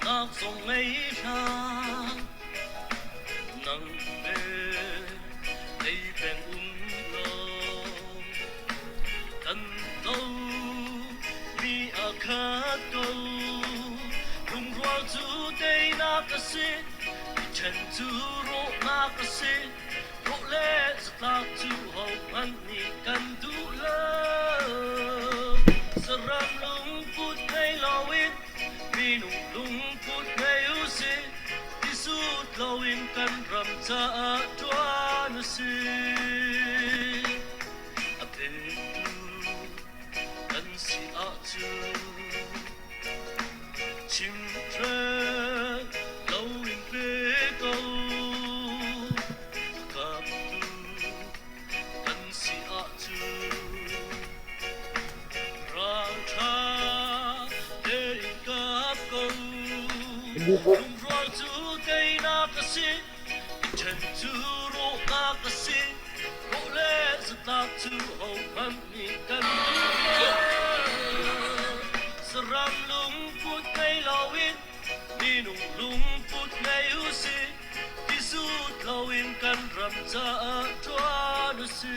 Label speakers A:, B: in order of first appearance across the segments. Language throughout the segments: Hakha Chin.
A: Zumhnak zong ngei hlah. Nang le ei peng um law kan do mi a khat ko. Lungrual cu teinak a si, i ṭhen cu rawhnak a si. Rawh le zatlak cu hohmanh nih kan duh lo. Saram lungput ngei loin minung lungput ngei u sih. Tisut loin kan ram caah ṭuan u sih. A petu kan si ahcun chimhhreng loin pe ko. Kaptu kan si ahcun ralṭha tein kap ko. Lungrual cu teinak a si, i ṭhen cu rawhnak a si. Rawh le zatlak cu hohmanh nih kan duh lo. Saram lungput ngei loin minung lungput ngei u sih. Tisut loin kan ram caah ṭuan u sih.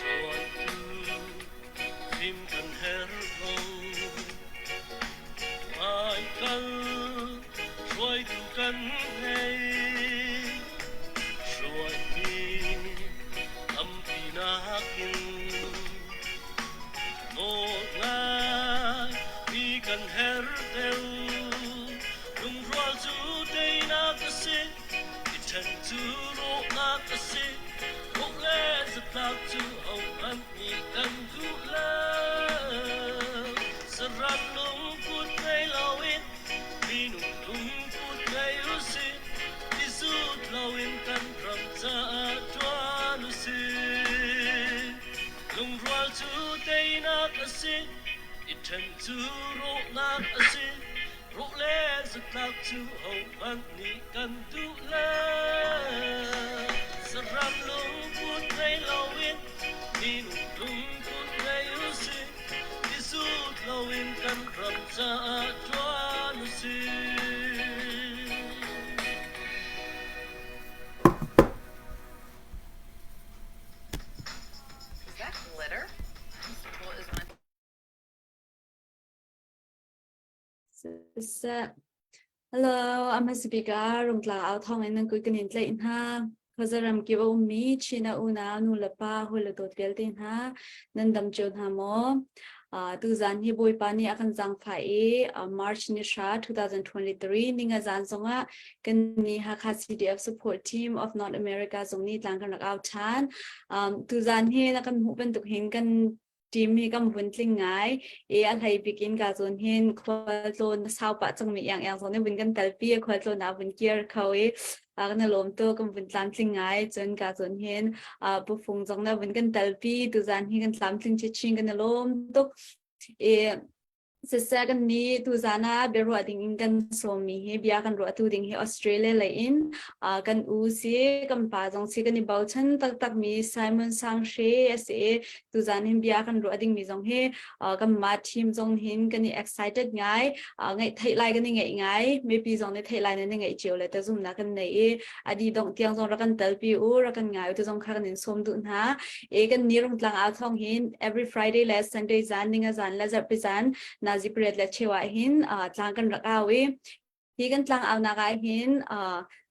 A: Hruaitu fim kan herh ko. Hmaikal hruaitu kan ngei. Hruaimi tampi nakin Dawtnak mi kan herh deuh. Lungrual cu teinak a si, i ṭhen cu rawhnak a si. Rawh le zatlak cu hohmanh nih kan duh lo. Saram lungput ngei loin minung lungput ngei u sih. I zut loin kan ram caah ṭuan u sih. Lungrual cu teinak a si, i ṭhen cu rawhnak a si. Rawh le zatlak cu hohmanh nih kan duh lo. Saram lungput ngei loin minung lungput ngei u sih. I zut loin kan ram caah ṭuan u sih.
B: Is that glitter? Well, is my
C: Siseh. Hello, a hmasa bik ah Rungtla au thawng in nan kut kan in tlaih hna. Khuazaram kip a ummi Chin a unau nu le pa hawi le dawt vialte hna nan dam cio hna maw? Tuzan hi Bawipa nih a kan zaangfah i March ni hra 2023 ninga zan zongah kan ni Hakha CDF support team of North America zong nih tlang kan rak au ṭhan. Tuzan hi na kan hmuh bantuk hin kan team hi kan vun tling ngai i a hlei bik in ka zawn hin khualtlawn sau pah cangmi iang iang zong nih vun kan telpi khualtlawn ah vun kir kho i kan i lawm tuk kan vun tlamtling ngai cun ka zawn hin pufung zong na vun kan telpi tuzan hi kan tlamtling chinchin kan i lawm tuk i Siseh kan nih tuzan ah biaruah ding in kan sawmmi hi bia kan ruahtu ding hi Australia lei in kan u si kan pa zong si kan i bochan taktakmi Simon Sang Hre a si i tuzan hin bia kan ruah dingmi zong hi kanmah team zong hin kan i excited ngai ngaih theih lai kan i ngaih ngai mipi zong nih theih lai nan i ngaih cio le te zumnak kan nei i a di dongh tiang zong rak kan telpi u rak kan ngai u te zong kha kan in sawm duh hna e kan ni rungtlang au thong hin every Friday le Sunday zan ninga zan le zarhpi zan nazi pariat le cheu ah hin tlang kan rak au i hi kan tlang au nak ah hin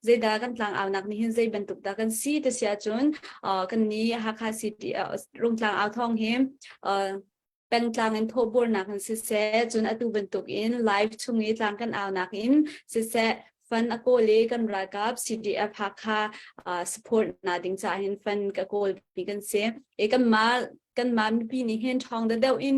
C: zeidah kan tlang au nak nih hin zei bantuk dah kan si te sia cun kan ni Hakha City rungtlang au thong hi pengtlang in thawhburnak in siseh cun atu bantuk in live chung i tlang kan aunak in siseh fund a kawl i kan ralkap CDF Hakha support na ding ca hin fund ka kawl mi kan si e kan ma kan ma mipi nih hin ṭhawng deuh deuh in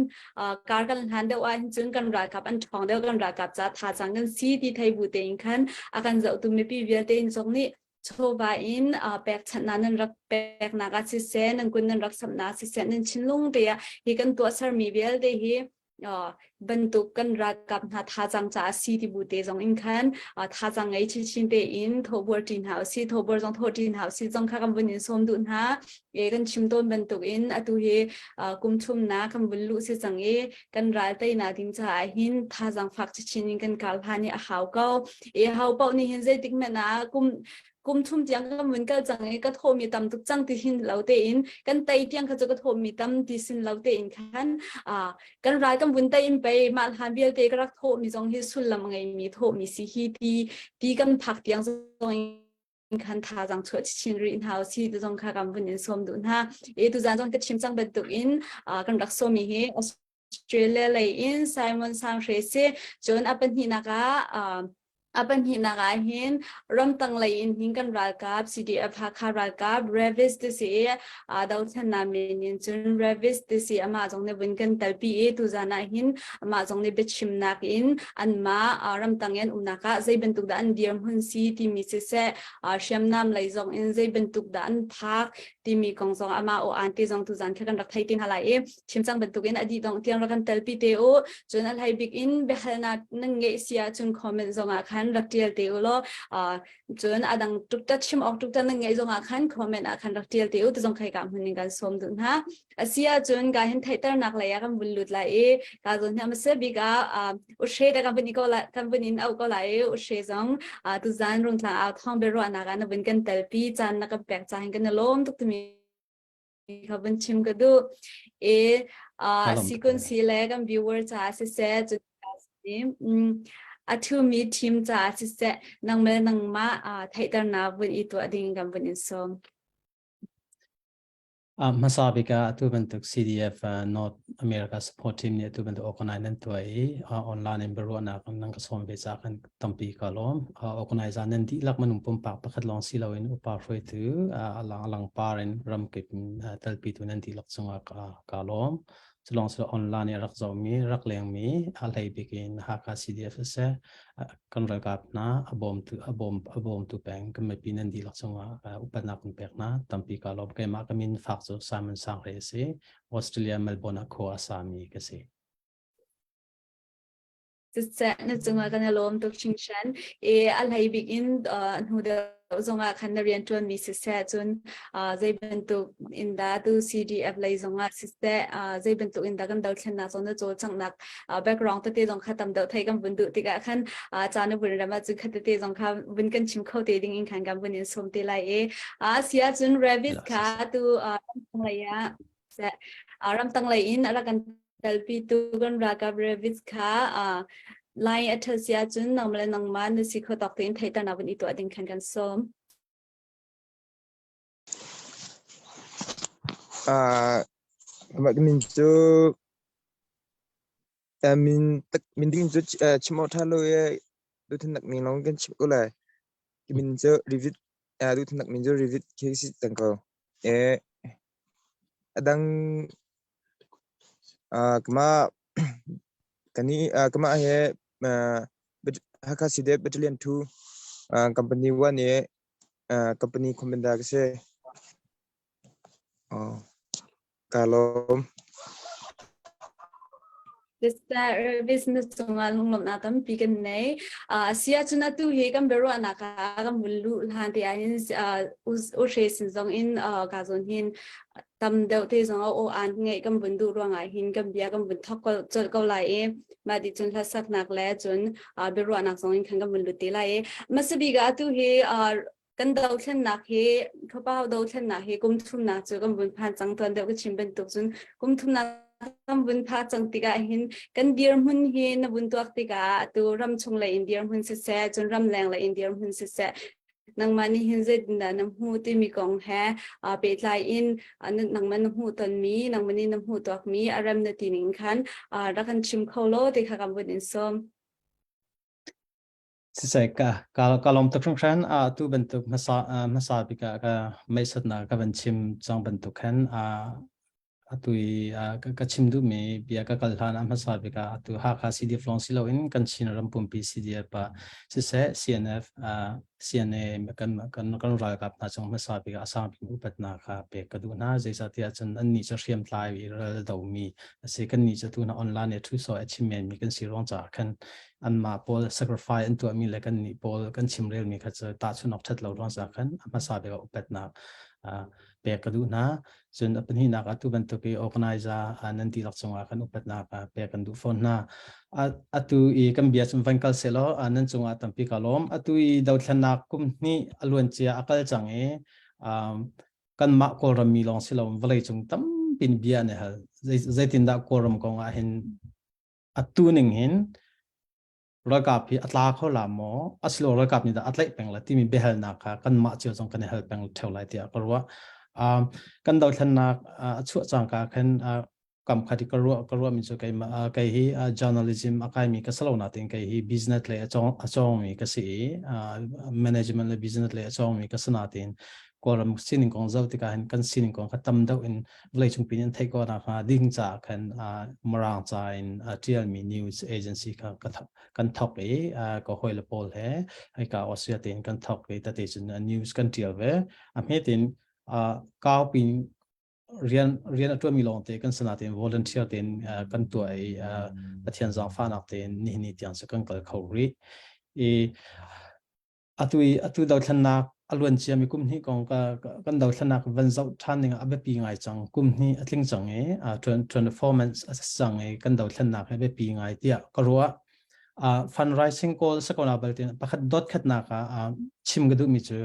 C: kar kan hlan deuh ah hin cun kan ralkap an ṭhawng deuh kan ralkap ca tha cang kan si ti thei bu tein khan a kan zohtu mipi vialte in zong nih. Chawva in pekchanhnak nan rak peknak ah siseh, nan kun nan rak samhnak ah siseh, nan thinlung te ah hi kan tuahsermi vialte hi bantuk kan ralkap hna thazang caah si ti bu te zong in khan thazang ngei chinchin te in thawhbuar ṭi hna usih, thawhbuar zong thawh ṭi hna usih zong kha kan vun in sawm duh hna. E kan chim tawn bantuk in atu hi kum thumnak kan vun luh si cang i kan ral teinak ding caah hin thazang fak chinchin in kan kal hlan i a hau ko. E hau paoh nih hin zeitik hmanh ah kum kum thum tiang kan vun kal cang i ka thawhmi tam tuk cang ti hin lo tein kan tei tiang kha cu ka thawhmi tam ti sin lo tein khan kan ral kan vun tei in pei mah hlan vialte ka rak thawhmi zong hi sullam a ngeimi thawhmi si hi ti ti kan phak tiang zong khan thazang chuah chin rih hna si tu zong kha kan vun in sawm duh hna. E tu zan zong ka chim cang bantuk in kan rak sawmi hi Australia lei in Simon Sang Hre si. Cun a pahnihnak ah a pahnihnak ah hin ramtang lei in hin kan ralkap CDF Hakha ralkap Revis ti si i dothlennak min in cun Revis ti si amah zong nih vun kan telpi i tuzan ah hin amah zong nih biachimnak in anmah ramtang in umnak ah zei bantuk dah an dirhmun si timi siseh, hriamnam lei zong in zei bantuk dah an phak timi kong zong amah aw an ti zong tuzan kha kan rak thei ti hna lai i chim cang bantukin a dih dongh tiang rak kan telpi te u. Cun a hlei bik in biahalnak nan ngeih si ahcun comment zong ah khan rak tial te u law, cun a dang tuk ta chim awk tuk ta nan ngeih zong ah khan comment ah khan rak tial te u ti zong khai ka hmun in kan sawm duh hna. A si ahcun ka hin theihternak lei ah kan vun lut lai i ka zawn hi a bik ah u hre da kan vun i ko la kan vun in au ko lai i u hre zong tuzan Rungtlang au thawng biaruahnak ah na vun kan telpi caan na kan pek ca hin kan i lawm tuk timi kha vun chim ka duh. E sikun si le kan viewer ca siseh, cun a thumi team ca siseh, nangmah nangmah theihternak vun i tuah ding kan vun in sawm.
D: Hmasa bik ah atu bantuk CDF North America Support Team nih atu bantuk organize nan tuah i online in biaruahnak nan ka sawm ve caah kan tampi ka lawm. Organizer nan dihlak minung pumpak pakhat lawng si loin upa hruaitu alang alang par in ramkip in telpitu nan dihlak cungah ka lawm. Culawng si online i rak zohmi, rak lengmi a hlei bik in Hakha CDF siseh, kan ralkap hna a bawmtu a bawm a bawmtu peng kan mipi nan dihlak cungah upatnak kan pek hna. Tampi ka lawm. Keimah ka min fak cu Simon Sangre a si. Australia Melbourne ah khua a sami ka si.
C: Siseh, na cungah kan i lawm tuk hringhran. I a hlei bik in hnu deuh zongah khan na rianṭuanmi siseh, cun zei bantuk in dah tu CDF lei zongah siseh, zei bantuk in dah kan dothlennak zong na cawlcanghnak background tete zong kha tam deuh thei kan vun duh tikah khan ca na vun ram ahcun kha tete zong kha vun kan chim kho te ding in khan kan vun in sawm te lai i a si ahcun Ravis kha tu ramtang lei ah ramtang lei in a rak kan Talpitu kan ralkap Revis kha line a ṭhat si ahcun nangmah le nangmah na si kho tawk tein theihternak vun i tuah ding khan kan sawm.
E: Mah min cu min min ding cu chim awk ṭha lo i duhthimnak ning lawng kan chim ko lai. Min cu Revit duhthimnak min cu Revit khi si cang ko. A dang Kamah he Hakha CDF Battalion 2 Company 1 i company commander ka si. Kaa lawm.
C: Business cungah lunglawmhnak tampi kan nei. Si ahcun atu hi kan biaruahnak ah kan vun luh hlan te ahhin u hre sin zong in ka zawn hin tam deuh te zong aw an ngeih kan vun duh ruangah hin kan bia kan vun thok colh ko lai i mah ti cun hlasaknak le cun biaruahnak zong in khan kan vun lut te lai i hmasa bik ah atu hi kan dothlennak hi khuapau dothlennak hi kum thumnak cu kan vun phan cang. Tuan deuh ka chim bantuk cun kum thumnak kan vun pha cang tikah hin kan dirhmun hi na vun tuak tikah atu ram chung lei in dirhmun siseh, cun ram leng lei in dirhmun siseh, nangmah nih hin zeitindah na hmu timi kong he pehtlai in nangmah na hmuh tonmi, nangmah nih na hmuh tuakmi a rem na ti ning khan rak kan chim kho law ti kha kan vun in sawm.
D: Sisai ka lawm tuk hringhran. Tu bantuk hmasa hmasa bik ah ka meisatnak ka van chim cang bantuk khan. Atu i ka chim duhmi bia ka kal hlan ah hmasa bik ah atu Hakha CDF lawng si loin kan Chin ram pumpi CDF ah siseh CNF CNA kan kan kan ralkap hna cung hmasa bik ah a sang bik upatnak kha pek ka duh hna. Zeicahtiah cun annih cu hriamtlai i ral domi a si. Kannih cu tu hna online i thu sawi a chim menmi kan si ruang caah khan anmah pawl sacrifice an tuahmi le kannih pawl kan chimrelmi kha cu tahchunh awk ṭhat lo ruang caah khan a hmasa bik ah upatnak pek ka duh hna. Cun a pahnihnak ah tu bantuk i organizer nan dihlak cungah kan upatnak pek kan duh fawn hna. Atu i kan bia cun van kal selaw nan cungah tampi ka lawm. Atu i dothlennak kum hnih a luancia a kal cang i kanmah Kawlram mi lawng si lo vawleicung tampi in bia an i hal. Zeitindah Kawlram kong ah hin atu ning hin ralkap hi a tla kho la maw asilo ralkap nih dah a tlaih peng la timi biahalnak kha kanmah cio zong kan i hal peng theo lai tiah ka ruah. Um, kan dothlennak a chuah cangka khan kam khat i ka ruah ka ruah mi cu keimah kei hi journalism a kaimi ka salo natin kei hi business lei a cawng a cawngmi ka si i management le business lei a cawngmi ka si natin Kawlram sining kong zoh tikah hin kan sining kong kha tam deuh in vawleicung pin in theih khawh nakhnga ding caah khan Mirang ca in ṭialmi news agency kha kan thawk i ka hawile pawl he hika Austria tein kan thawk i tate cun news kan ṭial ve. A hmet in kau pin rian rian a ṭuanmi lawng te kan sana tein volunteer tein kan tuah i Pathian zaangfahnak tein nihin ni tiang cu kan kal kho rih. I atu i atu dothlennak a luan ciami kum hnih kong ka kan dothlennak van zoh ṭhan ning a biapi ngai cang. Kum hnih a tling cang i 24 months a si cang i kan dothlennak hi a biapi ngai tiah ka ruah. Fundraising kawl sakona balte pakhat dot khatnak ah chim ka duhmi cu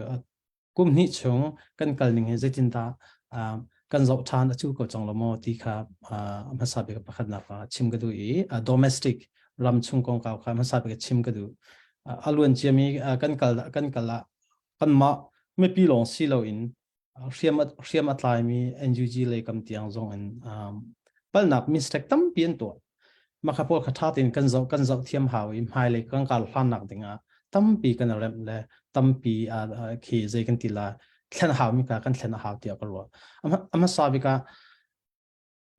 D: kum hnih chung kan kal ning hi zeitindah kan zoh ṭhan a cu ko cang lo maw ti kha hmasa bik pakhatnak ah chim ka duh i domestic ram chung kongkau kha hmasa bik chim ka duh. A luan ciami kan kal kan kal ah kanmah mipi lawng si loin hriam hriam a tlaimi NUG lei kam tiang zong in palnak mistake tampi an tuah. Mah pawl kha ṭha tein kan zoh kan zoh thiam hau i hmailei kan kal hlannak dingah tampi kan remh le tampi khi zei kan ti la thlen haumi kha kan thlen a hau tiah ka ruah. A hmasa bik ah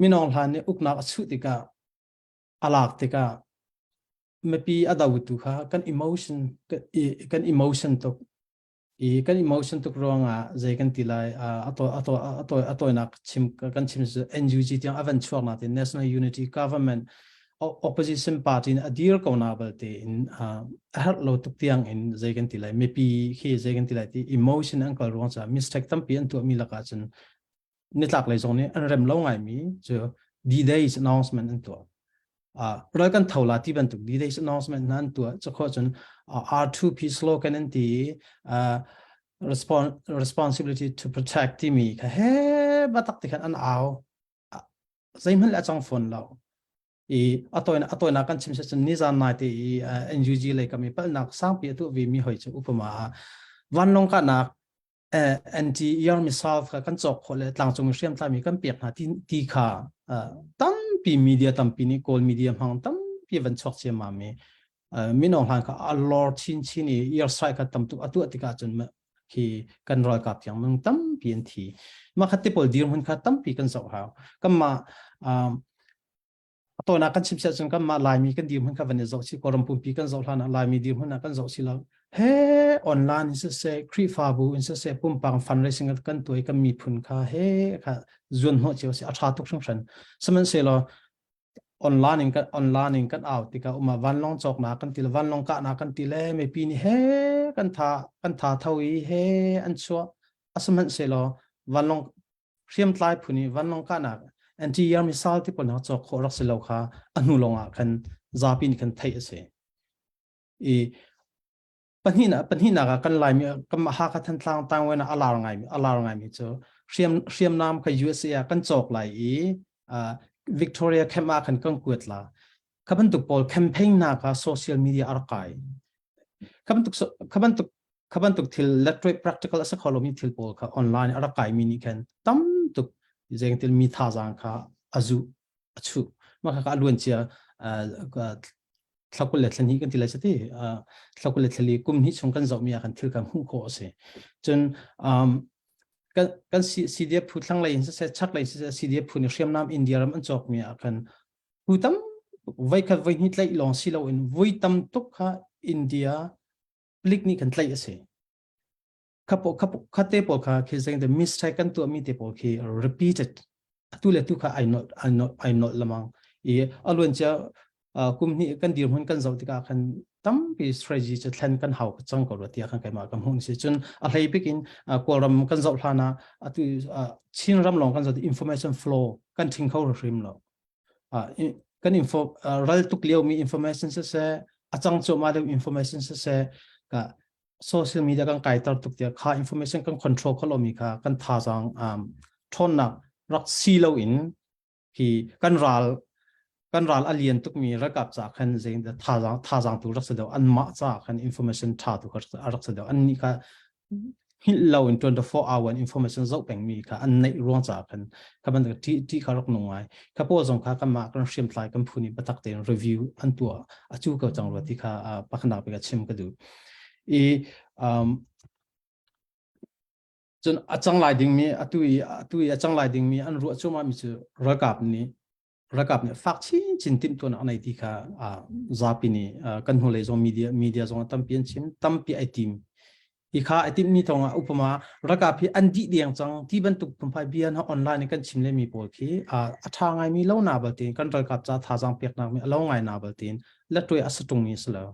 D: minong hlan nih uknak a chuh tikah a lak tikah mipi a dotu kha kan emotion kan emotion tuk i kan emotion tuk ruangah zei kan ti lai a to a to a to a toinak chim kan chim cu NUG tiang a van chuak na te National Unity Government opposition party in a dir ko na balte in a herh lo tuk tiang in zei kan ti lai mipi khi zei kan ti lai ti emotion an kal ruang cha mistake tampi an tuah mi lakah cun nitlak lei zong nih an rem lo ngai mi cu D-Days announcement an tuah ral kan tho la ti bantuk D-Days announcement hna an tuah cu cun R2P slogan an ti responsibility to protect timi kha he batak ti khan an au zeihmanh le a cang fawn lo i a toina a toina kan chim se cun nizan nai te i NUG lei kami palnak sangpi atu vi mi hoi chu upama vanlong ka nak anti-air missile kha kan cawk khawh le tlangcung hriamtlai kan pek hna ti, ti kha tampi media tampi nih Kawl media hmang tampi van chuak ciammam i minong hlan kha a lor chinchin i air strike kha tam tuk a tuah tikah cun khi kan ralkap tiang mung tampi an thi mah kha ti pawl dirhmun kha tampi kan zoh hau kanmah Tawnak kan chim siah cun kanmah Laimi kan dirhmun kha van i zoh si Kawlram pumpi kan zoh hlan ah Laimi dirhmun ah kan zoh si lo. He online in siseh, Khrihfabu in siseh, pumpak fundraising kan tuai kan miphun kha he kha zuan hnawh cio si a tha tuk hringhran. Sihmanhsehlaw online in kan online in kan au tikah uma vanlawng cawknak kan ti le vanlawng kahnak kan ti le mipi nih he kan tha kan tha tho i he an chuah asihmanhsehlaw vanlawng hriamtlai phun i vanlawng kahnak anti-air missile ti pawl hna cawk khawh rak si lo kha a hnu lawng ah khan zapi nih khan theih a si. I pahnihnak pahnihnak ah kan Laimi kan Hakha Thantlang Tangwen ah a lar ngaimi a lar ngaimi cu hriam hriamnam kha USA ah kan cawk lai i uh, Victoria camp ah khan kan kuat la. Kha bantuk pawl campaign hna kha social media a rak kai. Kha bantuk kha bantuk kha bantuk thil electric practical a si kho lomi thil pawl kha online a rak kaimi nih khan tam tuk zengtil mi thazaang kha a zuh a chuh mah kha a luan cia thlakul le thlani kan ti lai sati thlakul le thlali kum hnih chung kan zohmi ah khan thil kan hmuh khawh a si cun um. Kan kan CDF phu thlang lei in siseh chak lei siseh CDF phu nih hriamnam India ram an cawk mi ah khan phu tam voi khat voi hnih tlaih lawng si loin voi tam tuk kha India palik nih kan tlaih a si. Khapo khapo khate pawl kha khi zeng de mistake kan tuah mi te pawl khi repeated atu le tu kha ai nolh ai nolh ai nolh lamang i aluan cia kum hnih kan dirhmun kan zoh tikah khan tampi strategy cu thlen kan hau cang ko rua tiah khan keimah ka hmuh si cun a hlei bik in Kawlram kan zoh hlan ah atu Chin ram lawng kan zoh information flow kan thing kho hrim lo. Kan info ral tuk lio mi information siseh a cang cuahmah lio information siseh ka social media kan kai tar tuk tiah kha information kan control kho lomi kha kan thazaang ṭhawnnak rak si lo in hi kan ral kan ral a lian tukmi ralkap ca khan zein thazaang thazaang tu rak si deuh anmah ca khan information ṭha tu kha rak si deuh annih kha hngilh lo in 24 hour information zoh pengmi kha an neih ruang caah khan kha bantuk ṭih ṭih kha rak nung ngai. Kha pawl zong kha kanmah kan hriamtlai kan phu nih biatak tein review an tuah a cu ko cang rua ti kha pakhatnak bik ah chim ka duh. I um, cun a cang lai dingmi atu i atu i a cang lai dingmi an ruah cuahmah mi cu ralkap nih ralkap nih fak chinchin timhtuahnak a nei ti kha zapi nih kan hnulei zong media media zong tampi an chim tampi ai tim i kha ai timmi thawng ah upama ralkap hi an dih deng cang ti bantuk phunphai bia hna online in kan chim le mi pawl khi a tha ngai mi lo na balte kan ralkap ca thazaang peknak mi a lo ngai na baltein latwe a satung mi si lo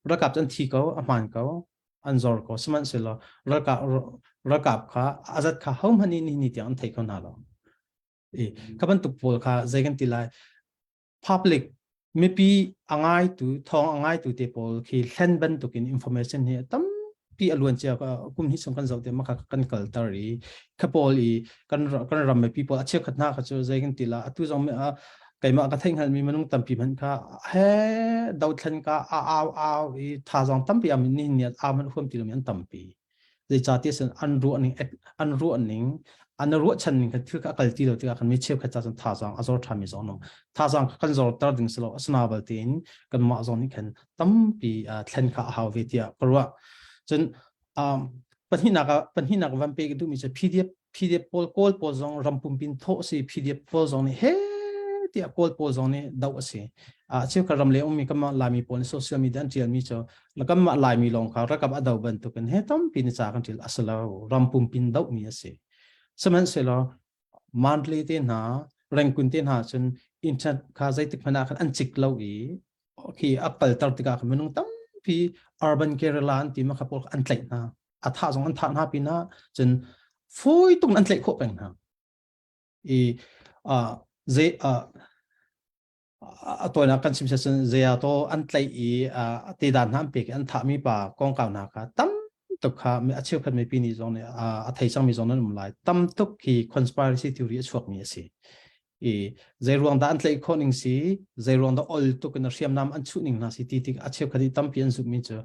D: ralkap an thi ko a hmaan ko an zor ko sihmanhsehlaw ralkap ralkap kha azat kha ho hmanh nih ni tiang an thei kho hna lo. I kha bantuk pawl kha zei kan ti lai public mipi a ngaitu thawng a ngaitu te pawl khi hlen bantukin information hi tampi a luan cia kum hi chung kan zoh te maka kan kalter i kha pawl i kan kan ram mipi pawl a cheukhat hna kha cu zei kan ti la atu zong keimah ka theih hngalmi minung tampi hmanh kha he dothlen ka a au au i thazang tampi am ni ni a man huam ti lomi an tampi. Zeicahtiah cun an ruah ning an ruah ning an ruahchan ning kha thil kha a kal ti lo tikah khan mi cheukhat ca cun thazaang a zor ṭhanmi zong an um. Thazaang kha kan zorter ding si lo asina balte in kanmah zong nih khan tampi thlen kha a hau ve tiah ka ruah. Cun um, pahnihnak ah pahnihnak van pe ka duhmi cu PDF PDF pawl Kawl pawl zong ram pumpin thawh a si PDF pawl zong nih he tiah Kawl pawl zong nih doh a si. Uh, cheukhat ram le ummi kanmah Laimi pawl nih social media an ṭialmi cu kanmah Laimi lawng kha ralkap a do bantukin he tampi ni ca kan ṭial a si lo ram pumpin dohmi a si. Sihmanhsehlaw Mandalay te hna Rangoon te hna cun internet kha zeitik hmanh ah khan an cik lo i khi a kalter tikah khan minung tampi urban Kerala an ti ma kha pawl an tlaih hna. A thah zong an thah hna pinah cun fawi tuk in an tlaih khawh peng hna. I uh, zei uh, a tawinak kan chim cun zeiato an tlaih i a tedan hna an pek i an thahmi pa kongkau hna kha tam tuk kha a cheukhat mipi nih zong nih a thei cangmi zong nan um lai tam tuk khi conspiracy theory a chuakmi a si i zei ruang dah an tlaih khawh ning si zei ruang dah ol tuk in hriamnam an chuh ning hna si ti tik a cheukhat i tampi an zumhmi cu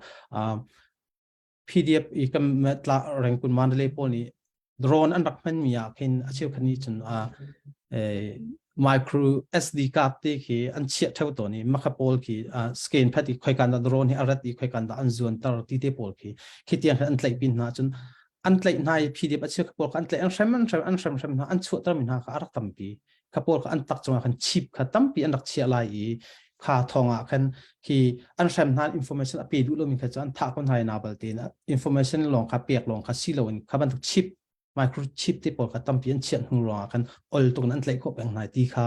D: PDF i kan tla Rangoon Mandalay pawl nih drone an rak hmanmi ah khin a cheukhat nih cun micro SD card te khi an chiah theo tawn i makha pawl khi scan phat i khoikan dah drone hi a rat i khoikan dah an zuanter ti te pawl khi khi tiang khin an tlaih pin hna cun an tlaih hna i PDF a cheukhat pawl kha an tlaih an hrem an hrem an hrem hrem hna an chuahter mi hna kha a rak tampi kha pawl kha an tak cungah khan chip kha tampi an rak chiah lai i kha thong ah khan khi an hrem hna information a pe duh lomi kha cu an thah ko hna na balte information lawng kha pek lawng kha si loin kha bantuk chip microchip te pawl kha tampi an chiah hnu ruangah khan ol tuk in an tlaih khawh peng hna ti kha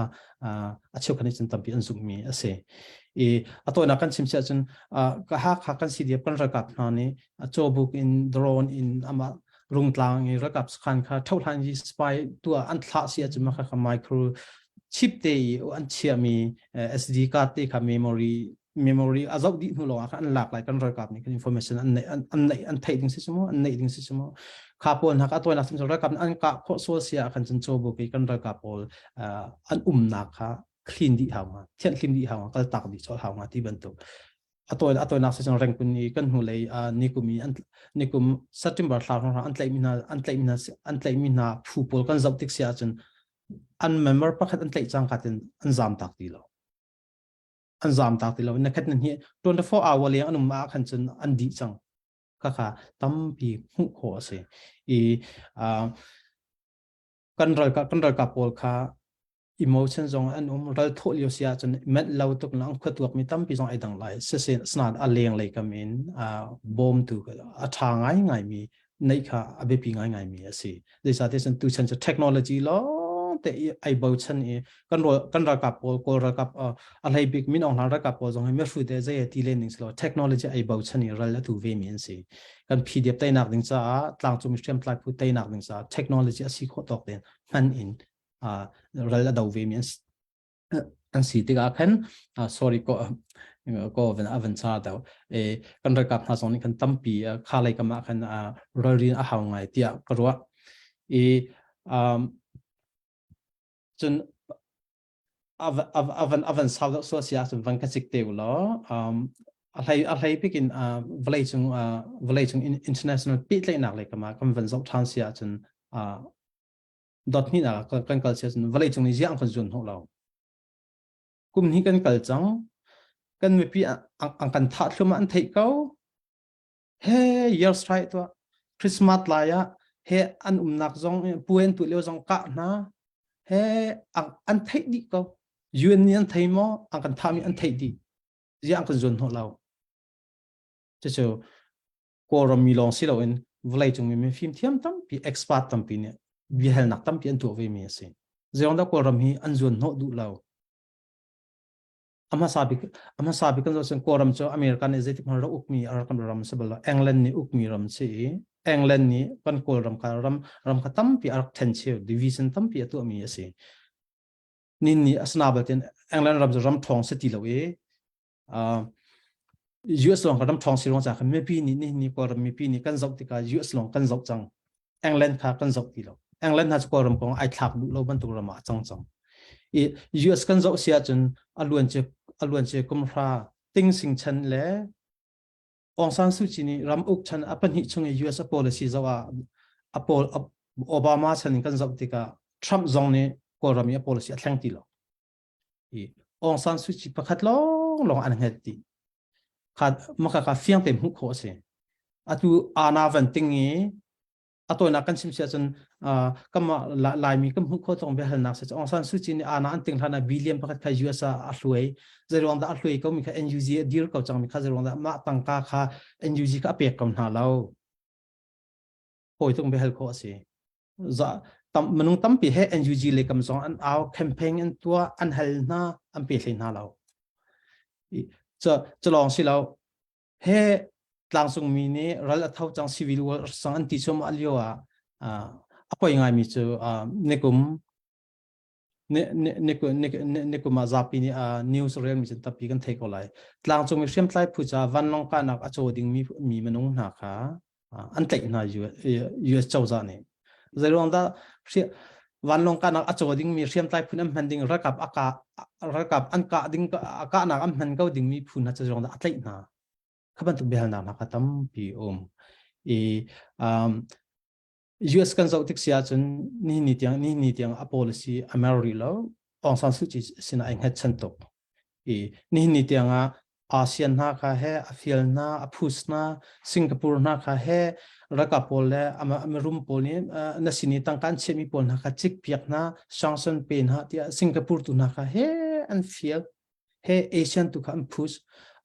D: a cheukhat nih cun tampi an zumhmi a si. I a tawinak kan chim siah cun ka Hakha kan CDF kan ralkap hna nih cawbuk in drone in amah rungtlang i ralkap sakhan kha thohlan i spy tuah an thlah si ahcun mah kha micro chip te i an chiahmi SD card te kha memory memory a zoh dih hnu lawng ah khan an lak lai kan ralkap nih kan information an neih an neih an theih ding si mu an neih ding si mu kha pawl hna kha tawinak sim ralkap an kah khawh sual sia khan cun chaw bu kan ralkap pawl an umnak kha clean dih hau nga thianh hlim dih hau nga kal tak dih chol hau nga ti bantuk a tawi a tawinak si cun Rangoon i kan hnulei nikum i an nikum September thla hrawng an tlaihmi hna an tlaihmi hna an tlaihmi hna phu pawl kan zoh tik si ahcun an member pakhat an tlaih cangka tin an zam tak ti lo an zam tak ti lo na khat na hi 24 hour leng an um ah khan cun an dih cang khakha tampi hmuh khawh a si i. Kan ralkap kan ralkap pawl kha emotion zong an um ral thawh lio si ahcun menh lo tuk lang khua tuak mi tampi zong ai dang lai sisen snan a leng lei kam in bawmtu a tha ngai ngai mi nei kha a biapi ngai ngai mi a si zeicahtiah cun tu chan cu technology lawng te i ai bochan i kan ro kan ralkap pawl kawl ralkap a hlei bik min Aung Hlaing ralkap pawl zong hi mehru te zei ti len ding silo technology ai bochan i ral atu ve mi an si kan PDF teinak ding caah tlangcung mi hriamtlai phu teinak ding caah technology a si khawh tawk ten hman in ral a do ve mi an si an si tikah khan sorry ko ko van avan cha do e kan ralkap hna zong nih khan tampi kha lei kam ah khan ralrin a hau ngai tiah ka ruah i cun avan avan sau deuh sual si ahcun van ka cik te u law a hlei a hlei pikin vawlei cung vawlei cung international pehtlaihnak lei kam ah kan van zoh ṭhan si ahcun dot hnih ah kan kal sia cun vawlei cung nih ziang kan zuan hnawh lo kum hnih kan kal cang kan mipi an kan thah thlum an theih ko he year strike tuah Christmas lai ah he an umnak zong puen tu lio zong kah hna he an theih dih ko UN nih an thei maw an kan thahmi an theih dih ziang kan zuan hnawh lo cucu Kawlram mi lawng si loin vawleicung mi mifim thiam tampi expert tampi nih biahalnak tampi an tuah ve mi a si. Zeirong dah Kawlram hi an zuan hnawh duh lo. A hmasa bik a hmasa bik kan zoh cun Kawlram cu America nih zeitik hmanh rak ukmi a rak ram si bal lo. England nih ukmi ram si i England nih kan Kawlram kha ram ram kha tampi a rak ṭhencheu division tampi a tuahmi a si. Nin nih asina batin England ram cu ram ṭhawng si ti lo i US lawng kan ram ṭhawng si ruang caah khan mipi nih nihin ni Kawlram mipi nih kan zoh tikah US lawng kan zoh cang. England kha kan zoh ti lo. England hna cu Kawlram kong ai thlak duh lo bantuk ram ah a cang cang. I US kan zoh si ahcun a luan ci a luan ci kum hra Ting Sing Chan le Aung San Suu Kyi nih ram uk chan a pahnih chung i US a policy zoh ah a pol Obama chan in kan zoh tikah Trump zong nih Kawlram i a policy a thleng ti lo. I Aung San Suu Kyi pakhat lawng lawng an hnget ti kha maka ka fiang te hmuh khawh a si atu ana van ting i a tawinak kan chim sia cun kama laimi kan hmuh khawh tong biahalnak si Aung San Suu Kyi nih ana an ting hlan ah billion pakhat kha US ah a hluai zeiruang dah a hluai ko mi kha NUG a dir ko cang mi kha zeiruang dah mah tangka kha NUG kha a pek ko hna lo hawi tung biahal khawh a si za tam minung tampi he NUG le kam zong an au campaign an tuah an hal hna an pe hlei hna lo cha chalong si lo he tlangcung mi nih ral a tho cang civil war sang an ti chum a lio ah a poi ngai mi cu nikum nikum ah zapi nih news rel mi cun tampi kan thei ko lai tlangcung mi hriamtlai phu ca vanlawng kahnak a caw ding mi mi minung hna kha an tlaih hna US cozah nih zeiruang dah vanlawng kahnak a caw ding mi hriamtlai phun an hman ding ralkap a kah ralkap an kah ding a kahnak an hman ko ding mi phu hna cu zeiruang dah a tlaih hna kha bantuk biahalnak hna kha tampi um i US kan zoh tik si ahcun nihin ni tiang nihin ni tiang a policy a mer rih lo. Aung San Suu Kyi sinah ai hngatchan tuk. I nihin ni tiang ah ASEAN hna kha he a fial hna, a phus hna, Singapore hna kha he ralkap pawl le ama mirum pawl nih na sin i tangka an chiahmi pawl hna kha cik piak hna, sanction pe hna tiah Singapore tu hna kha he an fial. He ASEAN tu kha an phus.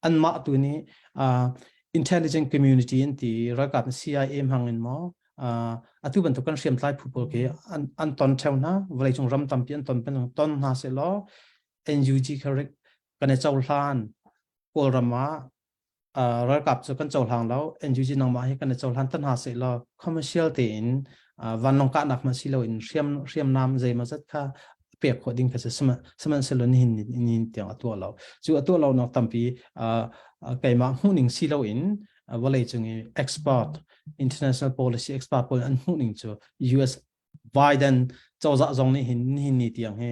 D: Anmah tu nih intelligent community an ti ralkap CIA hmang in maw atu bantuk kan hriamtlai phu pawl khi an an ton theo hna vawleicung ram tampi an ton pen ton hna se law NUG kha kan i cohlan Kawlram ah ralkap cu kan cohlang lo NUG nangmah hi kan i cohlan tan hna seh law commercial tein vanlawng kahnak hmanh si loin hriam hriamnam zeimaw zat kha pek khawh ding kha si sihmanhsehlaw nihin nihin tiang a tuah lo cu a tuah lo nak tampi keimah hmuhning si loin vawlei cung i expert international policy expert pawl an hmuhning cu US Biden cozah zong nih hin nihin ni tiang hi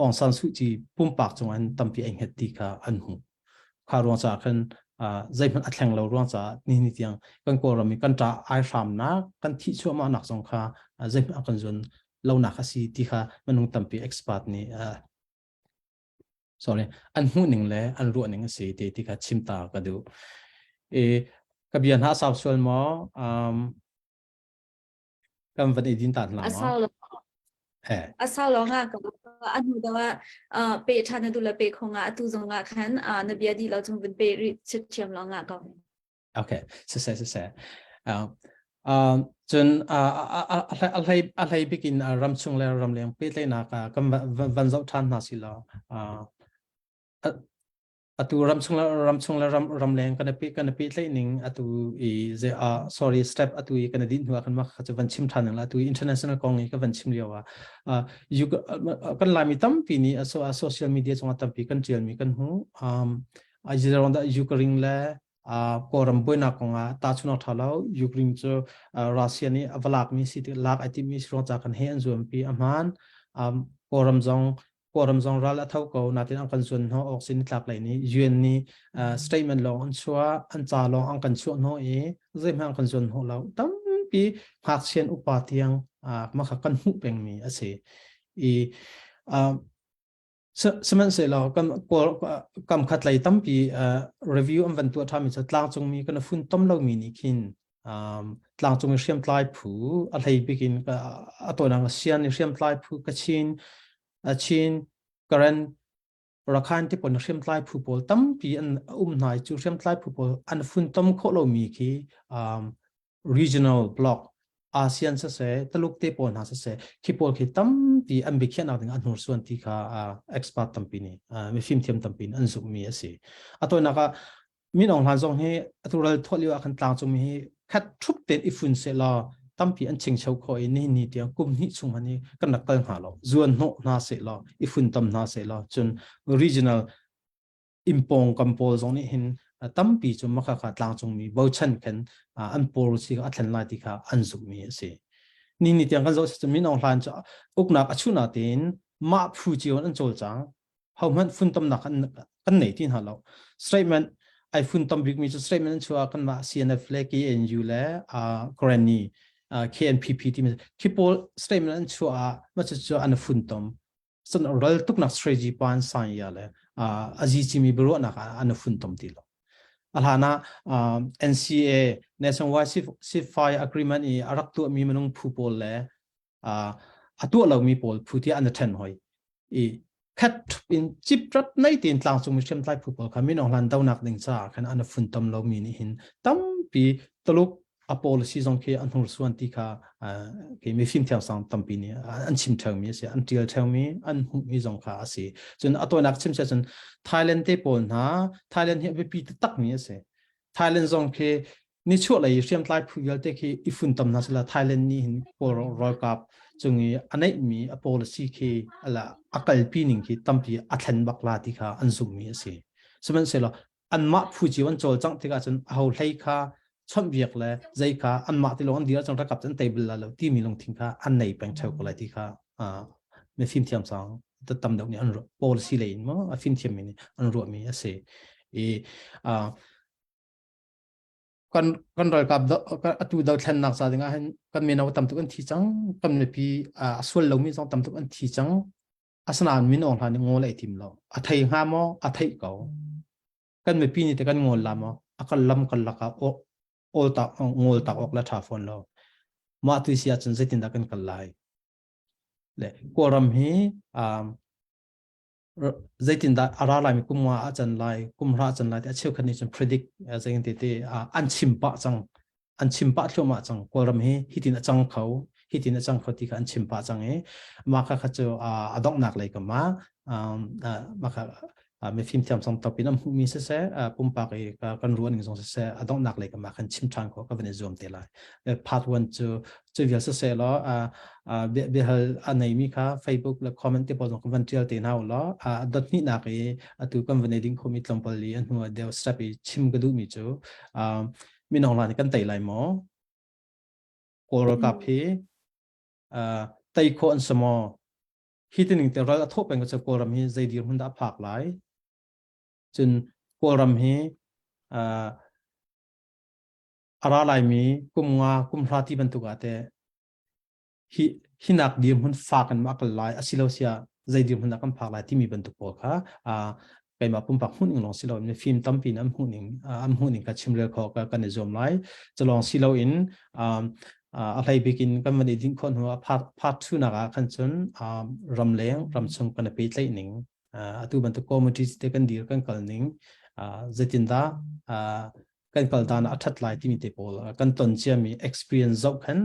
D: Aung San Suu Kyi pumpak cung an tampi ai hnget ti kha an hmuh kha ruang caah khan zeihmanh a thleng lo ruang caah nihin ni tiang kan Kawlram i kan ṭah ai hramnak kan thih chuahmah nak zong kha zeihmanh a kan zuan lonak a si ti kha minung tampi expert nih sorry an hmuh ning le an ruah ning a si ti ti kha chim ta ka duh i ka bia hna sau sual maw um, kan van i din ta hna
C: A sau lo.
D: Eh.
C: A sau lo nga ko a hnu deuh ah pe ṭhan na duh le pe kho nga atu zong ah khan na bia dih lo chung vun pe rih chit lo nga ko.
D: Okay, siseh siseh. Cun a hlei bik in ramchung le ramleng pehtlaihnak kan van zoh ṭhan hna si law atu ramchung le ramchung le ram ramleng kan pe kan pehtlaih ning atu i ze sorry step atu i kan din hnu ah kan mah kha cu van chim ṭhan la atu international kong i ka van chim lio ah kan Laimi tampi nih social media cungah tampi kan ṭialmi kan hmu. A zeirong dah Ukraine le Kawlram buainak kongah tahchunak ṭha lo Ukraine cu Russia nih a va lakmi si lak ai timmi si ruang ca kan he an zuampi a hmaan. Kawlram zong Kawlram zong ral a tho ko natin an kan zuan hnawh awk si nitlak lei nih UN nih statement lawng an chuah an ca lawng an kan chuah hnawh i zeihmanh an kan zuan hnawh lo tampi ngakchian upa tiang mah kha kan hmuh pengmi a si i Sihmanhsehlaw kan kawl kam khat lei tampi review an van tuah ṭhanmi cu tlangcungmi kan fun tom lomi nih khin tlangcung i hriamtlai phu a hlei bik in a tawinak Sian i hriamtlai phu Kachin Chin Karen Rakhine ti pawl hriamtlai phu pawl tampi an um hna i cu hriamtlai phu pawl an fun tom khawh lomi khi regional bloc ASEAN siseh Taluk te pawl hna siseh khi pawl khi tampi an biakhiahnak ding an hnursuan ti kha expert tampi nih mifim thiam tampi nih an zumhmi a si. A tawinak ah Min Aung Hlaing zong hi atu ral thuah lio ah khan tlangcung mi hi khat thup tein i fun seh law tampi an chingcho khawh i nihin ni tiang kum hnih chung han hi kan rak kal hnga lo zuan hnawh hna seh law i fun tam hna seh law cun regional Impawng kam pawl zong nih hin tampi cu maka kha tlangcungmi bochan khan an policy kha a thlen lai ti kha an zumhmi a si. Ni ni tiang kan zoh si Min Aung Hlaing cu uknak a chuh natein mah phu cio in an cawlcang. Hohmanh funtomnak kan kan nei ti hna lo. Statement ai funtom bikmi cu statement an chuah kanmah CNF le KNU le Karenni KNPP timi khi pawl statement an chuah ah mah cu an funtom. Cun ral tuknak strategy pa an sign ya le azi cimi biaruahnak ah an funtom ti lo. A hlan ah NCA Nationwide Ceasefire Agreement i a rak tuahmi minung phu pawl le a tuah lomi pawl phu tiah an ṭhen hoi. I khat in ciprat nei tein tlangcung mi hriamtlai phu pawl kha Min Aung Hlaing donak ding caah khan an funtom lomi nih hin tampi Tuluk a policy zong khi a hnursuan ti kha khi mifim thiamsang tampi nih an chim ṭheumi a si an ṭial ṭheumi an hmuhmi zong kha a si cun a tawinak chim sia cun Thailand te pawl hna Thailand hi a biapi taktakmi a si Thailand zong khi nichuah lei hriamtlai phu vialte khi i funtom hna sila Thailand nih hin Kawl ralkap cung i a neihmi a policy khi ala a kalpi ning khi tampi a thlen bak la ti kha an zumhmi a si sihmanhsehlaw anmah phu cio an cawlcangh tikah cun aho hlei kha chawnhbiak le zei kha anmah ti lawng an dir ahcun rakap cu an tei bal lai lo timi lungthin kha an nei peng theo ko lai ti kha mifim thiam sang tam deuh nih an ruah policy lei in maw a fimthiam mi nih an ruahmi a si i kan kan ralkap atu dothlennak ca dingah hin kan mino tam tuk an thi cang kan mipi a sual lomi zong tam tuk an thi cang Asinain min Aung Hlaing nih ngawl ai tim lo. A thei hnga maw? A theih ko. Kan mipi nih teh kan ngawl la maw? A kan lam kan lakah awl tak ngawl tak awk le ṭha fawn lo. Mah tu si ahcun zeitindah kan kal lai? Le Kawlram hi zeitindah a ra laimi kum nga ah can lai, kum hra can lai ti a cheukhat nih cun predict zeitin te te an chim pah cang. An chim pah thluahmah cang. Kawlram hi hitin a cang kho, hitin a cang kho ti kha an chim pah cang i mah kha kha cu a donghnak lei kam ah mah kha mifim thiam sang topin an hmuhmi siseh pumpak i kan ruah ning zong siseh a donghnak lei kam ah khan chim ṭhan khawh ka van i zuam te lai. Part 1 cu cu vial siseh law biahal a neimi kha Facebook le comment te pawl zong kan van ṭial te hna u law dot hnihnak i atu kan van ei ding khomi tlawmpal i a hnu ah deuh step i chim ka duhmi cu Min Aung Hlaing nih kan tei lai maw? Kawl ralkap hi tei khawh an si maw? Hi tining te ral a thawh peng ko cu Kawlram hi zei dirhmun dah a phak lai? Cun Kawlram hi a ra laimi kum nga kum hra ti bantuk ah teh hi hinak dirhmun fak in ma kal lai asilo sia zei dirhmun dah kan phak lai timi bantuk pawl kha keimah pumpak hmuh ning lawng si loin mifim tampi in an hmuh ning an hmuh ning kha chimrel khawh kan i zuam lai. Cu lawng si loin. A hlei bik in kan van i dinh khawh hnu ah part 2 nak ah khan cun ramleng ramchung kan i pehtlaih ning, atu bantuk communities te kan dir kan kal ning, zeitindah kan kal dan a ṭhat lai timi te pawl kan ton ciami experience zoh khan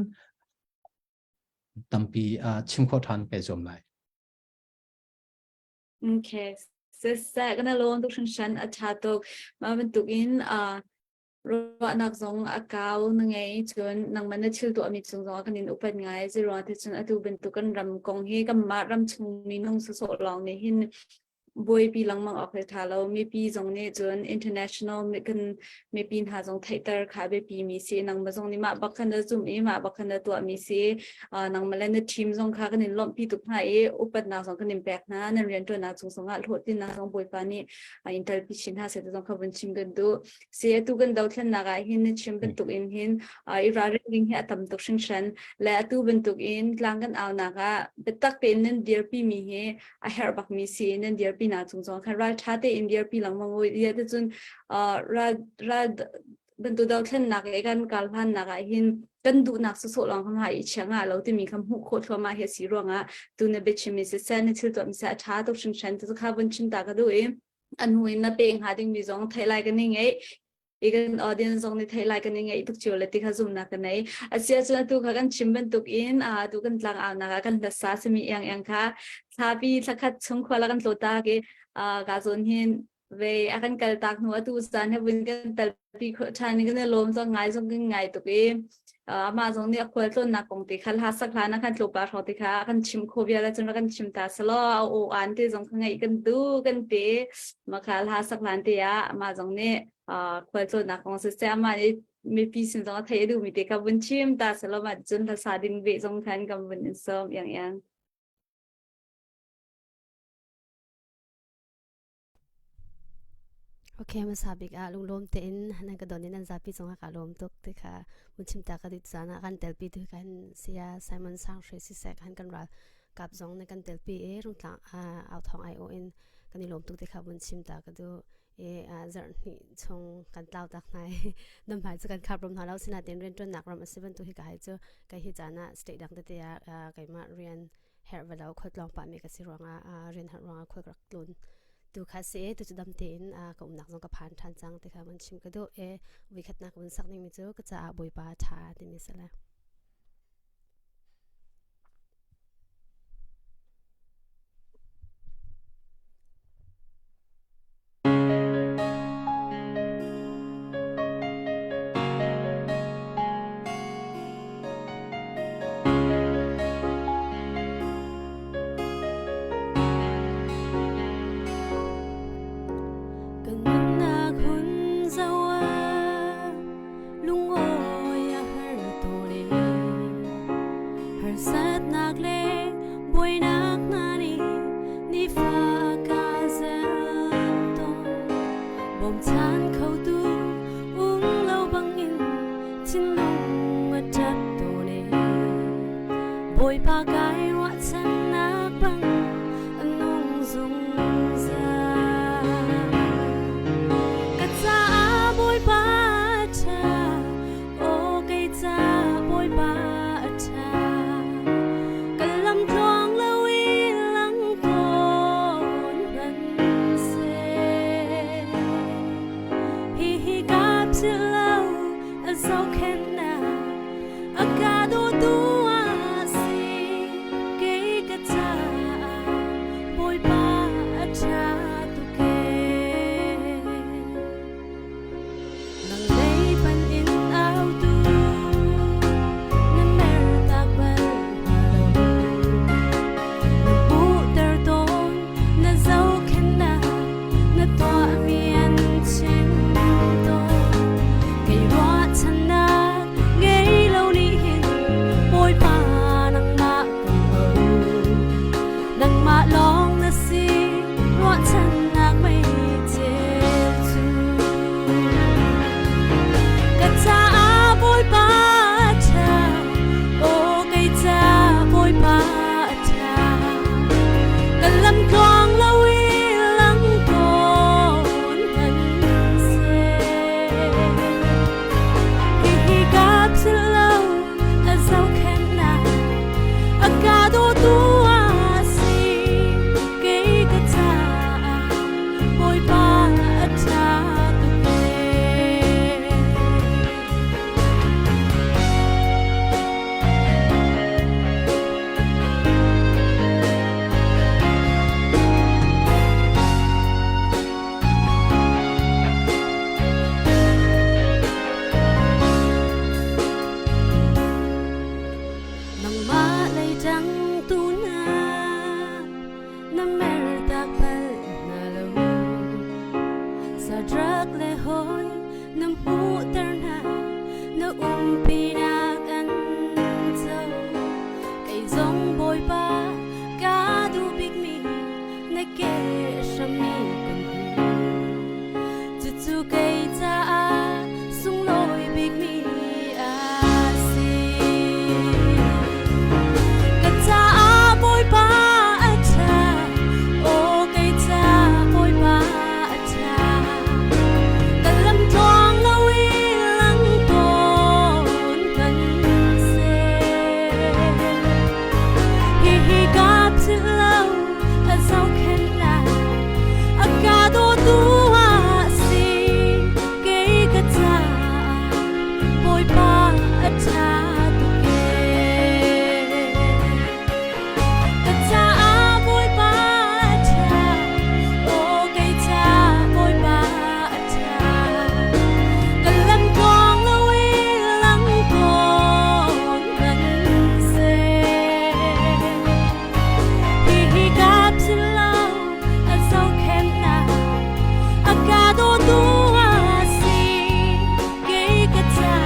D: tampi chim khawh ṭhan kai zuam lai.
C: Okay. Siseh kan lawm tuk hringhran, a ṭha tuk. Mah bantuk in ruahnak zong a kau na ngei, cun nangmah na thil tuahmi cung zong ah kan in upat ngai. Zeiruang ti cun atu bantuk kan ram kong hi kanmah ram chung minung sawsawh lawng nih hin buaipi lengmang awk hi ṭha lo. Mipi zong nih cun international kan mipi hna zong theihter kha biapi mi si. Nangmah zong nih mah bak khan na zumh i mah bak khan na tuahmi si. Nangmah le na team zong kha kan in lawmhpi tuk hna i upatnak zong kan in pek hna. Nan rianṭuannak cung zong ah hlawhtlinnak zong Bawipa nih in telpi chin hna seh ti zong kha vun chim kan duh. Si, atu kan dothlennak ah hin na chim bantuk in hin i ralrin ding hi a tam tuk hringhran le atu bantuk in tlang kan aunak ah biatak tein nan dirpi mi hi a herh bak mi si. Nan dirpi nak cung zong khan ral ṭha tein dirpi lengmang u. Ia te cun ral ral bantu dothlennak le kan kal hlannak ah hin kan duhnak sawsawh lawng kha i chia nga lo timi kha hmuh khawh thluahmah hi a si ruangah tu na biachim mi siseh, na thil tuah mi seh, a ṭha tuk hringhran ti kha vun chim ta ka duh i a hnu in na pe hnga ding mi zong theih lai kan i ngeih i kan audience zong nih theih lai kan i ngeih tuk cio le ti kha zumnak kan nei. Asia cun atu kha kan chim bantuk in atu kan tlang au nak ah kan hlasa simi iang iang kha thlapi thlakhat chung khuala kan tlo tak i ka zawn hin ve a kan kal tak hnu atu caan he vun kan talpi khawh ṭhan i kan i lawm zong ngai zong kan ngai tuk i amah zong nih a khual tlawnnak kong te kha hla sak hlan ah khan tlawpa hrawng te kha kan chim kho vial ahcun rak kan chim ta selaw a aw an te zong kha ngaih kan du kan te mah kha hla sak hlan te ah amah zong nih khual tlawnnak kong siseh, amah nih mipi sin zong a theih a duhmi te kha vun chim ta selaw mah cun hla sa ding ve zong khan kan vun in sawm iang iang.
F: Ok, hmasa bik ah lunglawm tein nan ka don in nan zapi cungah ka lawm tuk ti kha mun chim ta ka dit caan ah kan telpi tu kan saya Simon Sang Hre siseh kan kan ral kap zong na kan telpi i rungtlang au thong ai o in kan i lawm tuk ti kha mun chim ta ka du i zarh hnih chung kan tlau tak nai nam hmai cu kan khap rom hna lo. Sinain rian tuannak ram a si bantuk hi ka hai cu kai hi caan ah state dang tete ah keimah rian herh va lo khualtlawng pah mi ka si ruangah rian herh ruangah khual ka rak tlun tu kha si. Tu cu dam tein ka umnak zong ka phan ṭhan cang ti kha van chim ka duh e. Voikhatnak vun sak ning mi cu ka caah Bawipa ṭha timi si le. Kan nunnak hun zoh ah lungawi a har tawn i harsatnak le buainak hna nih nifa ka zelh tawn. Bawmchan khotu um lo bangin thinlung a ṭap tawn e. Bawipa kai ruahchannak bang a nung zungzal. Ka caah Bawipa a ṭha, aw kei ca Bawipa a ṭha. Ka lam tluang lo i lang tawn hmanhseh. Hihi ka philh lo, a zohkhenhnak a ka dawtu a si. Kei ka caah Bawipa a ṭha. Kei zong Bawipa ka duh bikmi na ke hrammi kan hmu. Cucu kei caah sunglawi bikmi a si. Ka caah Bawipa a ṭha, aw kei ca Bawipa a ṭha. Ka lam tluang lo i lang tawn kan seh. Hihi ka philh lo, a zohkhenh lai. A ka dawtu a si, kei ka caah Bawipa a ṭha tuk ee. Ka caah Bawipa a ṭha, aw kei ca Bawipa a ṭha. Ka lam tluang lo i lang tawn kan seh. Hihi ka philh lo, a zohkhenhnak, a ka dawtu a si. Kei ka caah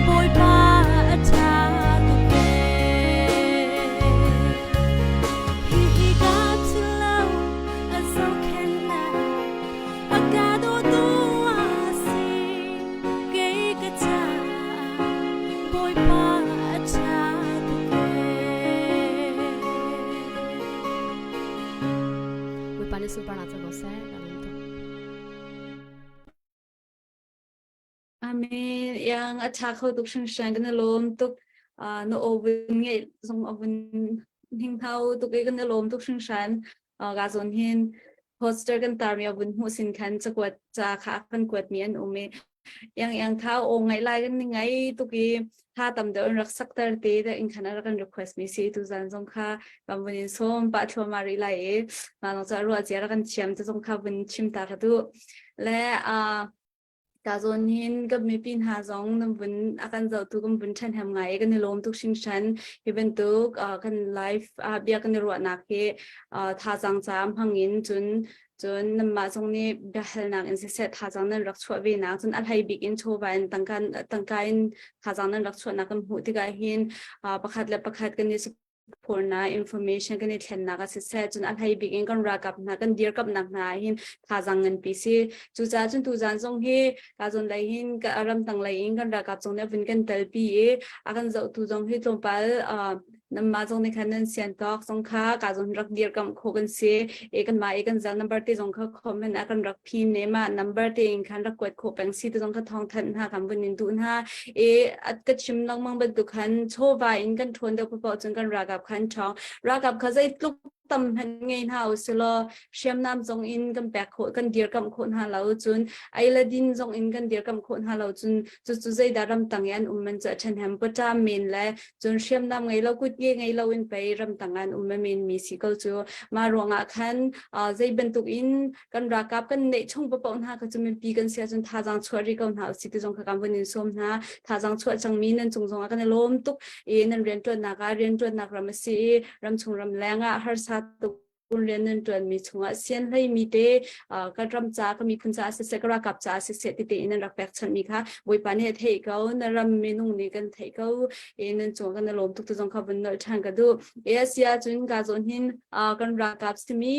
F: Bawipa a ṭha tuk ee. Hihi ka philh lo, a zohkhenhnak, a ka dawtu a si. Kei ka caah Bawipa a ṭha tuk ee. Bawipa nih sunparnak cu ko seh. Ka lawm tuk.
C: Amen. Yang a ṭha kho tuk hringhran kan i lawm tuk. Na aw vun ngeih zong a vun hninghno tuk i kan i lawm tuk hringhran. Ka zawn hin poster kan tarmi a vun hmuh sin khan cakuat ca kha a kan kuatmi an um i yang yang kha aw ngaih lai kan ni ngai tuk i tha tam deuh in rak sakter te da in khan a rak kan request mi si tu zan zong kha kan vun in sawm pah thluahmah rih lai i mah lawng cu a ruah cia rak kan thiam te zong kha vun chim ta ka duh le Ka zawn hin kan mipi hna zong nan vun a kan zohtu kan vun ṭhahnem ngai i kan i lawm tuk hringhran. Hi bantuk kan live bia kan i ruahnak hi thazaang ca hmang in cun cun nanmah zong nih biahalnak in siseh thazaang nan rak chuah ve nak cun a hlei bik in chawva in tangka tangka in thazaang nan rak chuahnak kan hmuh tikah hin pakhat le pakhat kan i phurnak information kan i thlennak a siseh cun a hlei bik in kan ralkap hna kan dirkamnak hna ah hin thazaang nganpi si. Cucaah cun tuzaan zong hi ka zawn lei hin ka ramtang lei in kan ralkap zong nih a vun kan telpi i a kan zohtu zong hi tlawmpal nanmah zong nih khan nan sian tawk zong kha ka zawn rak dirkamh khawh kan si i kanmah i kan zal number te zong kha comment ah kan rak pin ne mah number te in khan rak kuat khawh peng si te zong kha thawng thanh hna kan vun in duh hna i at ka chim lengmang bantuk khan chawva in kan ṭhawn deuh paoh cun kan ralkap khan ṭhawng ralkap kha zeitluk tam hmanh ngei hna usilaw hriamnam zong in kan pek khawh kan dirkamh khawh hna lo cun ei le din zong in kan dirkamh khawh hna lo cun cucu zeidah ramtang i an um man cu a ṭhahnem pawṭam men le cun hriamnam ngei lo kutke ngei lo in pei ramtang an um men mi si ko cu mah ruangah khan zei bantuk in kan ralkap kan neih chung paoh hna kha cu mipi kan si ahcun thazaang chuah rih ko hna usih ti zong kha kan vun in sawm hna. Thazaang chuah cangmi nan cung zong ah kan i lawm tuk i nan rianṭuannak ah rianṭuannak ram a si i ramchung ram leng ah harsa tuk rian nan ṭuanmi chungah sian hleimi te kan ram ca ka miphun ca siseh ka ralkap ca siseh ti tein nan rak pekchanhmi kha Bawipa nih a theih ko na ram minung nih kan theih ko i nan cung kan i lawm tuk ti zong kha vun nolh ṭhan ka duh. E a si ahcun ka zawn hin kan ralkap simi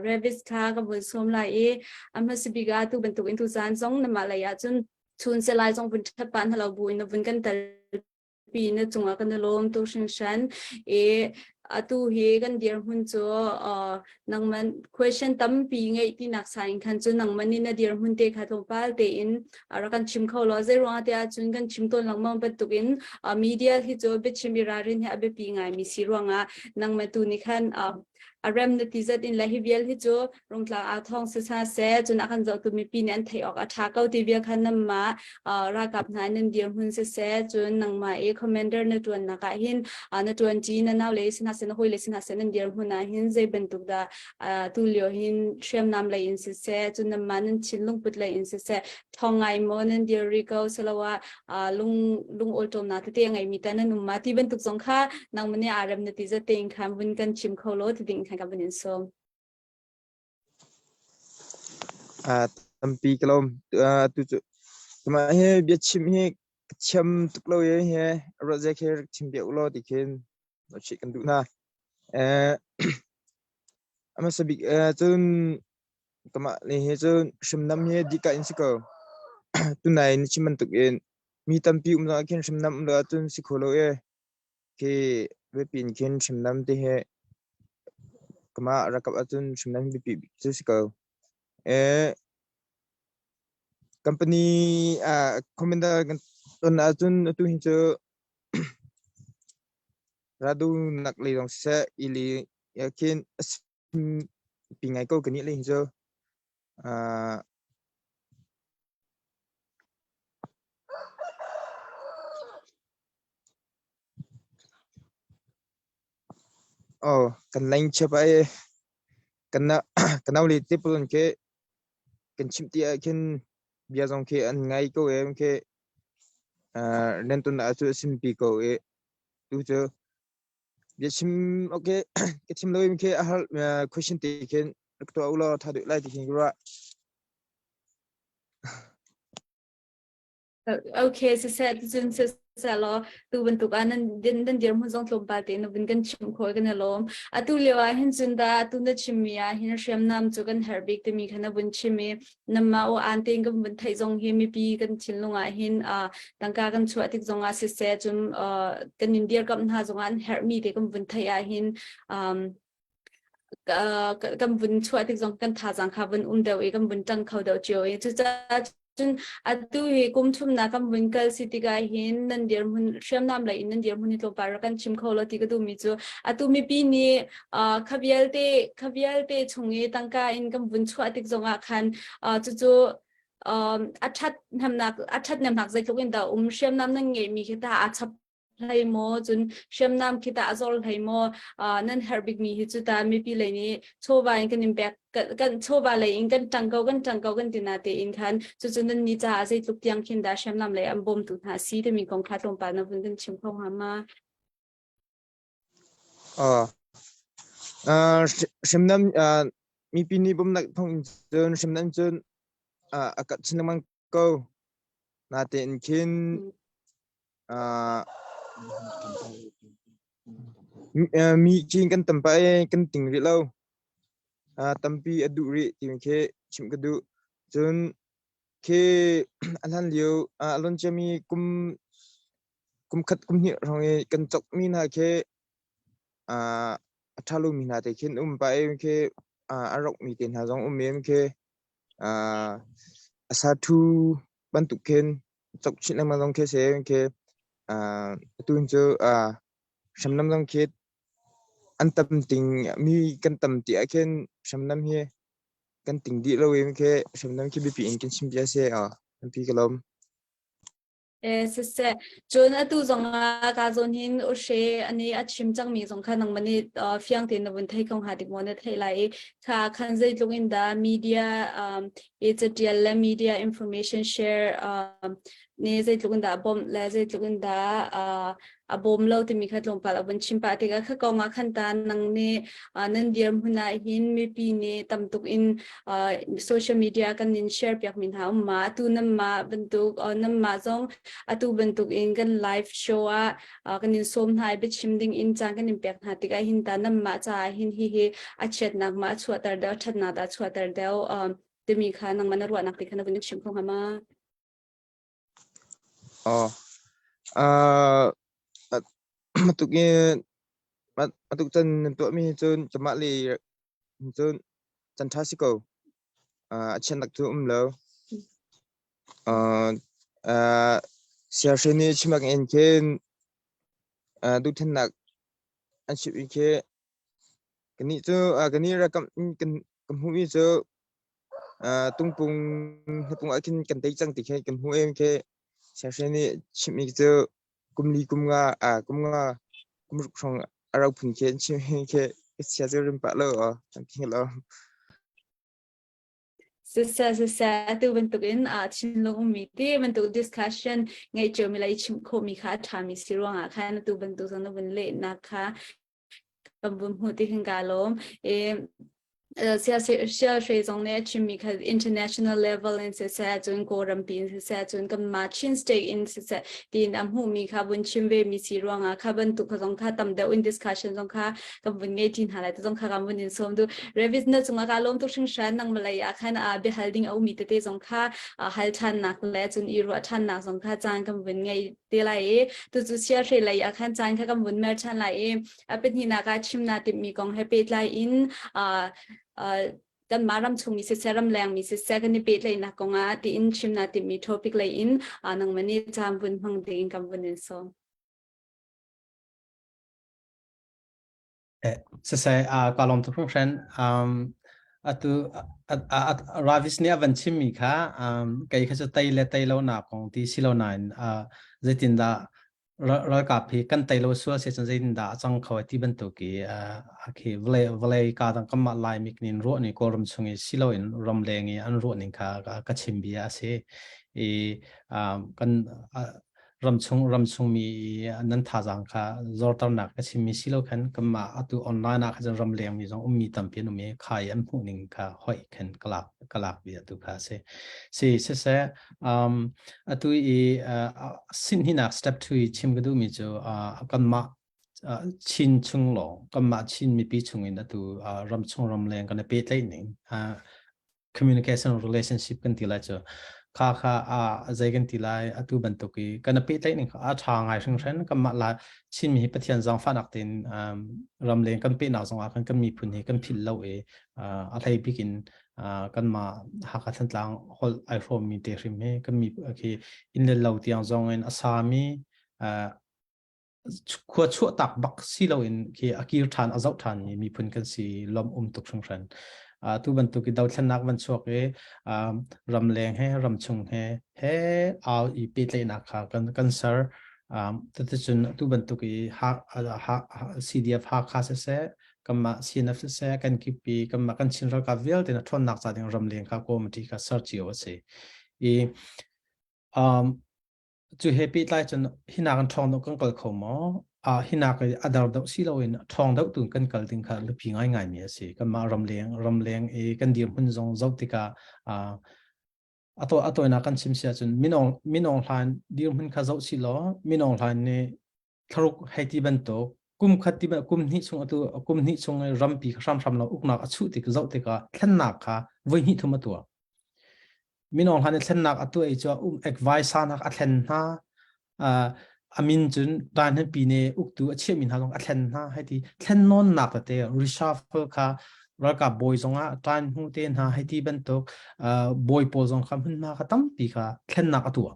C: Revis kha ka vun sawm lai i a hmasa bik ah tu bantuk in tu caan zong namah lei ah cun chun selai zong vun ṭhat pah hna lo bu in na vun kan tel pi na cungah kan i lawm tu hringhran i atu hi kan dirhmun cu nangman question tampi ngeih tinak sa in khan cu nangman nih na dirhmun te kha tlawmpal tein rak kan chim kho law zei ruangah tiah cun kan chim tawn lengmang bantukin media hi cu biachim i ralrin hi a biapi ngaimi si ruangah nangmah tu nih khan a rem na ti zat in le hi vial hi cu rungtlang aa thong sisa se cun a kan zohtu mipi nih an theih awk a ṭha ko ti vial khan nangmah ralkap hna nan dirhmun siseh cun nangmah i commander na ṭuannak ah hin na ṭuanṭi na nau le sihna seh na hawi le sihna seh nan dirhmun ah hin zei bantuk dah tu lio hin hriamnam lei in siseh cun nanmah nan thinlung put lei in siseh thong ngai maw nan dir rih ko siloah lung lung awlṭawmnak tete a ngeimi ta nan um ma ti bantuk zong kha nangmah nih aa rem na ti zat tein khan vun kan chim kho law ti ding khan ka vun in sawm.
E: Tampi ka lawm. Tu cu mah hi biachim hi ka thiam tuk lo i hi ruah zek hi rak chim piak u law ti khin. Chih kan duh hna. Eh a hmasa bik cun kamah le he cun hrimnam hi dika in si ko. Tunai na chim bantuk in mi tampi um zong ah khin hrimnam um lo ahcun si kho lo e. Khi biapi in khin hrimnam te hi kamah rakap ahcun hrimnam biapi bik cu si ko. Eh company ah commander kan ton ahcun atu hin cu Radu nak lei zong siseh ili khin a pi ngai ko kan nih lei hi cu. Uh, oh, kan leng chep ai kan na kan nau le te pulun ke kan chim ti ah khin bia zong khi an ngai ko em khi uh, nan tun ah cu simpi ko e tu cu bia chim okay ka chim lo im khi a har question te khin rak tuah u law tha deuh lai ti khin ka ruah.
C: Okay, siseh cun siseh law tu bantuk ah nan nan dirhmun zong tlawmpal te na vun kan chim khawh kan i lawm. Atu lio ah hin cun da atu na chimmi ah hin hriamnam cu kan herh bik timi kha na vun chim i namah aw an tein kan vun theih zong hi mipi kan thinlung ah hin tangka kan chuah tik zong ah siseh cun kan in dirkamh hna zong ah an herhmi te kan vun theih ah hin kan vun chuah tik zong kan thazaang kha vun um deuh i kan vun ṭang kho deuh cio i cucaah cun atu hi kum thumnak kan vun kal si tikah hin nan dirhmun hriamnam lei in nan dirhmun hi tlawmpal rak kan chim kho lo ti ka duhmi cu atu mipi nih kha vialte kha vialte chung i tangka in kan vun chuah tik zongah khan cucu a ṭhat hnemnak a ṭhat hnemnak zeitluk in dah um hriamnam nan ngeihmi khi tah aa chap hlei maw cun hriamnam khi tah a zor hlei maw nan herh bikmi hi cu ta mipi lei nih chawva in kan in pek kan chawva lei in kan ṭang ko kan ṭang ko kan ti na tein khan cucu nan ni caah zeitluk tiang khin dah hriamnam lei an bawmtu hna si timi kong kha tlawmpal na vun kan chim kho hnga ma?
E: Hriamnam mipi nih bawmhnak thawng in cun hriamnam cun a kat chin lengmang ko. Natein khin Mi cin kan tam pah i kan ting rih lo. Tampi a duh rih timi khi chimh ka duh. Cun khi a hlan lio a loan ciami kum kum khat kum hnih hrawng i kan cawkmi hna khi a ṭha lomi hna te khin um pah i khi a rokmi te hna zong um i khi a sa ṭhu bantuk khin cawk chih lengmang zong khi si khi atu cu hriamnam zong khi an tam ting mi kan tam ti ah khin hriamnam hi kan ting dih lo in khi hriamnam khi biapi in kan chim bia si tampi ka lawm.
C: Eh siseh cun atu zong ah ka zawn hin ushe ani a chim cangmi zong kha nangmah nih fiang tein na vun thei ko hnga dik maw na theih lai i kha khan zeitluk in dah media um, i catial le media information share um, nih zeitluk in dah bawmh le zeitluk in dah uh, a bawm lo timi kha tlawmpal a vun chim pah tikah kha kong ah khan ta nang nih uh, nan dirhmun ah hin mipi nih tamtuk in uh, social media kan in share piak mi hna um ma atu nan ma bantuk uh, nan ma zong atu bantuk in kan live show ah uh, kan in sawm hna i biachim ding in caan kan in pek hna tikah hin ta nan mah caah hin hi hi a chiatnak ma a chuahter deuh ṭhatnak dah chuahter deuh um, timi kha nangmah na ruahnak ti kha na vun chim kho hnga ma?
E: Oh. Uh, matuk in matuk chan nan tuahmi hi cun kamah le cun chan ṭha si ko. Uh, a chiatnak cu um lo. Uh, uh, siahri nih chimak in khin uh, duhthennak an chimh i khi kannih cu uh, kannih rakam kan kan hmuhmi cu uh, tungpung hnapung ah khin kan tei cang ti khi kan hmuh em khi siahri nih chimhmi cu kum li kum nga uh, kum nga kum ruk hrawng a rau phun khi an chim khi ka chia cu rim pah lo kan ti lo.
C: Siseh siseh atu bantukin ah thinlung ummi ti bantuk discussion ngeih ciomi le i chimh khawhmi kha a ṭhami si ruangah khan atu bantuk zong na vun lehnak kha kan vun hmuh ti khan kaa lawm. I. Sia Hre zong nih a chimmi kha international level in siseh cun Kawlram pi in siseh cun kanmah Chin state in siseh tiin a hmuhmi kha vun chim ve mi si ruangah kha bantuk kha zong kha tam deuh in discussion zong kha kan vun ngei ṭi hna lai ti zong kha kan vun in sawm duh. Revis na cungah ka lawm tuk hringhran nang malay ah khan biahal ding a ummi tete zong kha hal ṭhannak le cun i ruah ṭhannak zong kha caan kan vun ngei te lai i tucu Sia Hre lei ah khan caan kha kan vun mer ṭhan lai i A pahnihnak ah chim naa timhmi kong he pehtlai in kanmah ram chungmi siseh ramlengmi siseh kan i pehtlaihnak kong ah tiin chim naa timhmi topic lei in nangmah nih caan vun hmang ding kan vun in sawm.
D: Siseh ka lawm tuk hringhran. Atu Ravis nih a van chimmi kha kei kha cu tei le tei lo nak kong ti si lo nain zeitindah ralkap hi kan tei lo sual se cun zeitindah a cang kho ti bantuk i khi vawlei vawlei ka dang kanmah Laimi nin ruah ni Kawlram chung i silo in ramleng i an ruah ning kha ka chim bia a si i kan ramchung ramchung mi nan thazaang kha zorternak ka chimmi silo khan kanmah atu online ah khan ramleng mi zong ummi tampi an um i kha i an hmuh ning kha hoi khan ka lak ka lak bia tu kha si si siseh Um, atu i uh, sin hinak step 2 i chim ka duhmi cu uh, kanmah uh, Chin chung lawng kanmah Chin mipi chung in atu uh, ram chung ram leng kan i pehtlaih ning uh, communication relationship kan ti lai cu kha kha a zei kan ti lai atu bantuk i kan i pehtlaih ning kha a ṭha ngai hringhran kanmah la Chin mi hi Pathian zaangfahnak tein um, ramleng kan pehnak zong ah khan kan miphun hi kan philh lo i uh, a hlei bik in kanmah Hakha Thantlang holh ai hrawmmi te hrim hi kan mi khi inn le lo tiang zong in a sami khua chuah tak bak si loin khi a kir ṭhan a zoh ṭhan mi miphun kan si lom um tuk hringhran. Tu bantuk i dothlennak van chuak i ramleng he ramchung he he au i pehtlaihnak kha kan kan ser. Cuticun tu bantuk i CDF Hakha siseh kanmah CNF siseh kan kipi kanmah kan Chin ralkap vialte na ṭhawnnak ca ding ramleng kha committee kha ser cio a si. I um, cu he pehtlai cun hinak in ṭhawng deuh kan kal kho maw? Uh, hinak i a dar deuh si loin ṭhawng deuh tu kan kal ding kha biapi ngaingai mi a si. Kanmah ramleng ramleng i kan dirhmun zong zoh tikah uh, a tawi a tawinak kan chim si ahcun minong minong hlan dirhmun kha zoh si law minong hlan nih thlaruk hei ti bantuk kum khat ti kum hnih chung atu kum hnih chung i rampi hramhram lo uknak a chuh tik zoh tikah thlennak kha voi hnih thum a tuah minong hlan i thlennak a tuah i cu um advisor nak a thlen hna amin cun tan han pi ne uktu a chiah mi hna zong a thlen hna hei ti thlen nawn nak tete reshuffle kha ralkap bawi zongah tan hnu te hna hei ti bantuk bawi pawl zong kha hmunhma kha tampi kha thlennak a tuah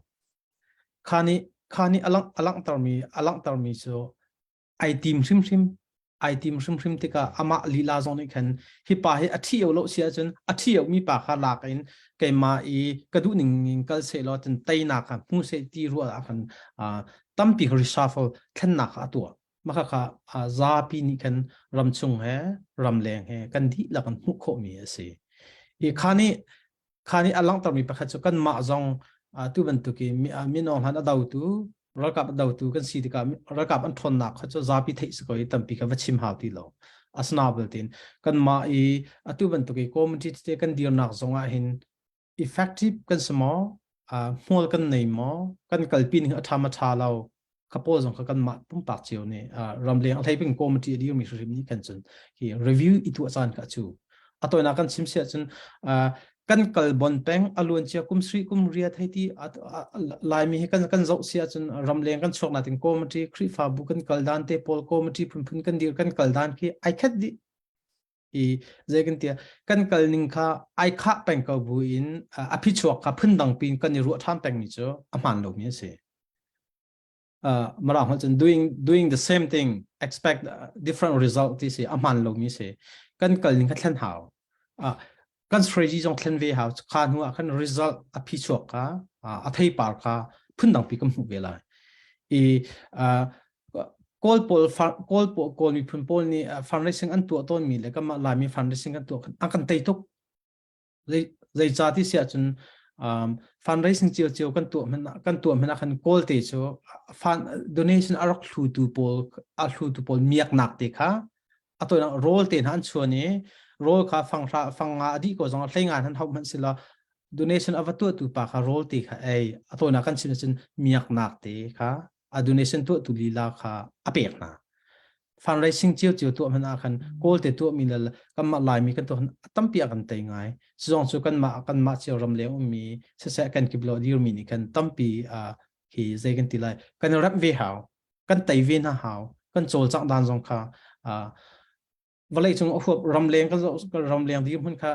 D: Kha nih kha nih a langh a langhtermi a langhtermi cu ai tim hrimhrim ai tim hrimhrim tikah amah lila zong nih khan hi pa hi a ṭhi lo si ahcun a ṭhi mi pa kha lak in keimah i ka duh ning in kal seh law cun teinak kha hmu seh ti ruah ah khan tampi reshuffle thlennak kha a tuah. Mah kha zapi nih khan ramchung he ramleng he kan dihlak in hmuh khawhmi a si. I kha nih Kha nih a langhtermi pakhat cu kanmah zong tu bantuk i mino hlan a dotu ralkap a dotu kan si tikah ralkap an ṭhawnnak kha cu zapi theih si ko i tampi kha va chim hau ti lo. Asina belte kanmah i atu bantuk i community tete kan dirnak zong ah hin effective kan si maw hmual kan nei maw kan kalpi ning a ṭha ma ṭha lo kha pawl zong kha kanmah pumpak cio nih ramleng a hleiping committee a dirmi hrimhrim nih kan cun hi review i tuah caan kha cu a tawinak kan chim siah cun kan kal bon peng a luan cia kum sri kum riat hei ti laimi hi kan kan zoh sia cun ramleng kan chuak natin committee Khrihfabu kan kal dan te pawl committee phunphun kan dir kan kal dan khi ai khat dih i zei kan tia kan kal ning kha ai khah peng ko bu in a phichuak kha phundang pin kan i ruah ṭhan peng mi cu a hmaan lomi a si Mirang holh cun doing doing the same thing expect different result ti si a hmaan lomi si kan kal ning kha thlen hau kan strategy zong thlen ve hau kha hnu ah khan result a phichuak kha a theipar kha phundang pi kan hmuh ve lai i Kawl pawl Kawl pawl Kawl miphun pawl nih fundraising an tuah tawnmi le kanmah Laimi fundraising kan tuah an kan tei tuk Zeicah ti si ahcun um, fundraising ciocio kan tuah hmanh kan tuah hmanh ah khan Kawlte cu fund donation a rak hlutu pawl a hlutu pawl miaknak te kha a tawinak rawl te hna an chuan i Rawl kha fang hra fang nga a dih ko zong hlei nga han hau hmanh sila donation a va tuahtu pa kha rawl te kha ei a tawinak kan chim ahcun miaknak te kha a donation tuahtu lila kha a pek hna. Fundraising cio cio tuah hmanh ah khan Kawl te tuahmi le kanmah Laimi kan tuah a tampi ah kan tei ngai. Sizong cu kanmah kanmah cio ram leng ummi siseh kan kip lo dirmi nih khan tampi hi zei kan ti lai kan remh ve hau kan tei ve hna hau kan cawlcangh dan zong kha vawlei cung a huap ramleng kan ramleng dirhmun kha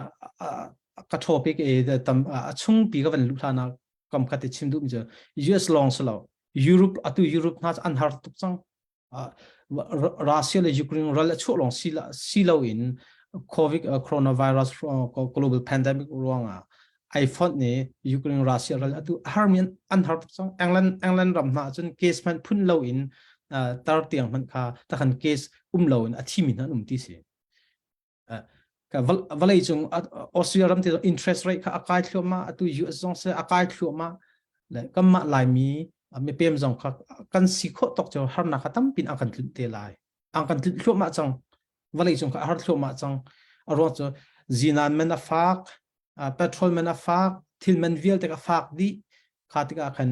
D: ka topic e tam a chungpi ka van luh hlan ah kam khat te chim duh mi cu US long silo Europe atu Europe hna an har tuk cang Russia le Ukraine ral a chuah lawng si lo in COVID coronavirus global pandemic ruangah ai fonh ni Ukraine Russia ral atu har mi an har tuk cang England England ram hna cun case hmanh phun lo in tar tiang hmanh kha takhan case um lo in a thi mi hna an um ti si ka vawlei cung Austria ram te interest rate kha a kai thluahmah atu US zong se a kai thluahmah le kanmah Laimi mipem zong kha kan si khawh tok cu harnak kha tampin an kan tlunh te lai an kan tlunh thluahmah cang vawlei cung kha a har thluahmah cang a ruang cu zinan man a fak petrol man a fak thil man vialte ka fak dih kha tikah khan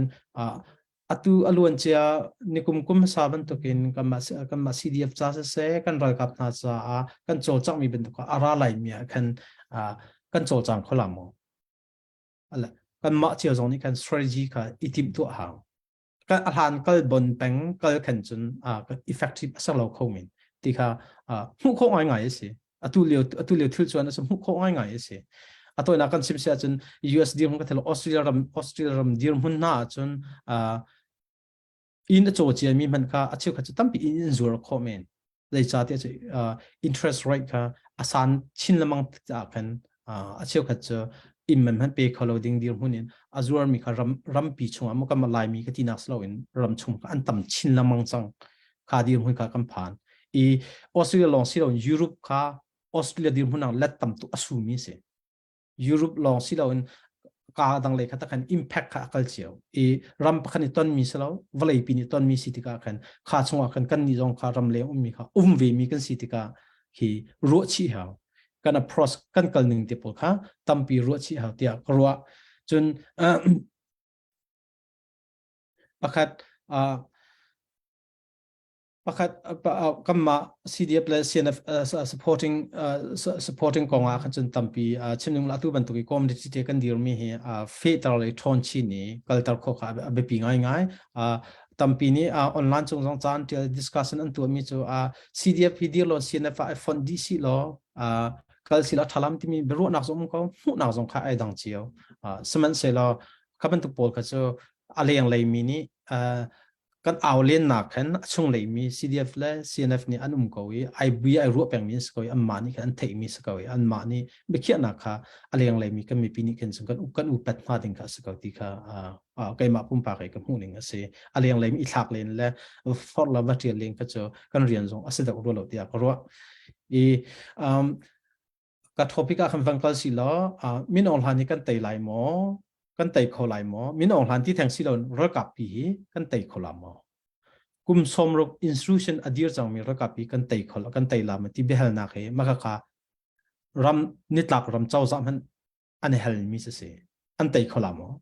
D: atu a luancia nikum kum hmasa bantukin kanmah kanmah CDF ca siseh kan ralkap hna caah kan cawlcanghmi bantuk a ra laimi ah khan kan cawlcang kho la maw? Ala kanmah cio zong nih khan strategy kha i timh tuah hau. Kan a hlan kal bon peng kal khan cun effective a ser lo kho men ti kha hmuh khawh ngaingai a si. Atu lio atu lio thil chuan a si hmuh khawh ngaingai a si. A tawinak kan chim si ahcun US dirhmun ka thelo Australia ram Australia ram dirhmun hna ahcun inn a caw ciami hmanh kha a cheukhat cu tampi inn in zuar khawh men. Zeicahtiah cu interest rate kha a san chin lengmang caah khan a cheukhat cu inn man hmanh pe kho lo ding dirhmun in a zuarmi kha ram rampi chungah maw kan Laimi ka tinak si loin ram chung kha an tam chin lengmang cang. Kha dirhmun kha kan phan. I Australia lawng si loin Europe kha Australia dirhmun ah let tam tuk a sumi si. Europe lawng si loin ka dang lei kha takhan impact kha a kal cio i ram pakhat nih tonmi si lo vawlei pi nih tonmi si tikah khan kha chungah khan kan nih zong kha ram leng ummi kha um ve mi kan si tikah hi ruah chih hau kan approach kan kal ning te pawl kha tampi ruah chih hau tiah ka ruah cun pakhat pakhat kanmah CDF le CNF supporting supporting kong ah khan cun tampi chim ning atu bantuk i community te kan dirmi hi fehter le ṭhawn chin i kalter khawh kha a biapi ngaingai tampi nih online cung zong caan tial discussion an tuahmi cu CDF hi dir law CNF ah font dih si law kal si law ṭhalam timi biaruahnak zong um ko hmuhnak zong kha ai dang cio sihmanhsehlaw kha bantuk pawl kha cu a lenglei mi nih kan au lennak khan a chunglei mi CDF le CNF nih an um ko i ai bui ai ruah pengmi an si ko i anmah nih khan an theihmi si ko i anmah nih biakhiahnak kha a lenglei mi kan mipi nih khin cun kan kan upat hnga ding kha a si ko ti kha keimah pumpak i ka hmuh ning a si a lenglei mi i thlak len le forh le va ṭial len kha cu kan rian zong a si deuh rua lo tiah ka ruah i um, ka topic ah khan van kal si law min Aung Hlaing hi kan tei lai maw kan tei kho lai maw min Aung Hlaing ti theng si lo ralkap pi hi kan tei kho la maw kum sawmruk institution a dir cangmi ralkap pi kan tei kho kan tei la ma ti biahalnak hi maka ka ram nitlak ram cozah hmanh an hal mi si an tei kho la maw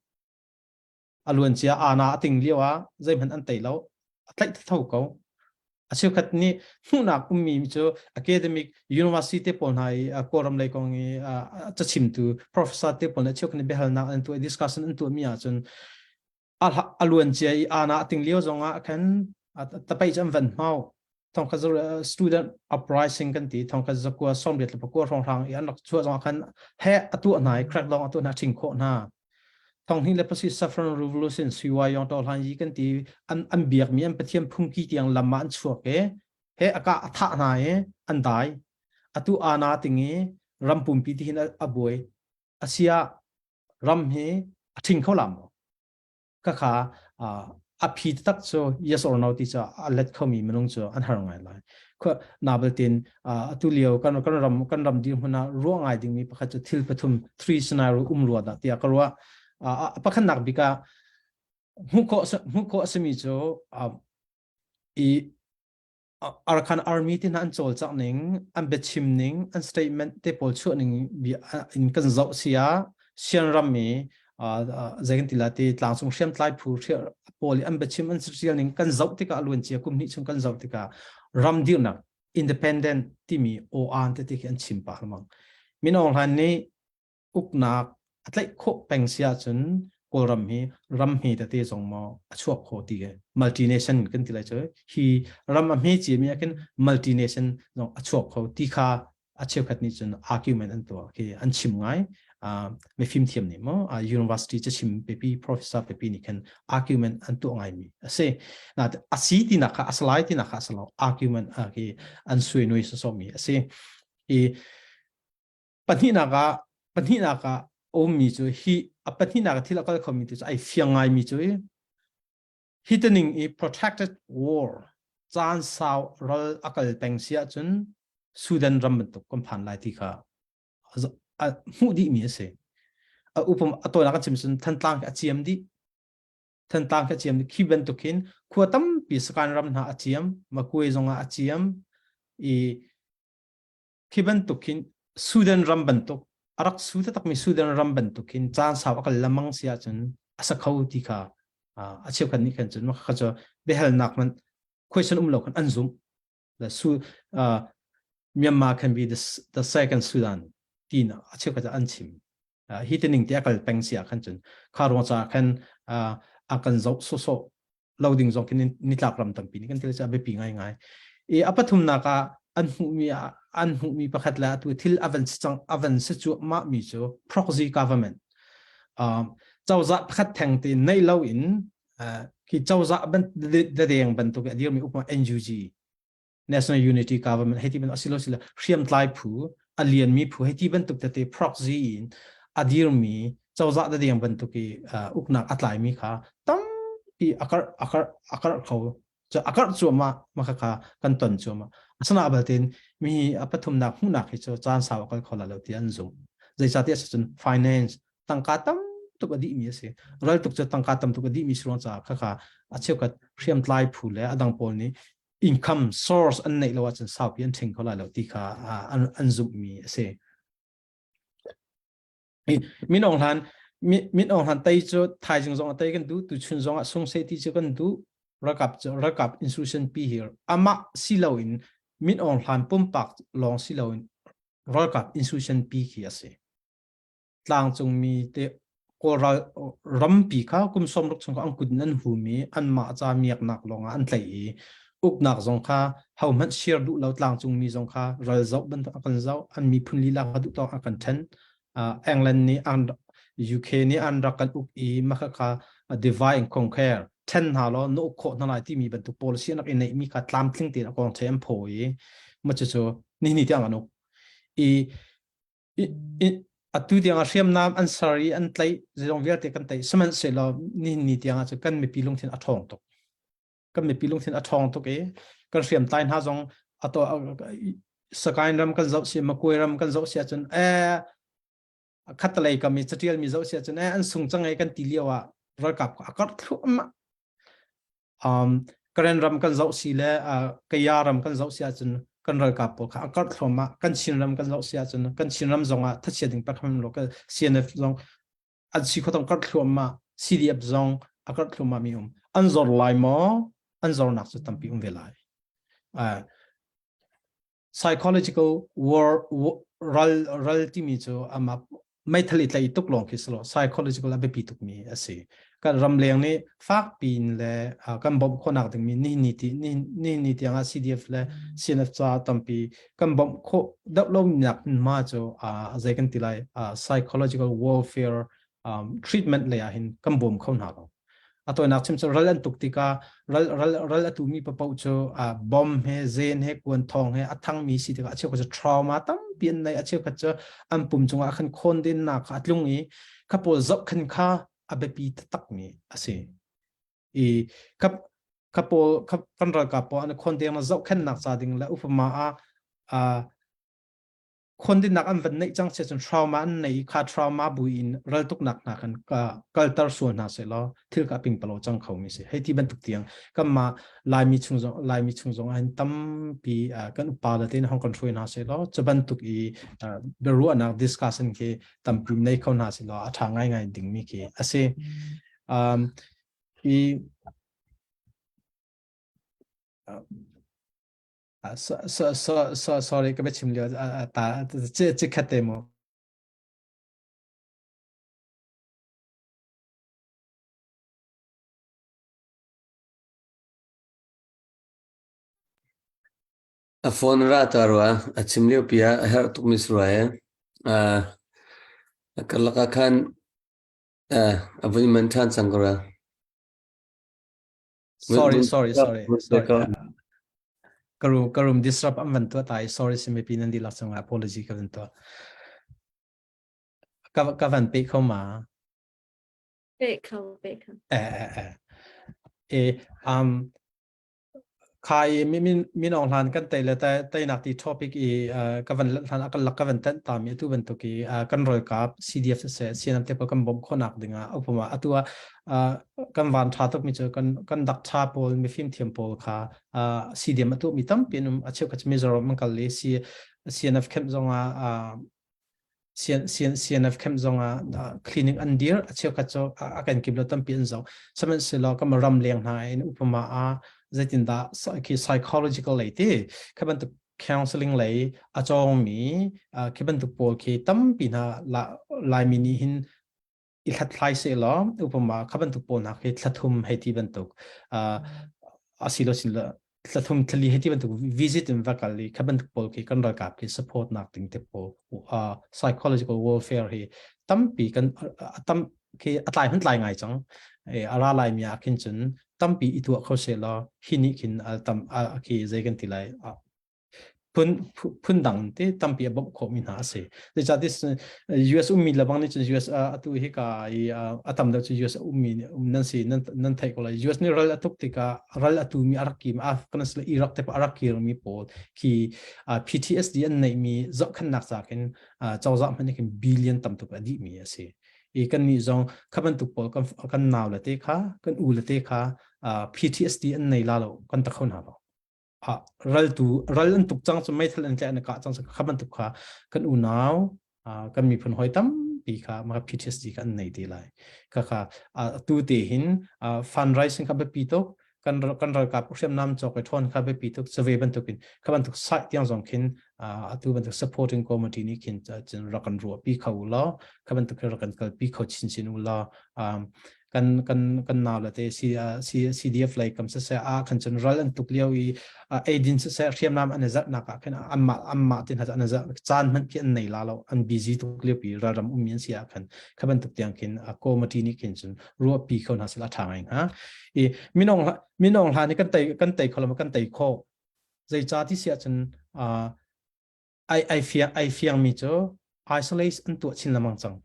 D: A luancia ana a ting lio ah zeihmanh an tei lo. A tlaih tho ko. A cheukhat nih hmuhnak ummi cu academic university te pawl hna i Kawlram lei kong i cachimtu professor te pawl nih cheukhat nih biahalnak an tuah discussion an tuahmi ahcun a luancia i ana a ting lio zongah khan tapai cu an van hmau thongkhat student uprising kan ti thongkhat zakua sawmriat le pakua hrawnghrang i an rak chuah zongah khan he atu hna i crack dong atu hna ṭhing khawh hna thonghnih le pasi saffron revolution suiwa yong to hlan yi kan ti an an biak mi an pathian phungki tiang lam ah an chuak e he aka a thah hna i an dai atu ana tingi ram pumpi ti hin a buai asia ram hi a ṭhing kho lam maw khakha a phi tak cu yes or no ti cu a let khomi minung cu an har ngai lai khua nabaltin atu lio kan kan ram kan ram dirhmun ah ruah ngai dingmi pakhat cu thil pathum three scenario um rua dah tiah ka ruah pakhat nak bik ah hmuh khawh hmuh khawh a simi cu i. Arakan Army ti hna an cawlcangh ning, an biachim ning, an statement te pawl chuah ning in kan zoh sia Sian ram i zei kan ti la ti tlangcung hriamtlai phu pawl i an biachim an tial ning kan zoh tikah a luan cia kum hnih chung kan zoh tikah ram dirnak independent timi aw-an tete khi an chim pah lengmang. Min Aung Hlaing nih uknak a tlaih khawh peng si ahcun Kawlram hi ram hme tete zong maw a chuak kho ti ke multination kan ti lai cu hi ram a hme ciami ah khin multination zong a chuak kho ti kha a cheukhat nih cun argument an tuah khi an chim ngai mifim thiam nih maw university cachim pepi professor pepi nih khan argument an tuah ngai mi a si na a si tinak kha a salai tinak kha a salo argument khi an sui nui so mi a si i Pahnihnak ah pahnihnak ah a ummi cu hi a pahnihnak ah thil a kal khomi tu cu ai fiang ngaimi cu hi tining i protected war caan sau ral a kal peng si ahcun Sudan ram bantuk kan phan lai ti kha a hmuh dihmi a si. A upam a tawinak kan chim cun Thantlang khi a ciam dih. Thantlang khi a ciam dih. Khi bantuk hin khua tampi Sakan ram hna a ciam, Makue zong ah a ciam i Khi bantuk hin Sudan ram bantuk a rak su taktakmi Sudan ram bantuk hin caan sau a kal lengmang si ahcun a sa kho ti kha a cheukhat nih khan cun kha cu biahalnak man question um lo khan an zumh. The Su, uh, Myanmar can be the, the second Sudan tiin a cheukhat an chim. Uh, hi tining te a kal peng si ah khan cun kha ruang caah khan uh, a kan zoh sawsawh lo ding zong khin nitlak ram tampi nih kan til cu a biapi ngaingai. I a pathumnak ah an hmuhmi an hmuhmi pakhat le atu thil avan si cang avan si cuahmah mi cu proxy government um, cozah pakhat theng te nei lo in uh, khi cozah ban dadeng bantuk a dirmi upma NUG National Unity Government hei ti ban asilo sila hriamtlai phu a lianmi phu hei ti bantuk tete proxy in a dirmi cozah dadeng bantuk i uknak a tlaimi kha tampi akar akar akar kho cu akar cuahmah maka kha kan ton cuahmah asana baltin mi a pathumnak hmuhnak hi cu caan sau akal kho la lo ti an zum zeicahtiah cun finance tangka tam tuk a dihmi a si ral tuk cu tangka tam tuk a dihmi si ruang caah khakha a cheukhat hriamtlai phu le adang pawl nih income source an neih lo ahcun saupi an ṭhing kho lai lo ti kha an, an zumhmi a si. Min Aung Hlan Min Aung Hlan tei cu thaizing zong a tei kan duh tuchun zong ah sung seh ti cu kan duh ralkap cu ralkap institution pi hi amah si loin Min Aung Hlan pumpak lawng si loin ralkap institution pi khi a si. Tlangcungmi te Kawlral rampi kha kum 60 chung kha an kut in an hum i anmah ca miaknak lawngah an tlaih i uknak zong kha hohmanh share duh lo tlangcungmi zong kha ral zoh bantuk a kan zoh an miphun lila kha duh tawk a kan ṭhen England nih an UK nih an rak kan uk i mah kha divide and conquer ṭhen hna law na uk khawh hna lai timi bantuk policy an rak i neihmi kha tlamtling tein a kong the an phaw i mah cucu nihin ni tiang an uk i atu tiang ah hriamnam an ser i an tlaih zeizong vialte kan tlaih sihmanhsehlaw nihin ni tiang ah cun kan mipi lungthin a ṭhawng tuk kan mipi lungthin a ṭhawng tuk i kan hriamtlai hna zong ato Sakaing ram kan zoh si Makuai ram kan zoh si ahcun eh khatalei kam i catial mi zoh si ahcun eh an sung cang ei kan ti lio ah ralkap a karh thluahmah Um, Karen ram kan zoh si le uh, Kaya ram kan zoh si ahcun kan ralkap pawl kha a karh thluahmah kan Chin ram kan zoh si ahcun kan Chin ram zong ah thachia ding pakhat lo ka CNF zong an si khotong karh thluahmah CDF zong a karh thluahmah mi um an zor lai maw an zornak cu tampi um ve lai uh, psychological war, ral ral timi cu ama meithal i tlaih tuk lawng khi si lo psychological a biapi tukmi a si kan ramleng nih fak piin le kan bawmh khawhnak dingmi ni ni ti ni ni ni tiang ah CDF le CNF ca tampi kan bawmh khawh deuh lo nak ma cu zei kan ti lai psychological warfare um, treatment lei ah hin kan bawm kho hna lo a tawinak chim cu ral an tuk tikah ral ral ral a tumi papoh cu uh, bomb he zen he kuan thong he a thangmi si tikah a cheukhat cu trauma tampi an nei a cheukhat cu an pum cungah khan khawn dennak kha a tlung i kha pawl zohkhen kha a biapi taktakmi a si i kha kha pawl kha kan ralkap pawl an khawn deng na zohkhennak ca ding le upama ah uh,
G: Khondinnak an van neih cang si cun trauma an nei kha trauma bu in raltuknak hna khan ka kalter sual hna se law thil ka ping palo cang kho mi si. Hei ti bantuk tiang kanmah Laimi chung zong Laimi chung zong ahhin tampi kan upa le tein hong kan hruai hna se law cu bantuk i biaruahnak discussion khi tampi nei kho hna se law a ṭha ngaingai dingmi khi a si. Um, i so, so, so, so, sorry ka biachim lio ta cikhat te mu.
H: A phone ra ta rua a chim lio pi ah a herh tukmi si rua e. A karlak ah khan a vun man ṭhan cang ko rua.
G: Sorry, sorry, sorry. sorry. Karu karum disrupt an van tuah tai sorry si mipi nan dihlak cungah apology ka van tuah. Ka ka van pe kho ma?
C: Pe kho, pe kho.
G: Eh eh eh. E um kha i mi min min Aung Hlan kan tei le teinak ti topic i ka van hlan a kan lak ka van tenh ta mi atu bantuk i kan ralkap CDF siseh CNF te pawl kan bawmh khawhnak dingah upama atu ah kan van tha tuk mi cu kan kan dak tha pawl mifim thiam pawl kha CDM atu mi tampi an um a cheukhat Mizoram an kal i CNF camp zongah CNF camp zongah clinic an dir a cheukhat cu a kan kip lo tampi an zoh sihmanhsehlaw kan ram leng hna in upama ah zeitindah khi psychological lei ti kha bantuk counseling lei a cawngmi khi bantuk pawl khi tampi hna Laimi nih hin i hlathlai sehlaw upama kha bantuk pawl hna khi thlathum hei ti bantuk asilo sin thlathum thlali hei ti bantuk visit in va kal i kha bantuk pawl khi kan ralkap khi support nak ding te pawl psychological warfare hi tampi kan tam khi atlai hun tlai ngai cang ara lai mi ah khin cun tampi i tuah kho sehlaw hi nih khin tam khi zei kan ti lai phun phun dang te tampi a bawmh khawhmi hna a si. Zeicahtiah US ummi lebang nih cun US atu hi ka i a tam deuh cu US ummi um nan si nan nan theih ko lai. US nih ral a tuk tikah ral a tumi a rak kim Afghanistan le Iraq te a rak kirmi pawl khi PTSD an neihmi zohkhenhnak ca khin cozah hmanh nih khin billion tam tuk a dihmi a si. I kan nih zong kha bantuk pawl kan kan nau le te kha kan u le te kha PTSD an nei la lo kan ta kho hna lo. Ral tu ral an tuk cang cu meithal an tlaih an kah cang kha bantuk kha kan unau kan miphun hoi tampi kha mah PTSD kha an nei te lai kha kha tu te hin fundraising kha biapi tuk kan kan ralkap hriamnam cawk i ṭhawn kha biapi tuk chave bantukin kha bantuk site tiang zong khin atu bantuk supporting committee nih khin cun rak kan ruahpi kho u law kha bantuk rak kan kalpi kho chinchin u law kan kan kan nau le te C, C, CDF lei kam siseh a khan cun ral an tuk lio i eidin siseh hriamnam an i zarhnak ah khin anmah anmah tin hna an i zarh caan hmanh khi an nei la lo an busy tuk lio pi ralram ummi an si ah khan kha bantuk tiang khin committee nih khin cun ruahpi kho hna sila tha ngai hnga i minong minong hla ni kan tei kan tei kho lo kan tei kho zeica ti si ahcun ai ai fiang ai fiang mi cu isolate an tuah chin lengmang cang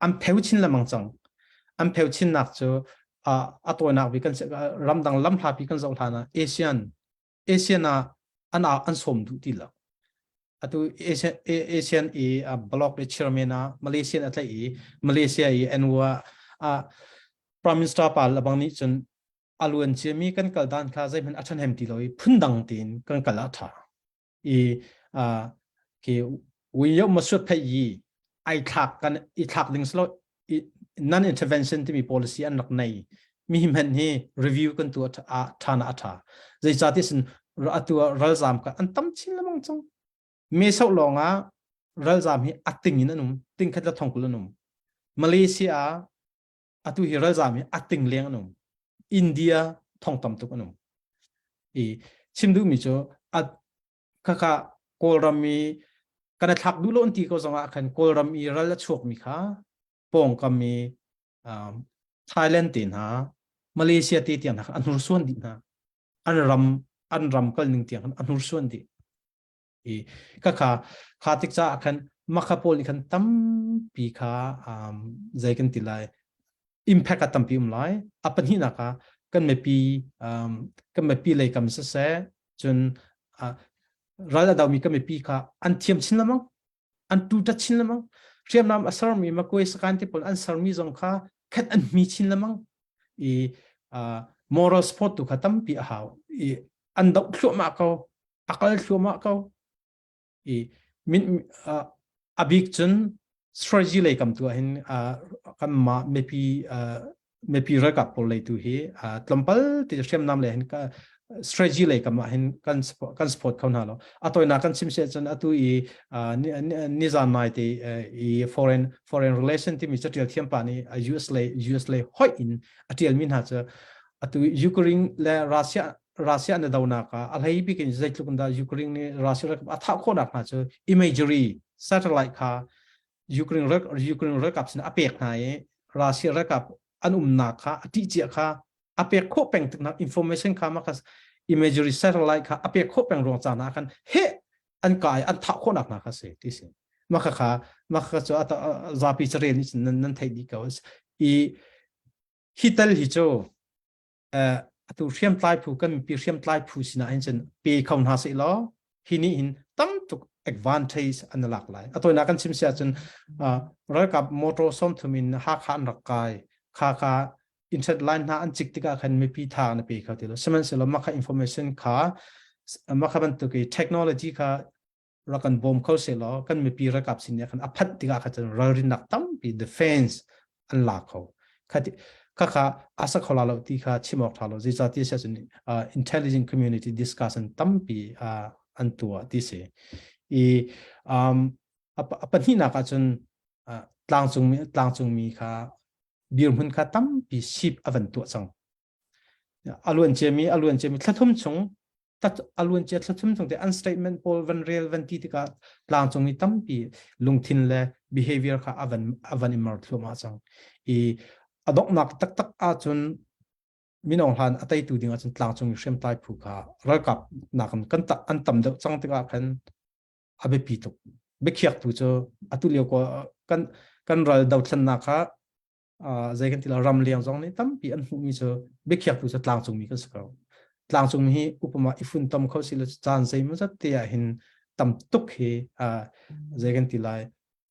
G: an pheu chin lengmang cang an pheu chinnak cu a tawinak bi kan ramdang lam hlapi kan zoh hlan ah ASEAN ASEAN ah an an sawm duh ti lo atu ASEAN ASEAN i block le chairman ah Malaysian a tlaih i Malaysia i anwa a prime minister pa labang nih cun a luan ciami kan kal dan kha zeihmanh a ṭhahnem ti lo i phundang tein kan kal ah ṭha i ke wi yo ma suat phei yi ai thlak kan i thlak ding slo non intervention timi policy an rak nei mi hman hi review kan tu a tha na a tha zeicati sin atu ralzam ka an tam chin lamang chang me so longa ralzam hi ating in anum ting khat la thongkul anum Malaysia atu hi ralzam hi ating leng anum India thong tam tuk an um. I chim duhmi cu a khakha Kawlram i kan i thlak duh lo an ti ko zongah khan Kawlram i ral a chuakmi kha pawngkam i um, Thailand te hna Malaysia te tiang hna khan an hnursuan dih hna. An ram an ram kal ning tiang khan an hnursuan dih. I khakha kha tik caah khan makha pawl nih khan tampi kha um, zei kan ti lai impact a tampi um lai a pahnihnak ah kan mipi um, kan mipi lei kam siseh cun uh, Ral a domi kan mipi kha an thiam chin lengmang, an tuta chin lengmang. Hriamnam a sermi Makwe Sakan te pawl an sermi zong kha khat an hmi chin lengmang. I moral support tu kha tampi a hau. I an doh thluahmah ko, a kal thluahmah ko. I min a bik cun strategy lei kam tu ah hin kanmah mipi mipi ralkap pawl lei tu hi tlawmpal ti hriamnam lei hin strategy lei kam ah hin kan kan support kho hna lo. A tawinak kan chim si ahcun atu i nizan nai te i foreign foreign relation timi catial thiam pa nih US lei US lei hoih in a tialmi hna cu atu Ukraine le Russia Russia an i donak ah a hlei bik in zeitluk in dah Ukraine nih Russia ralkap a thah khawhnak hna cu imagery satellite kha Ukraine Ukraine ralkap sin a pek hna i Russia ralkap an umnak kha a ṭih cia kha a pek khawh peng tiknak information kha mah kha imagery satellite kha a pek khawh peng ruang caan ah khan he an kai an thah khawhnak hna kha si ti si mah kha kha mah kha cu zapi carel nih nan nan theih dih ko i hi tal hi cu atu hriamtlai phu kan mipi hriamtlai phu sinah hin cun pe kho hna seh law hi nih hin tam tuk advantage an lak lai. A tawinak kan chim si ahcun ralkap motor 30 in Hakha an rak kai kha kha internet line hna an cik tikah khan mipi tha na pe kho ti lo. Sihmanhsehlaw mah kha information kha mah kha bantuk i technology kha rak kan bawm kho seh law kan mipi ralkap sin nih khan a phanh tikah kha cun ralrinnak tampi defense an la kho. Khati kha kha asa kho la lo ti kha chim awk tha lo. Zeicahtiah siah cun intelligent community discussion tampi an tuah ti si. I um, a pahnihnak ah cun tlangcungmi tlangcungmi kha dirhmun kha tampi sip a van tuah cang. A luan ciami a luan ciami thlathum chung a luancia thlathum chung te an statement pawl van rel van ti tikah tlangcung mi tampi lungthin le behavior kha a van a van i mer thluahmah cang. I a donghnak taktak ahcun mino hlan a teitu ding ahcun tlangcung mi hriamtlai phu kha ralkap nakin kan an tam deuh cang tikah khan a biapi tuk. Biakhiaktu cu atu lio ko kan kan ral dothlennak kha zei kan ti la ram leng zong nih tampi an hmuhmi cu biakhiaktu cu tlangcungmi kan si ko. Tlangcungmi hi upama i funtom kho si le caan zeimaw zat te ah hin tam tuk hi zei kan ti lai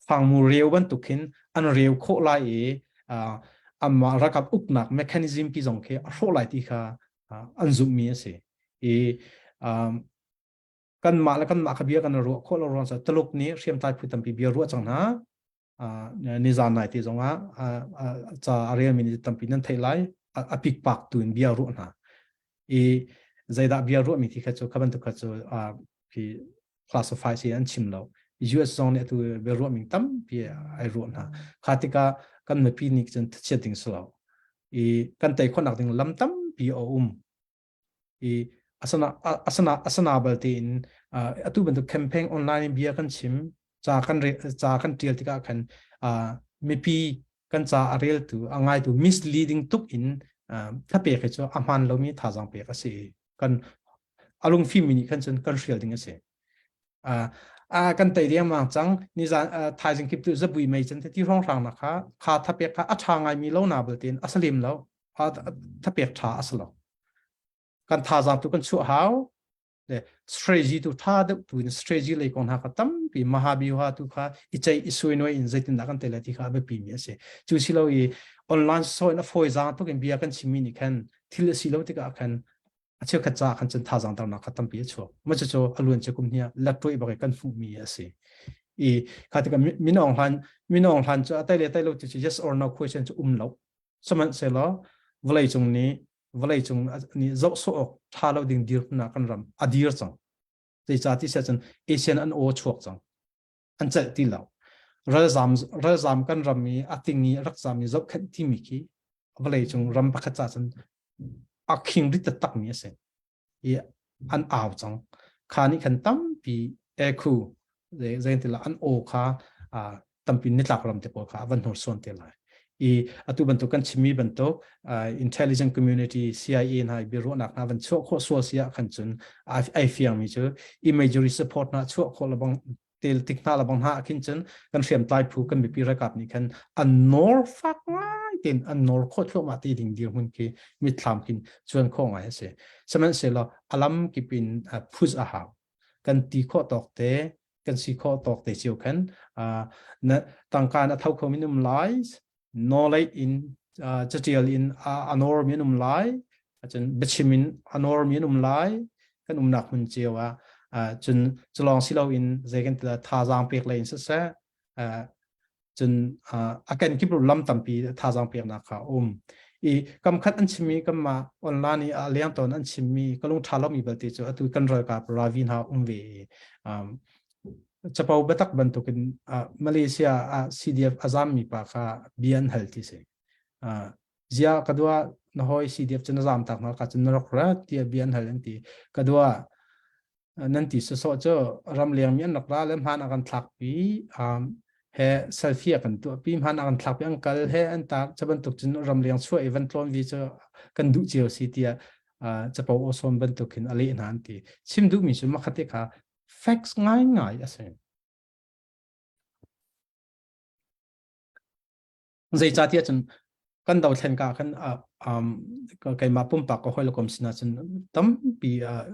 G: fangmu reu bantuk hin an reu khawh lai i amah ralkap uknak mechanism pi zong khi a hrawh lai ti kha an zumhmi a si. I kanmah le kanmah kha bia kan ruah khawh lo ruang cu Tuluk nih hriamtlai phu tampi bia ruah cang hna. Nizan nai te zongah ca a relmi nih tampi nan theih lai. A pikpak tu in bia ruah hna. I zeidah bia ruahmi ti kha cu kha bantuk kha cu khi classify si an chim lo. US zong nih atu bia ruahmi tampi ai ruah hna. Kha tikah kan mipi nih cun thachiat ding si lo. I kan tei khawhnak ding lam tampi a um. I asana asana asana bal tein atu bantuk campaign online in bia kan chim ca kan re ca kan tial tikah khan mipi kan ca a reltu a ngaitu misleading tuk in thapek hi cu a hmaan lomi thazaang pek a si. Kan alung fimmi nih khan cun kan hrial ding a si. Kan tei riangmang cang nizan thaizing kip tu zabui mei chan ti hrawng hrang na kha kha thapek kha a tha ngaimi lo na bal tein a salim lo thapek tha a si lo. Kan thazaang tu kan chuah hau le strategy tu tha deuh tu in strategy lei kong hna kha tampi mahabiha tu kha i cei i sui noi in zeitindah kan te lai ti kha a biapi mi a si. Cu si lo i online so in a fawi zaang tuk in bia kan chimmi nih khan thil a si lo tikah khan a cheukhat ca khan cun thazaang tarnak kha tampi a chuak. Ma cu a luan cia kum hnia lattuai bak i kan hmuhmi a si. I kha tikah minong hlan minong hlan cu a tai le tai lo ti cu yes or no question cu um lo. Sihmanhsehlaw vawleicung nih vawleicung nih zoh sawh awk ṭha lo ding dirhmun ah kan ram a dir cang. Zeicah ti siah cun ASEAN an aw chuak cang. An celh ti lo. Ralzam ralzam kan ram i a ting i rak zam i zohkhenh timi khi vawleicung ram pakhat ca cun a khing rit taktakmi a si. I an au cang. Kha nih khan tampi ekhu zeintila an aw kha tampi nitlak ram te pawl kha a van hnursuan te lai. I atu bantuk kan chimmi bantuk intelligent community CIA hna biaruahnak hna van chuah khawh sual si ah khan cun ai fiangmi cu imagery support hna chuah khawh lebang tel tik hna lebang hna khin cun kan hriamtlai phu kan mipi ralkap nih khan an nawr fak ngai tein an nawr khawh thluahmah ti ding dirhmun khi mitthlam khin cuan khawh ngai a si. Sihmanhsehlaw alam kip in phus a hau. Kan ti khawh tawk te kan si khawh tawk te cio khan na tangka na tho kho min um lai knowledge in catial in a nor mi an um lai cun biachim in a nor mi an um lai kan umnak hmun cio ah cun culong silo in zei kan tila thazaang pek lei in siseh cun a kan kip lam tampi thazaang peknak kha um i kam khat an chimmi kanmah online i a leng tawn an chimmi ka lung ṭha lomi belte cu atu kan ralkap ravi hna um ve i capo biatak bantukin Malaysia ah CDF a zammi pa kha bia an hal ti si. Zia ka dua na hoi CDF cu na zam tak na ka cun na rak ra tiah bia an hal an ti. Ka dua nan ti sawsawh cu ramleng mi an rak ra le hmaan a kan thlakpi he selfie a kan tuahpi hmaan a kan thlakpi an kal he an tak cu bantuk cun ramleng chuah i van tlawn vi cu kan duh cio si tiah capo awsawm bantuk hin a leh hna an ti. Chim duhmi cu makhat kha facts ngaingai a si. Zeicahtiah cun kan dothlen ka khan um, keimah pumpak ka hawi kom sinah cun tampi uh,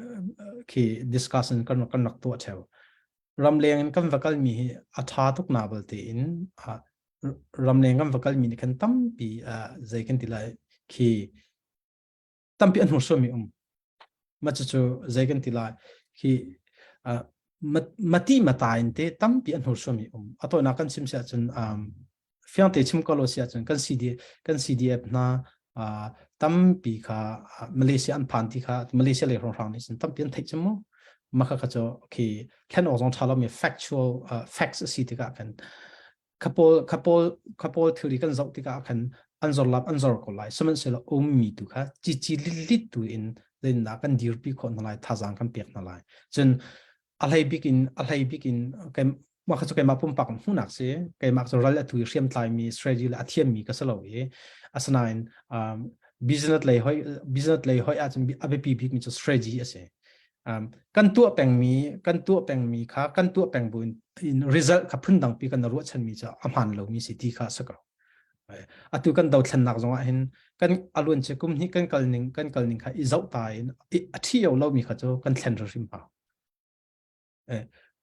G: khi discussion kan kan rak tuah theo. Ramleng in kan va kalmi hi a tha tuk na balte in uh, ramleng kan va kalmi nih khan tampi uh, zei kan ti lai khi tampi an hnursuanmi um ma cucu zei kan ti lai khi mati mata in te tampi an hnursuanmi um atonak kan chim siah cun fiang te chim ko lo siah cun kan CD kan CDF hna tampi kha Malaysia an phan ti kha Malaysia le hrang nih cun tampi an theih cun mu maka kha cu khi thlen awk zong tha lo mi factual facts a si tikah khan khapawl khapawl khapawl thilri kan zoh tikah khan an zor lap an zor ko lai sihmanhsehlaw ummi tu kha cici litlit tu in zeina kan dirpi khawh hna lai thazaang kan pek hna lai cun a hlei bik in a hlei bik in mah kha cu keimah pumpak hmuhnak si keimah cu ral atu i hriamtlai mi strategy le a thiam mi ka si lo i asinain um, business lei hoi business lei hoi ahcun a biapi bik mi cu strategy a si um, kan tuah pengmi kan tuah pengmi kha kan tuah peng bu in result kha phundang pi kan ruahchanmi cu a hmaan lomi si ti kha a si ko atu kan dothlennak zong ah hin kan aluan che kum hnih kan kal ning kan kal ning kha i zoh ta in a thi lo mi kha cu kan thlen hrim hau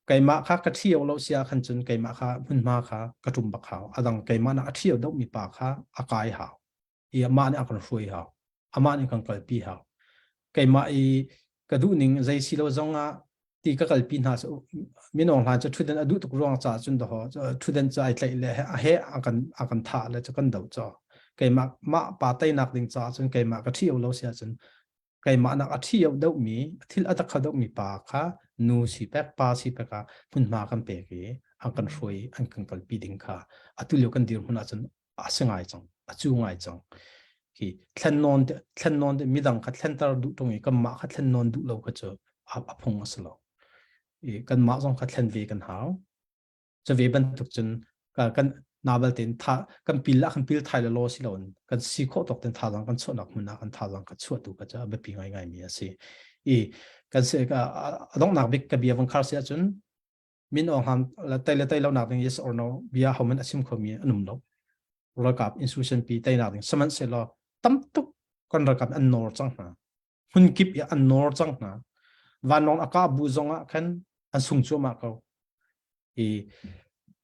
G: keimah kha ka thi lo sia khan cun keimah kha hmunhma kha ka tum bak hau adang keimah na a thi do mi pa kha a kai hau i amah nih a kan hruai hau amah nih kan kalpi hau keimah i ka duh ning zei si lo zong ah ti ka kalpi hna cu minung hlan cu thuden a duh tuk ruang ca cun daho thuden cu ai tlaih le a he a kan a kan thah le cu kan do cho keimah mah pa teinak ding ca cun keimah ka thi lo sia cun keimah nak a thi deuh mi thil a dakha deuh mi pa kha nu si pek pa si pek ah hmunhma kan pek i an kan hruai an kan kalpi ding kha atu lio kan dirhmun ahcun a si ngai cang a cu ngai cang hi thlen nawn te thlen nawn te midang kha thlentar duh tung i kanmah kha thlen nawn duh lo kha cu a phung a si lo i kanmah zong kha thlen ve kan hau cu ve bantuk cun kan nabal ten tha kan pil ah kan pil thai la lo si lo kan si khawh tawk ten thazang kan chuahnak hmun ah kan thazang ka chuah tu ka cu a biapi ngai ngai mi a si i kan se ka a donghnak bik ka bia vang khar si ahcun min aung hlaing le tei le tei lo nak ding yes or no bia homan a chim khomi an um lo ralkap institution pi teinak ding sihmanhsehlaw tam tuk kan ralkap an nawr cang hna hmun kip i an nawr cang hna vanlawng a kah bu zong ah khan an sung cuahmah ko i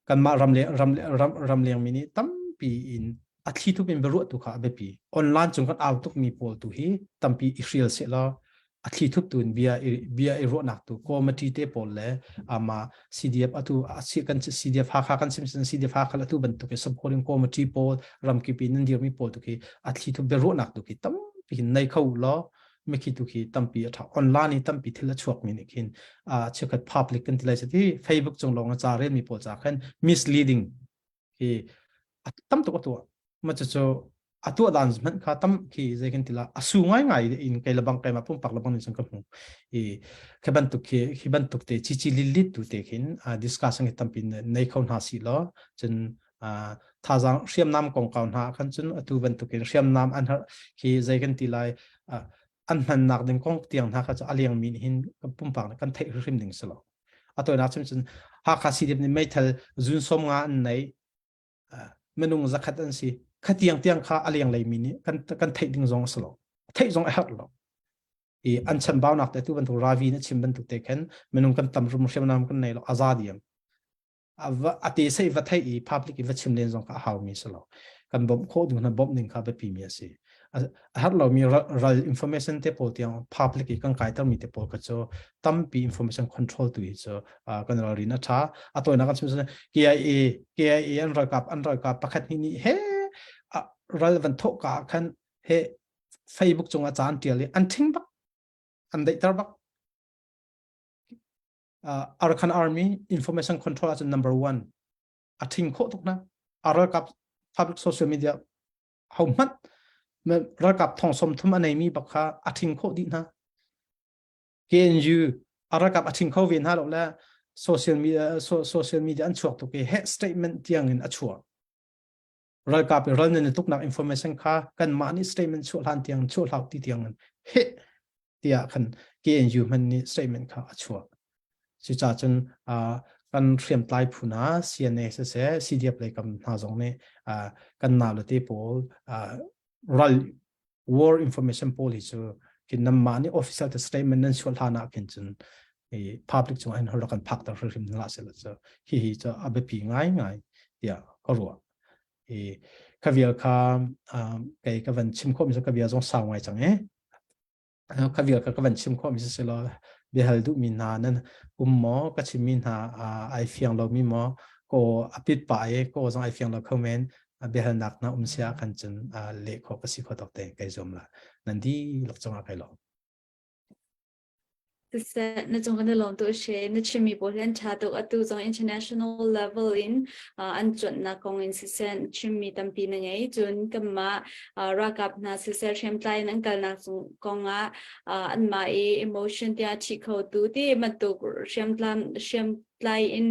G: kanmah ram le ram ram ramleng mi nih tampi in a thli thup in biaruah tu kha a biapi online cung kan au tuk mi pawl tu hi tampi i hrial seh law a thli thup tu in bia i bia i ruahnak tu committee te pawl le ama CDF atu a kan CDF Hakha kan sim sin CDF Hakha atu bantuk i supporting committee pawl ramkip in nan dirmi pawl tu khi a thli thup biaruahnak tu khi tampi hin nei kho law mikhi tu khi tampi a tha online i tampi thil a chuak mi nih khin a chiakhat public kan ti lai ti Facebook cung lawng a ca rel mi pawl ca khan misleading hi a tam tuk a tuah ma cu cu a tuah dan hmanh kha tam khi zei kan tila a su ngai ngai in kai labang kai ma pumpak labang ni chung ka hmu i khi bantuk khi khi bantuk te chi chi lit lit tu te khin discussion hi tampi nei kho hna si lo cun thazang hriamnam kongkau hna khan cun atu bantukin hriamnam an har khi zei kan ti lai an hmannak ding kong tiang hna kha cu a leng mi nih hin pumpak nih kan theih hrim ding si lo a tawinak chim cun Hakha CDF nih meithal zun som nga an nei minung zakhat an si kha tiang tiang kha a leng lei mi nih kan kan theih ding zong a si lo theih zong a herh lo. I an chambaunak te tu bantuk ravi na chim bantuk te khan minung kan tam rum hriamnam kan nei lo aza diam. A te sei va thei i public i va chim len zong kha a hau mi si lo. Kan bawmh khawh ding hna bawmh ning kha biapi mi a si. A har lo mi ral information te pawl tiang public i kan kaiter mi te pawl kha cu tampi information control tu hi cu kan ralrin a tha. A tawinak kan chim KIA KIA an ralkap an ralkap pakhat hnih nih he ral van thawh ka khan he Facebook cungah ca an tial i an thing bak an daihter bak. Arakan Army information control ahcun number one a thing khawh tuk na. A ralkap public social media ho hmanh ralkap thong som thum a neimi bak kha a thing khawh dih hna. KNU a ralkap a thing kho ve hna lo le social media social media an chuak tuk i he statement tiang in a chuah. Ralkap i ral nan i tuknak information kha kanmah nih statement chuah hlan tiang chuah hlau ti tiang in he tiah khan KNU hman nih statement kha a chuah. Cucaah cun kan hriamtlai phu hna CNA siseh CDF lei kam hna zong nih kan nau le te pawl ral war information pawl hi cu kin nanmah nih official te statement nan chuah hlan ah khin cun i public cung hin rak kan phak ter hrimhrim hlah seh cu hi hi cu a biapi ngai ngai tiah ka ruah. I kha vial kha kei ka van chim khawh mi cu ka bia zong sau ngai cang e. Kha vial kha ka van chim khawh mi si law biahal duh mi hna nan um maw ka chim mi hna ai fiang lo mi maw ko a pit pa e ko zong ai fiang lo kho men biahalnak na um sia khan cun leh khawh ka si kho tok te kai zuam la nan dihlak cungah kai lawm.
C: Siseh, na cung kan i lawm tuk she. Na chimmi pawl hi an ṭha tuk. Atu zong international level in an cuanhnak kong in siseh, chimmi tampi na ngei. Cun kanmah ralkap hna siseh, hriamtlai in an kalnak kong ah anmah i emotion tiah ṭhi khotu ti bantuk hriamtlam hriamtlai in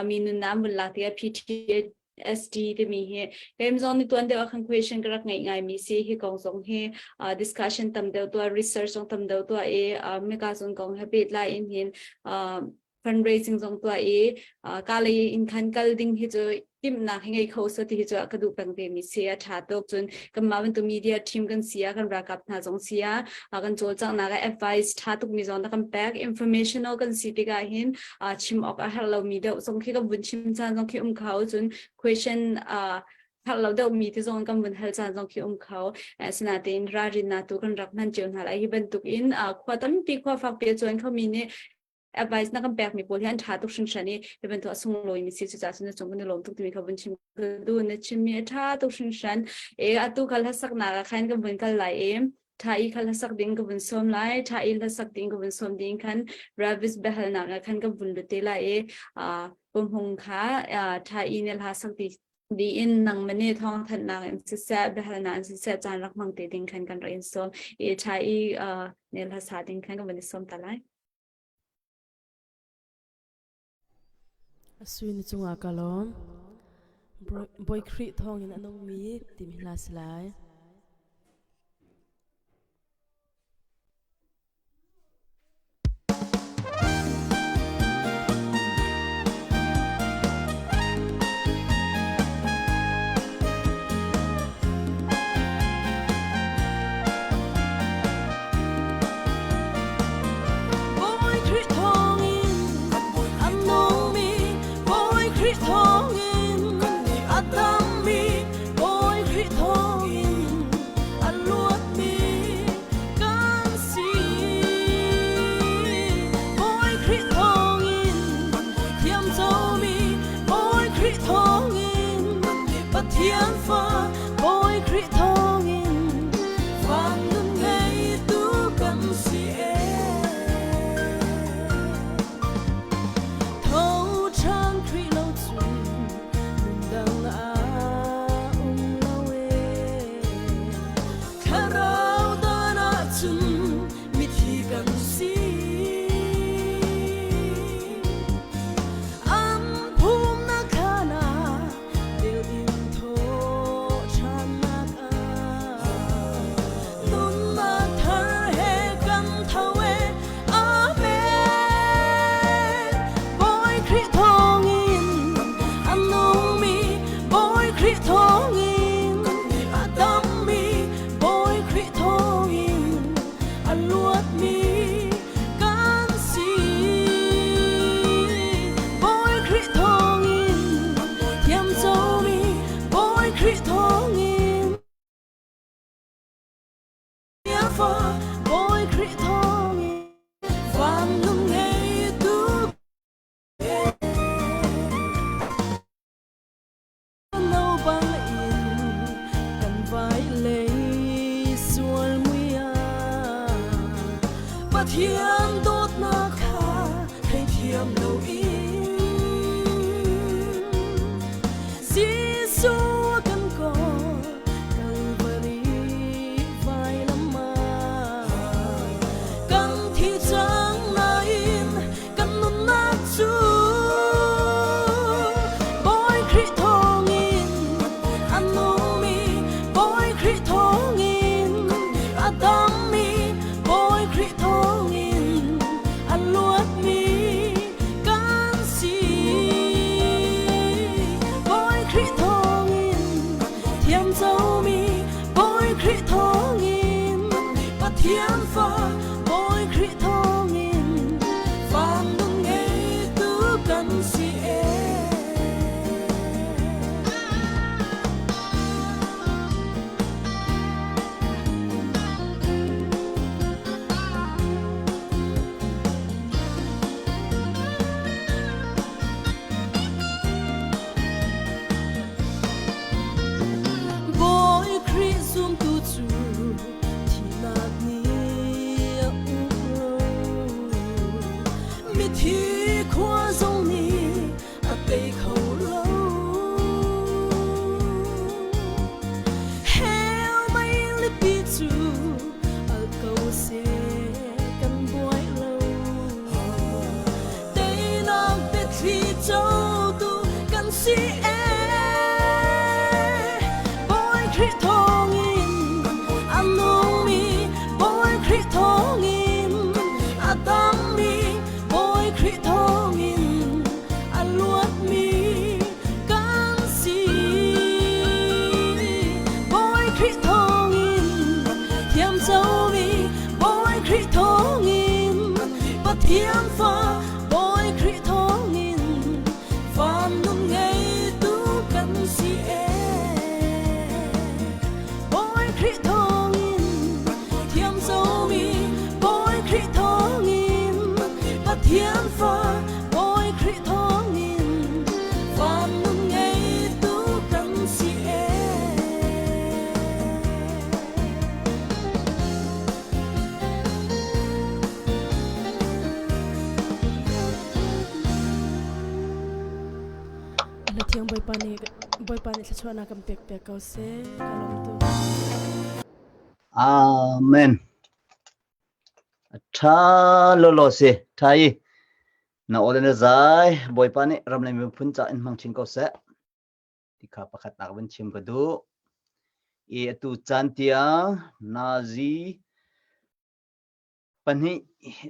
C: mi nunnak an vun lak tikah PTSD timi hi keim zong ni tuan deuh ah khan question ka rak ngeih ngai mi si. Hi kong zong hi discussion tam deuh tuah, research zong tam deuh tuah i mika zong kong he pehtlai in hin fundraising zong tuah i ka lei in khan kal ding hi cu timhnak hi ngei kho so ti hi cu ka duh peng ve mi si. A tha tuk. Cun kanmah bantuk media team kan si a, kan ralkap hna zong si a, kan cawlcanghnak ah advice tha tuk mi zong na kan pek. Informational kan si tikah hin chim awk a herh lo mi deuh zong khi kan vun chim caan zong khi um kho, cun question herh lo deuh mi te zong kan vun hal caan zong khi um kho. Asinain ralrin na tu kan rak hman cio hna lai. Hi bantuk in khua tampi khua fak pi a cuan kho mi nih advice na kan pek mi pawl hi an ṭha tuk hringhran i hi bantuk a sunglawi mi si. Cucaah cun na cung kan i lawm tuk timi kha vun chim ka duh. Na chimmi a ṭha tuk hringhran e. Atu khal hlasaknak ah khan kan vun kal lai i ṭha i khal hlasak ding ka vun sawm lai. Ṭha i hlasak ding ka vun sawm ding khan Ravis biahalnak ah khan kan vun lut te lai i pumhung kha ṭha i ne hla sak ti diin nang mane thawng thanhnak in siseh, biahalnak in siseh, caan rak hmang te ding khan kan rak in sawm i ṭha i ne hla sa ding khan kan vun i sawm ta lai.
I: Sui na cungah ka lawm. Bawi Khrih thawngin a nungmi timi hla si lai. Bawi Khrih thawngin an nungmi, Bawi Khrih thawngin a dammi, Bawi Khrih thawngin a luatmi kan si. Bawi Khrih thawngin thiamcomi, Bawi Khrih thawngin Pathian fa, Bawi Khrih thawngin van nun ngeitu kan si ee. Tho ṭhan Khrih lo cun nundang a um lo ee. Thlarau dan ahcun mithi kan si. An phumnak khan ah del in thaw ṭhan. Pathian fa Bawi Khrih thawngin van nun ngeitu kan si e. Bawi Khrih zumtu cu thihnak nih a uk lo. Mithi khua zong nih a tei kho lo. Hell mei lipi cu al ko seh kan buai lo. Teinak biathli cotu kan si ee. Bawi Khrih thawngin a nungmi Bawi Khrih thawngin a dammi Bawi Khrih thawngin a luatmi kan si. Bawi Khrih thawngin thiamcomi Bawi Khrih thawngin Pathian fa Bawi Khrih thawngin van nun ngeitu kan si ee. Bawi Khrih thawngin thiamcomi Bawi Khrih thawngin Pathian fa Bawi Khrih thawngin van nun ngeitu kan si ee. Na thiang Bawipa nih Bawipa nih thluachuahnak kan pek piak ko seh. Ka lawm tuk.
J: Amen. Tha lolo si. Tha i na ole na zai Bawipa nih ram le miphun ca in hmang chin ko seh. Ti kha pakhat nak van chim ka duh. I atu caan tiang Nazi pahnih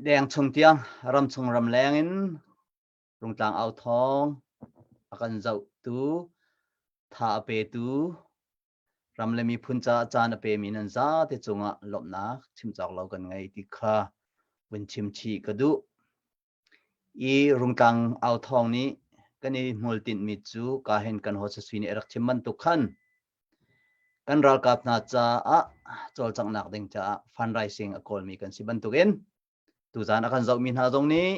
J: deng chung tiang ram chung ram leng in Rungtlang au thawng a kan zohtu, tha a petu, ram le miphun caah caan a pemi nan zate cungah lawmhnak chim cawk lo kan ngei ti kha vun chim chih ka duh. I Rungtlang au thawng nih kan i hmultinhmi cu ka hin kan haw sasui nih a rak chim bantuk khan kan ralkap hna caah cawlcanghnak ding caah fundraising a kawlmi kan si bantukin tuzaan a kan zohmi hna zong nih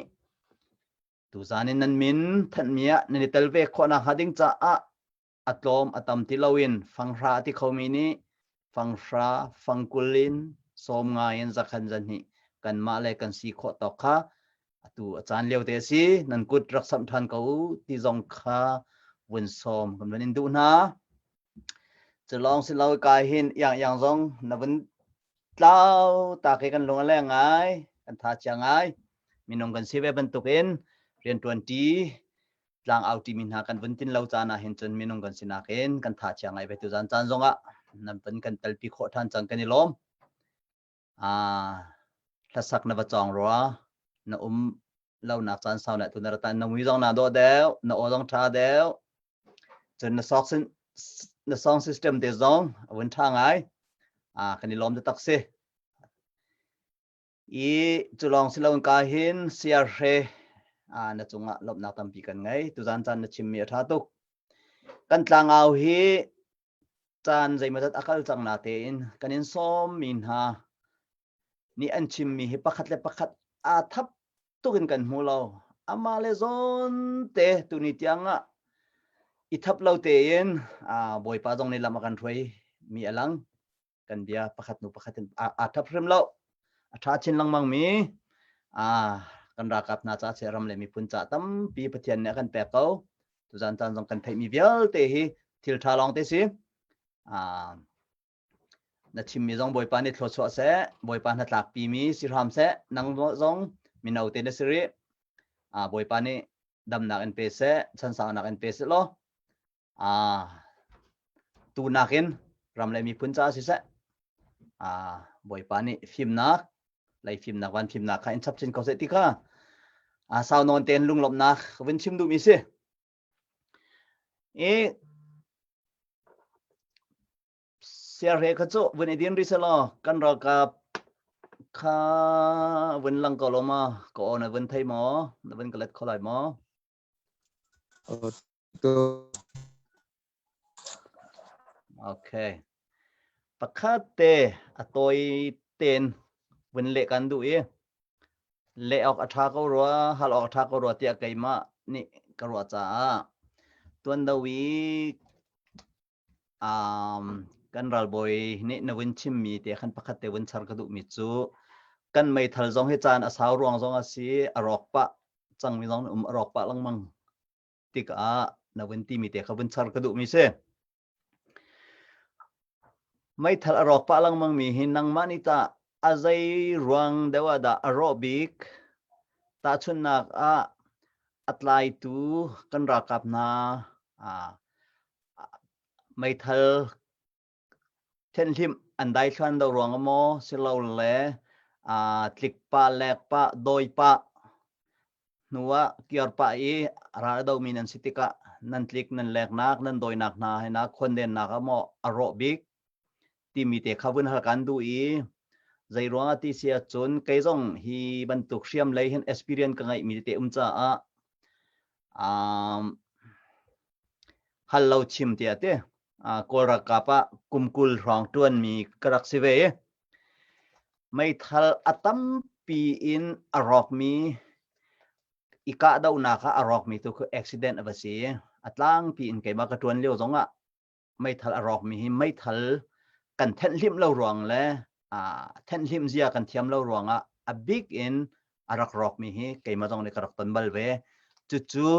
J: tuzaan in nan min thanhmi ah nan i tel ve khawh nakhnga ding caah a tlawm a tam ti loin fanghra a ti khomi nih fanghra fangkul in sawm ngai in zakhan zahnih kanmah le kan si khawh tawk kha atu a caan lio te a si nan kut rak samh ṭhan ko u ti zong kha vun sawm kan vun in duh hna cu lawng si lo kai hin iang iang zong na vun tlau ta ke kan lung a leng ngai kan tha chia ngai minung kan si ve bantukin rianṭuan ṭi tlang au ṭimi hna kan vun tin lo caan ah hin cun minung kan sinak in kan tha chia ngai ve tu zan caan zongah nan vun kan telpi khawh ṭhan cang kan i lawm ah hlasak na va cawng rua na um lo nak caan sau na tu na ratan na mui zong na dawh deuh na aw zong ṭha deuh cun na sok na song system te zong a vun ṭha ngai ah kan i lawm taktak si I cu lawng si loin ka hin siarhre na cungah lawmhnak tampi kan ngei. Tuzan caan na chimmi a ṭha tuk. Kan tlangau hi caan zeimawzat a kal cang na tein kan in sawmmi hna nih an chimmi hi pakhat le pakhat aa thap tuk in kan hmu lo. Amah le zawn te tuni tiang ah i thap lo tein Bawipa zong nih lam a kan hruai mi a lang. Kan bia pakhat hnu pakhat in aa thap hrim lo. A ṭha chin lengmang mi kan ralkap hna caah seh ram le miphun caah tampi Pathian nih a kan pek ko. Tuzan caan zong kan theihmi vialte hi thil ṭha lawng te si. Na chimmi zong Bawipa nih thluachuah seh, Bawipa hnatlakpi mi si hram seh, nang zong mino te na si rih. Bawipa nih damnak in pe seh, chansaunak in pe seh law, Tu nakin ram le miphun caah siseh, Bawipa nih fimnak, lei fimnak, van fimnak kha in chap chin ko seh ti kha sau nawn tein lunglawmhnak vun chim duhmi si. I siarhe kha cu vun i din rih selaw kan ralkap. Kha vun lang ko lo ma? Ka aw na vun thei maw? Na vun ka let kho lai maw? Okay. Pakhat te a tawi ten vun leh kan duh i leh awk a ṭha ko rua, hal awk a ṭha ko rua tiah keimah nih ka ruah caah tuan do i um, kan ralbawi nih na vun chimmi te khan pakhat te vun char ka duhmi cu kan meithal zong hi caan a sau ruang zong a si a rawk pah cangmi zong um a rawk pah lengmang tikah na vun timi te kha vun char ka duhmi si. Meithal a rawk pah lengmang mi hi nangmah nih tah a zei ruang deuh ah dah a rawh bik? Tahchunhnak ah a tlaitu kan ralkap hna meithal Thenhlimh an daithluan lo ruang ah maw silole tlik pah, lek pah, dawi pah hnu ah kiar pah i ral a domi nan si tikah nan tlik, nan leknak, nan dawinak hna he na khawndennak ah maw a rawh bik timi te kha vun hal kan duh i zei ruangah ti si ahcun kei zong hi bantuk hriam lei hin experience ka ngeihmi tete um caah um, hal lo chim tiah ti Kawl ralkap ah kum 20 hrawng ṭuanmi ka rak si ve i meithal a tampi in a rawkmi i kahdohnak ah a rawkmi tu khu accident a va si. A tlangpi in keimah ka ṭuan lio zongah meithal a rawkmi hi meithal kan thenhhlimh lo ruang le thenhhlimh zia kan thiam lo ruangah a bik in a rak rawkmi hi keimah zong nih ka rak ton bal ve. Cucu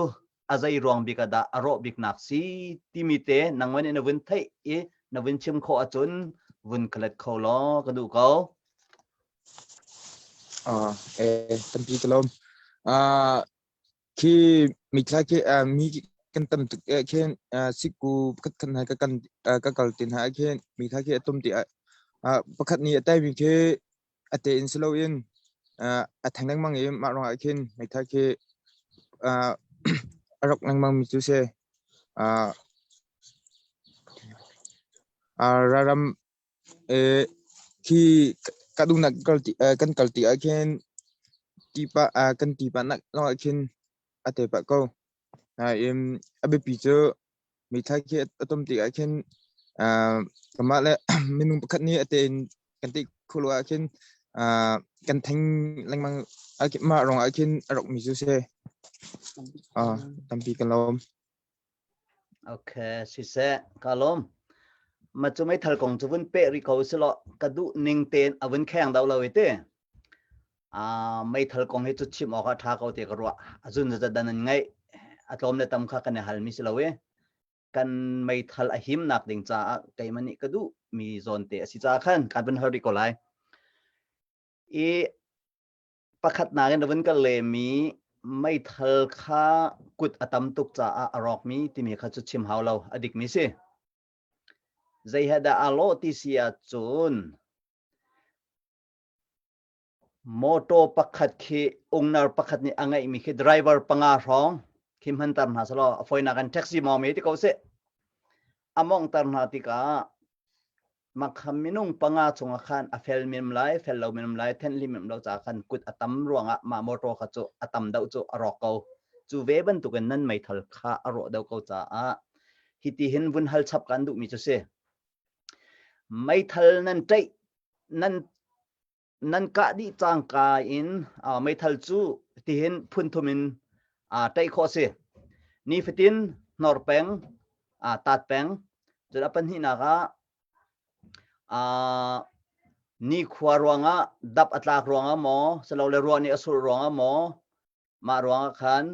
J: a zei ruang bik ah dah a rawh biknak si timi te nangman nih na vun theih i na vun chim khawh ahcun vun ka let kho law ka duh ko.
E: Ah, eh, tampi ka lawm. Ah, khi mithla khi mi kan tam tuk eh khin siku pakhat khan hai ka kan ka kal tin ha khin mithla khi atum ti ah pakhat ni atai mi khi a te in si loin a theng lengmang i mah ruangah khin meithal khi a rawk lengmang mi cu si. Ralram khi kahdohnak kan kal ti ah khin ti pah kan ti pah nak lawngah khin a te pah ko. Nain a biapi cu meithal khi a tum tikah khin kanmah le minung pakhat nih a tein kan ti khawh lo ahkhin kan theng lengmang mah ruangah khin a rawkmi cu si. Tampi kan lawm.
J: Okay, siseh, ka lawm. Ma cu meithal kong cu vun peh rih ko silaw ka duh ning tein a vun kheng dau lo i ti. Meithal kong hi cu chim awk a ṭha ko ti ka ruah. A zun zat dan an ngeih. A tlawm le tam kha kan i halmi si lo i kan meithal a himnak ding caah keimah nih ka duh mi zawn te a si caah khan kan vun hal rih ko lai. I pakhatnak in a vun ka lemi meithal kha kut a tam tuk caah a rawkmi timi kha cu chim hau lo a dikmi si. Zei he dah aa lawh ti si ahcun Mawtaw pakhat khi ungnar pakhat nih a ngeihmi khi driver panga hrawng khi hmanter hna selaw a fawinak in taxi mawng mi ti ko sih. A mawnghter hna tikah makha minung panga chungah khan a fel mim lai, fel lo mim lai, thenhli mim lo caah khan kut a tam ruangah mah mawtaw kha cu a tam deuh cu a rawk ko. Cu ve bantukin nan meithal kha a rawh deuh ko caah hiti hin vun hal chap kan duhmi cu si. Meithal nan ṭaih nan nan kah dih cangka in meithal cu tihin phun thum in ṭaih khawh a si. Nifatin hnor peng, tat peng, cun a pahnihnak ah nikhua ruangah dap a tlak ruangah maw, silole ruah nih a surh ruangah maw, Mah ruangah khan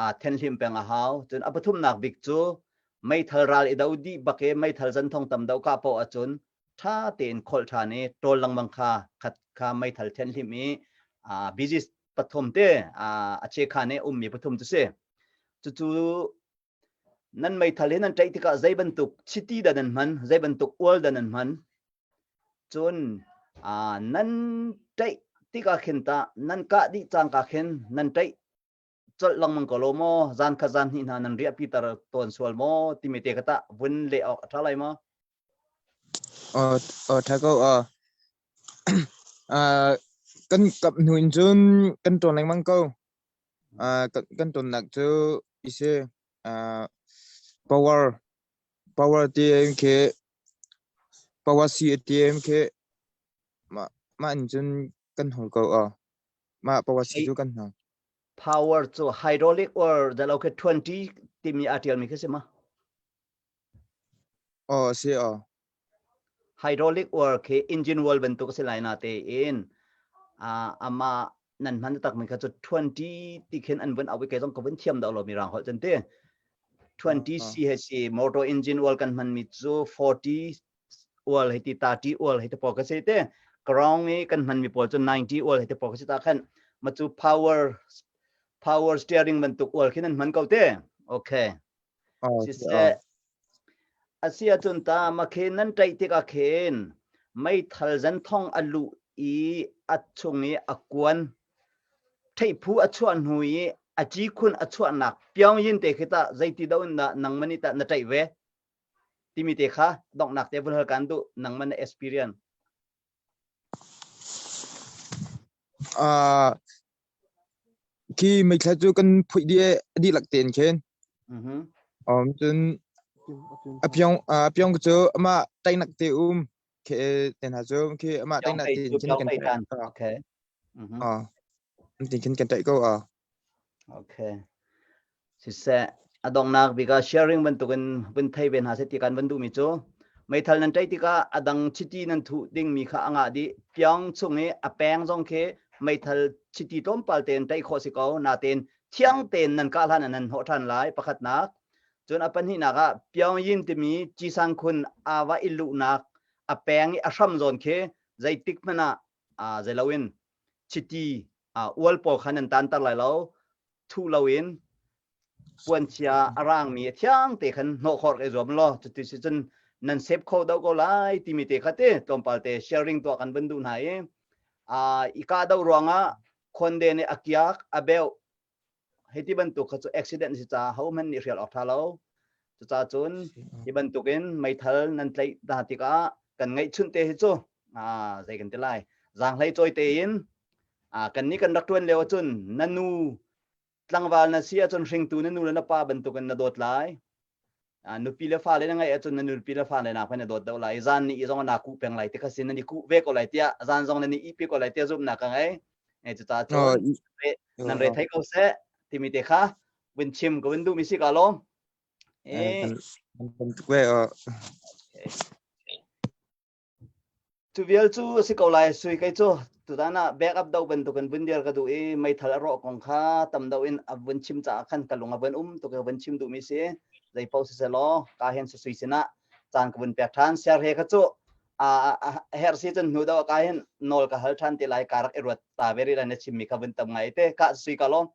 J: aa thenhlim peng a hau. Cun a pathumnak bik cu meithal ral i do dih bak i meithal zan thong tam deuh kah paoh ahcun ṭha tein kholh ṭhan i ṭawl lengmang kha khat kha meithal thenhlim i busy pathum te a chekhan i ummi pathum cu si. Cucu nan meithal hi nan ṭaih tikah zei bantuk chiti dah nan hman, zei bantuk ual dah nan hman, Cun nan ṭaih tikah khin tah nan kah dih cangka khin nan ṭaih colh lengmang ko lo maw? Zan khat zan hnih hna nan riahpiter tawn sual maw? Timi te kha tah vun leh awk a ṭha lai maw?
E: Aw, ṭha ko. Kan kap hnu in cun kan ṭawn lengmang ko. Uh, kan, kan ṭawnnak cu ise uh, power power TM khi power C ATM khi mah mah in cun kan hawl ko aw. Mah power C cu kan hmang.
J: Power cu hydraulic or the lo 20 timi aa ṭialmi khi si ma?
E: Aw si aw.
J: Hydraulic or khi engine wall bantuk si lai na tein ama nan hman tak mi kha cu 20 ti khin an vun au ke zong ka vun thiam dah lo mi rang holh chan te 20 CHC motor engine oil kan hman mi cu 40 oil hei ti 30 oil hei ti pawl ka si te ground i kan hman mi pawl cu 90 oil hei ti pawl ka si ta khan ma cu power power steering bantuk oil khin an hman ko te okay Siseh, a si ahcun ta makhen nan ṭaih tikah khin meithal zenthong a luh i a chung i a kuan theiphu a chuah hnu i a cikhun a chuahnak Pyongyang te khi tah zeiti do in dah nangmah nih tah na ṭaih ve timi te kha donghnak te vun hal kaan duh nangmah na experience.
E: Uh, Khi meithla cu kan phuih dih i a dihlak tein khin. Um, cun a pyong a pyong cu amah tainak te um khi te hna cu khi amah tainak tein khin kan taih.
J: Okay.
E: Ah, tin khin kan taih ko ah.
J: Okay. Siseh, a donghnak bik ah sharing bantukin vun thei ve hna seh ti kan van duhmi cu meithal nan ṭaih tikah a dang chiti nan thuh dingmi kha a ngah dih. Piang chung i a peng zong khi meithal chiti tlawmpal tein ṭaih khawh si ko. Natein thiang tein nan kah hlan ah nan hnawh ṭhan lai pakhatnak. Cun a pahnihnak ah Pyongyin timi Cisangkhun aa va i luhnak a peng i a hram zawn khi zeitik hmanh ah zei loin chiti ual pawl kha nan tanter lai lo. Thuh loin puanchia a rangmi a thiang te khan hnawh khawh i zuam law cuti si cun nan save kho do ko lai timi te kha te tlawmpal te sharing tuah kan vun duh hna i i kah do ruangah khonde nih a kiak a beuh hei ti bantuk kha cu accident si caah hohmanh nih hrial awk tha lo cucaah cun hi bantukin meithal nan tlaih hna tikah kan ngeihchunh te hi cu zei kan ti lai zaanghlei cawi tein kan nih kan rak ṭuan lio ahcun na nu tlangval na si ahcun hringtu na nu le na pa bantukin na dawt lai nupi le fale na ngeih ahcun na nupi le fale nak na dawt deuh lai zan ni zong na kuh peng lai ti kha sin na ni kuh ve ko lai tiah zan zong na ni ihpi ko lai tiah zumhnak ka ngei cucaah cun nan re thei ko seh timi te kha vun chim ka vun duh mi si ka lawm Cu vial cu a si ko lai sui kei cu tutan ah backup do bantukin vun dir ka duh i meithal a rawh kong kha tam deuh in a vun chim caah khan ka lung a vun um tuk i vun chim duhmi si zei paoh siseh law ka hen sui sinah caan ka vun pek ṭhan ser he kha cu a herh si cun hnu deuh ka hin nawl ka hal ṭhan ti lai ka rak i ruat ta ve rih lai na chimmi kha vun tam ngai te ka sui ka lawm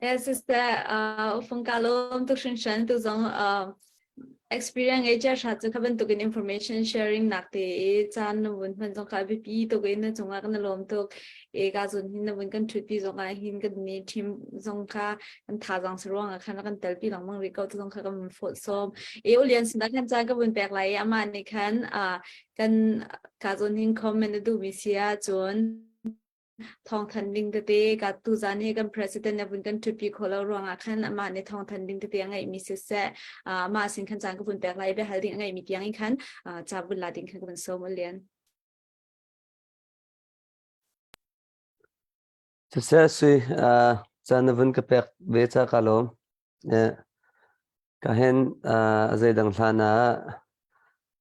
C: Yes, sister, uh, ufang ka lawm tuk hringhran tu zong uh, experience ngei chia hra cu kha bantukin information sharing nak te i caan na vun hman zong kha biapi tuk in na cungah kan lawm tuk e ka zun hin na vun kan thut pi zong ah hin kan ni team zong kha kan thazang si ruang ah khan kan tel pi lengmang rih ko tu zong kha kan vun fawt sawm e ulian sinah khan caan ka vun pek lai i amah nih khan uh, kan ka zun hin comment na duh mi si ahcun thawngthanh ding tete ka tuzan hi kan president na vun kan ṭhutpi khawh lo ruangah khan amah nih thawngthanh ding tete a ngeihmi siseh amah sin khan caan ka vun pek lai biahal ding a ngeihmi tiang in khan ca vun la ding khan ka vun sawm lian.
H: Siseh sui caan na vun ka pek ve ca ka lawm. Ka hen a zeidang hlan ah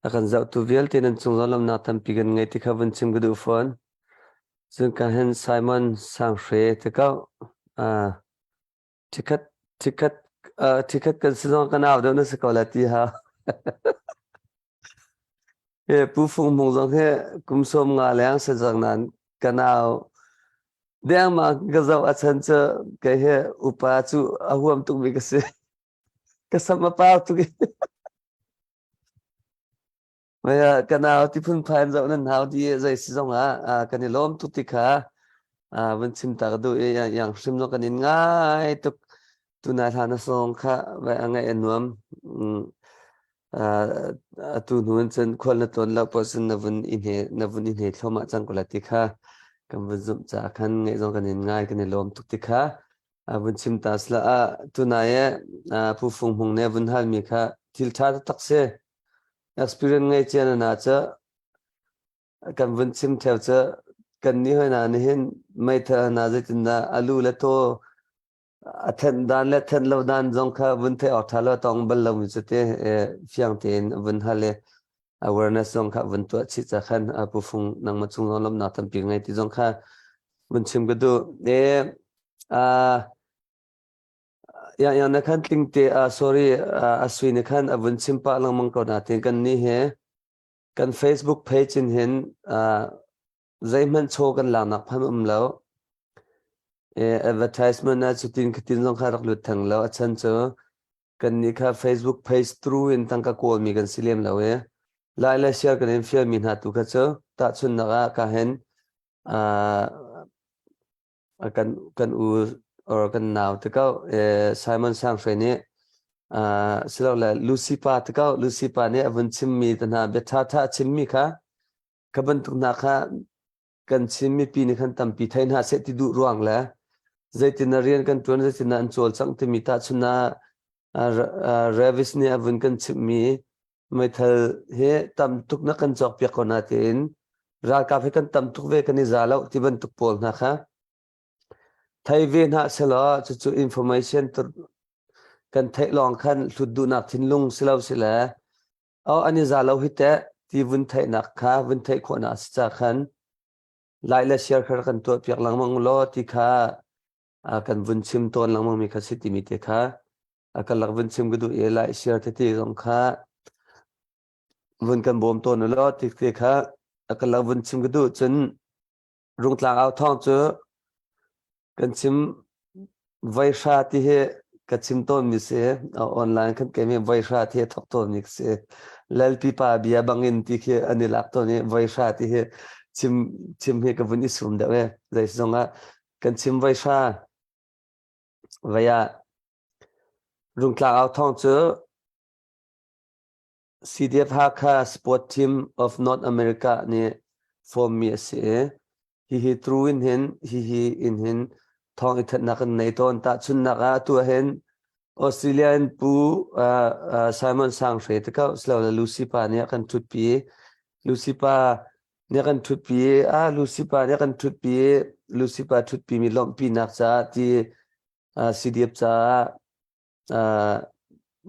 H: a kan zohtu vialte nan cung zawnlamnak tampi kan ngei ti kha vun chim ka duh fawn. Cun ka hen Simon Sanghre te ko thikhat thikhat thikhat kan si zong kan au deuh na si ko la ti ha. He Pu Fung Hmung zong hi kum 50 leng si cang nain ka nau dengmang ka zoh a chan cu kei hi upa cu a huam tukmi ka si. Ka sam a par tuk i. Maya ka nau ti phunphai in zoh nan hau di zei si zong ah kan i lawm tuk ti kha vun chim ta ka duh i yang hrim zong kan in ngai tuk tunai hla na song kha vai a ngaih a nuam. Atu hnu in cun khual na tlawn lo poah cun na vun i hne na vun i hne thluahmah cang ko lai ti kha kan vun zumh caah khan ngaih zong kan in ngai kan i lawm tuk ti kha vun chim ta sila ah tunai e Pu Fung Hmung nih a vun halmi kha thil ṭha taktak si. Experience ngei cia na na cu kan vun chim theo cu kan nih hoi na nihin meithal hna zeitindah alu le taw a thenh dan le thenh lo dan zong kha vun theih awk ṭha lo tong bal lomi cu te fiang tein vun hal i awareness zong kha vun tuah chih ca khan pu fung nangmah cung zong lawmhnak tampi ngei ti zong kha vun chim ka duh. E yang yang na khan tling te sorry a sui na khan a vun chim pah lengmang ko na te kan ni he kan Facebook page in hin zeihmanh chaw kan laknak pham um lo. Advertisement ah cutin khatin zong kha rak lut theng lo. A chan cu kan nih kha Facebook page through in tangka kawlmi kan si lem lo i lai le share kan in fialmi hna tu kha cu tahchunhnak ah ka hin kan kan u or kan nau te ko Simon Sang Hre nih silole Lucy pa te ko Lucy pa nih a vun chimmi te hna bia ṭha ṭha a chimmi kha Kha bantuk hna kha kan Chin mipi nih khan tampi thei hna seh ti duh ruang le zeitin na rian kan ṭuan zeitin na an cawlcangh timi tahchun ah Ravis nih a vun kan chimhmi meithal hi tam tuk na kan cawkpiak ko na tiin ralkap hi kan tam tuk ve kan i za lo ti bantuk pawl hna kha thei ve hna selaw cucu information kan theih lawng khan hlut duhnak thinlung si lo si le Oh, an i za lo hi teh ti vun theihnak kha vun theih khawhnak a si ca khan lai le share kha kan tuah piak lengmang law ti kha kan vun chim tawn lengmang mi kha si timi te kha kan lak vun chim ka duh i lai share tete zong kha vun kan bawm tawn law ti te kha kan lak vun chim ka duh cun Rungtlang au thawng cu kan chim voihra ti hi ka chim tawnmi si. Online kan kemi voihra ti hi thok tawnmi ka si. Lalpi pa bia bangin ti khi an i lak tawn i voihra ti hi chim chim hi ka vun i sum deuh e. Zei zong ah kan chim voihra vei ah Rungtlang au thawng cu CDF Hakha Sport Team of North America nih form-mi a si i hihi true in hin hihi in hin thawng i thatnak kan nei tawn. Tahchunhnak ah atu ahhin Australia in Pu uh, uh, Simon Sang Hre te ko silole Lucy pa nih a kan ṭhutpi. Lucy pa nih a kan ṭhutpi. Ah Lucy pa nih a kan ṭhutpi. Lucy pa ṭhutpimi lawmhpinak caah ti uh, CDF caah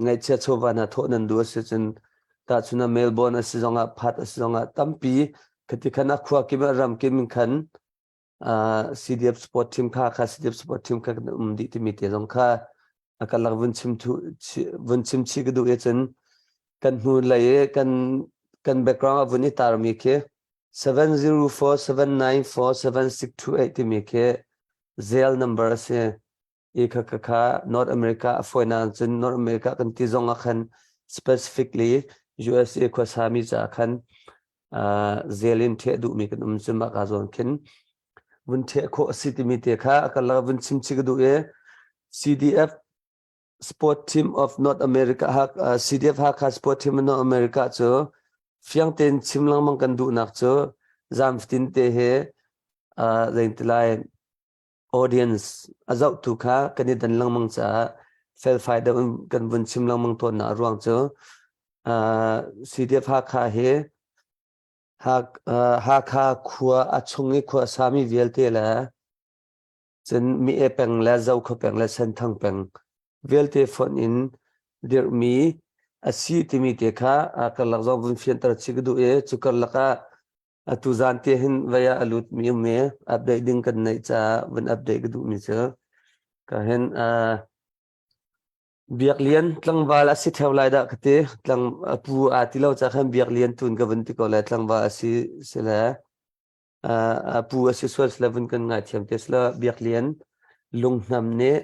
H: ngaihchia chawva hna thawh nan duh a si cun tahchun ah Melbourne a si zongah Perth a si zongah tampi khati khan a khua kim a ram kim in khan CDF sport team kha kha CDF sport team kha kan um dih timi te zong kha a kan lak vun chim thu vun chim chi ka duh i cun kan hnu lei i kan kan background a vun i tarmi khi 704-794-7628 timi khi Zelle number a si. I kha kha kha North America a fawinak cun North America kan ti zong ah khan specifically USA khuasami caah khan uh, zel in ṭheh duhmi kan um cu mah ka zawn khin vun ṭheh khawh a si timi te kha a karlak vun chim chih ka duh i CDF Sport Team of North America uh, CDF Hakha Sport Team of North America cu fiang tein chim lengmang kan duhnak cu zam fatin te he uh, zeitilai audience a zohtu kha kan i dan lengmang caah felfai deuh in kan vun chim lengmang tawnnak a ruang cu uh, CDF Hakha hi Hakha khua a chung i khua sami vialte le cun Mi-e peng le Zokhua peng le Senthang peng vialte fonh in dirhmi a si timi te kha karlak zong vun fianter chih ka duh i cu karlak ah Atu zan te hin vei ah a lutmi um i update ding kan neih caah vun update ka duhmi cu ka hin uh, Biak Lian tlangval a si theo lai dah ka ti. Tlang a pu aa ti lo ca khan Biak Lian tun ka vun ti ko le tlangval a si si le uh, a pu a si sual si le vun kan ngaithiam te si le Biak Lian lunghnam nih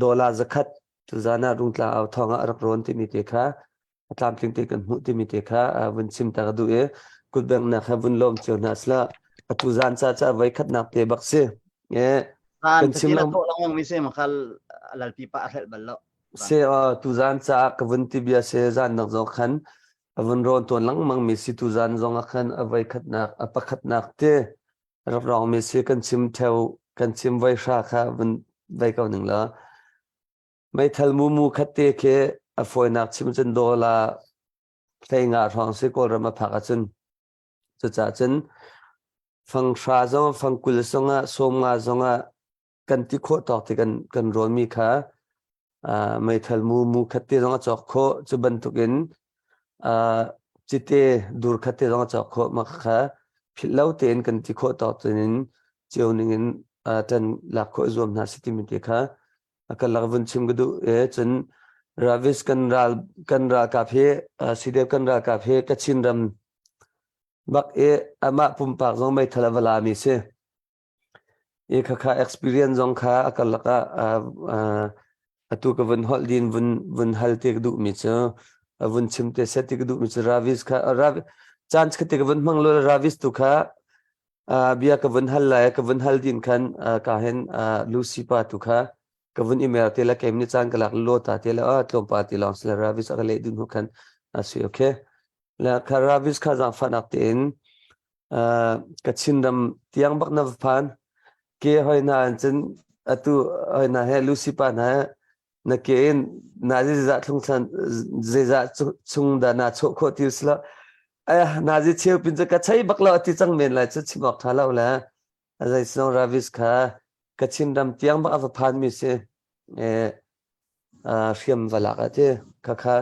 H: dollar zakhat tuzan ah Rungtlang au thawng ah a rak rawn timi te kha a tlamtling te kan hmuh timi te kha vun chim ta ka duh i kutbengnak he vun lawm cio hna sila atu zan ca ca voi khatnak te bak si
J: e kan chim lang mi se makhal lalpi pa a hrelh bal lo.
H: Se tuzan caah ka vun ti bia se zan nak zong khan a vun rawn tawn lengmang mi si tuzan zong ah khan a voi khatnak a pakhatnak te rak rawng mi si kan chim theo kan chim voi hra kha vun vai ko ning la meithal mu mu khat te khi a fawinak chim cun dola hlei nga hrawng si kawlram a phak ahcun cucaah cun fang hra zong fang 20 zongah 50 zongah kan ti khawh tawk ti kan kan rawnmi kha meithal mu mu khat te zong a cawk khawh cu bantukin cite dur khat te zong a cawk khawh mah kha philh lo tein kan ti khawh tawk tein cio ning in ṭan lak khawh zuam hna si timi te kha a kan lak vun chim ka duh e cun Ravis kan ral kan ralkap hi CDF kan ralkap hi Kachin ram bak i amah pumpak zong meithal a va la mi si I khakha experience zong kha a karlak ah atu ka vun holh din vun vun hal te ka duhmi cu a vun chim te set ti ka duhmi cu Ravis kha Ravis chance kha te ka vun hmang lo Ravis tu kha bia ka vun hal lai ka vun hal din khan ka hen Lucy pa tu kha ka vun email te la kem ni caan ka lak lo ta te la a tlawmpa ti lawng sila Ravis a ka leh dun hu khan a si okay la kha Ravis kha zaangfahnak tein Kachin ram tiang bak na va phan. Ke hoi hna in cun atu hoi hna he Lucy pa hna he na ke in na zeizah thlung thlan zeizah chung dah na chawh khawh ti sila eh na zi cheu pin cu ka chei bak lo ati cang men lai cu chim awk tha lo le azai sinong Ravis kha Kachin ram tiang bak a va phan mi si eh hriam va lak ati kha kha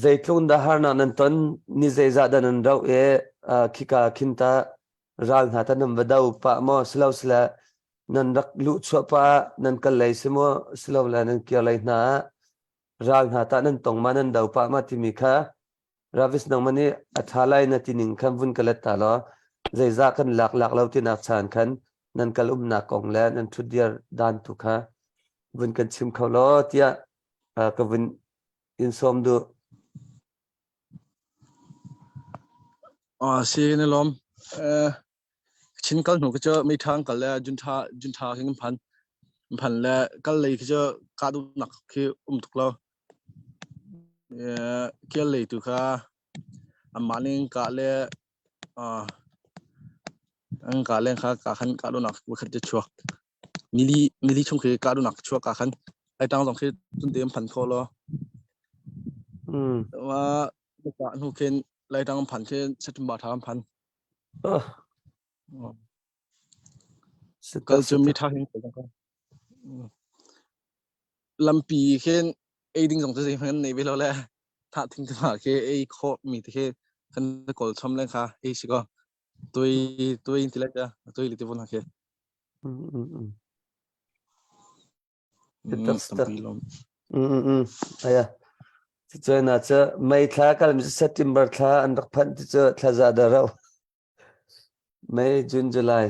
H: Zeitluk dah harnak nan ton, ni zeizah dah nan rauh i khika khin tah ral hna tah nan va do pah maw, silosile nan rak luhchuah pah ah nan kal lei si maw, silole nan kir lei hna ah ral hna tah nan tong ma, nan do pah ma timi kha Ravis nangmah nih a ṭha lai na ti ning khan vun ka let ta law zeizah kan lak lak lo tinak chan khan nan kal umnak kong le nan ṭhutdir dan tu kha vun kan chim kho law tiah ka vun in sawm duh.
K: Ah si na lawm. Eh chin kal hnu khi cu mi thang kal le jun tha jun tha khi kan phan. Phan le kal lei khi cu ka duh nak khi um tuk lo. Eh kial lei tu kha amah ning ka le ah an ka leng kha ka khan ka duh nak khat te chuak. Nili nili chung khi kahdohnak chuak ah khan Laitlang zong khi cunte an phan kho law.
H: Mm.
K: Ma ka hnu khin Laitlang an phan khi September thla an phan.
H: Oh.
K: Kal cu mi tha hin ko. Lampi khin ei ding zong cu zei hmanh nei ve lo le tha thing te ma khi ei khawh mi te khi kan kawl chom len kha ei si ko. Tui tui in ti lai ta tui li te vun ha khi.
H: Mm, mm, mm.
K: Mm, tampi lawm.
H: Mm, mm, mm. Aya. Cucu na cu May thla kal mi September thla an rak phanh ti cu thla za da rau. May, June, July.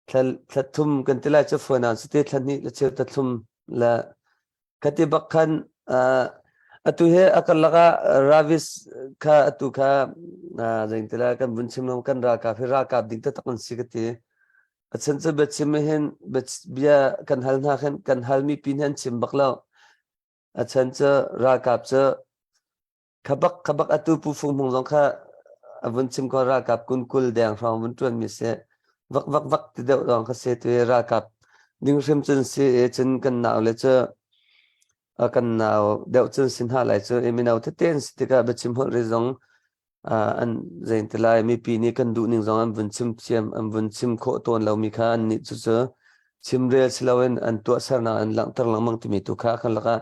H: Thla thla thum kan ti lai cu phone ah cuti thla hnih le cheu ta thum le Khati bak khan atu he a karlak ah Ravis kha atu kha zeintila kan vun chim lo kan ralkap hi ralkap ding taktak an si ka ti. A chan cu biachim hin bia kan hal hna khan kan halmi pin hin an chim bak lo. A chan cu ralkap cu Khabak khabak atu Pu Fung Hmung zong kha a vun chim ko ralkap kun 20 deng hrawng vun ṭuan mi si. Vak vak vak ti deuh lawng kha si tu i ralkap ding hrim cun si i cun kan nau le cu kan nau deuh cun si hna lai cu i mino tete an si tikah biachim holh ri zong an zein ti lai mipi nih kan duh ning zong an vun chim thiam an vun chim khawh tawn lomi kha an nih cu cu chimrel si loin an tuahsernak an langhter lengmang timi tu kha kan lakah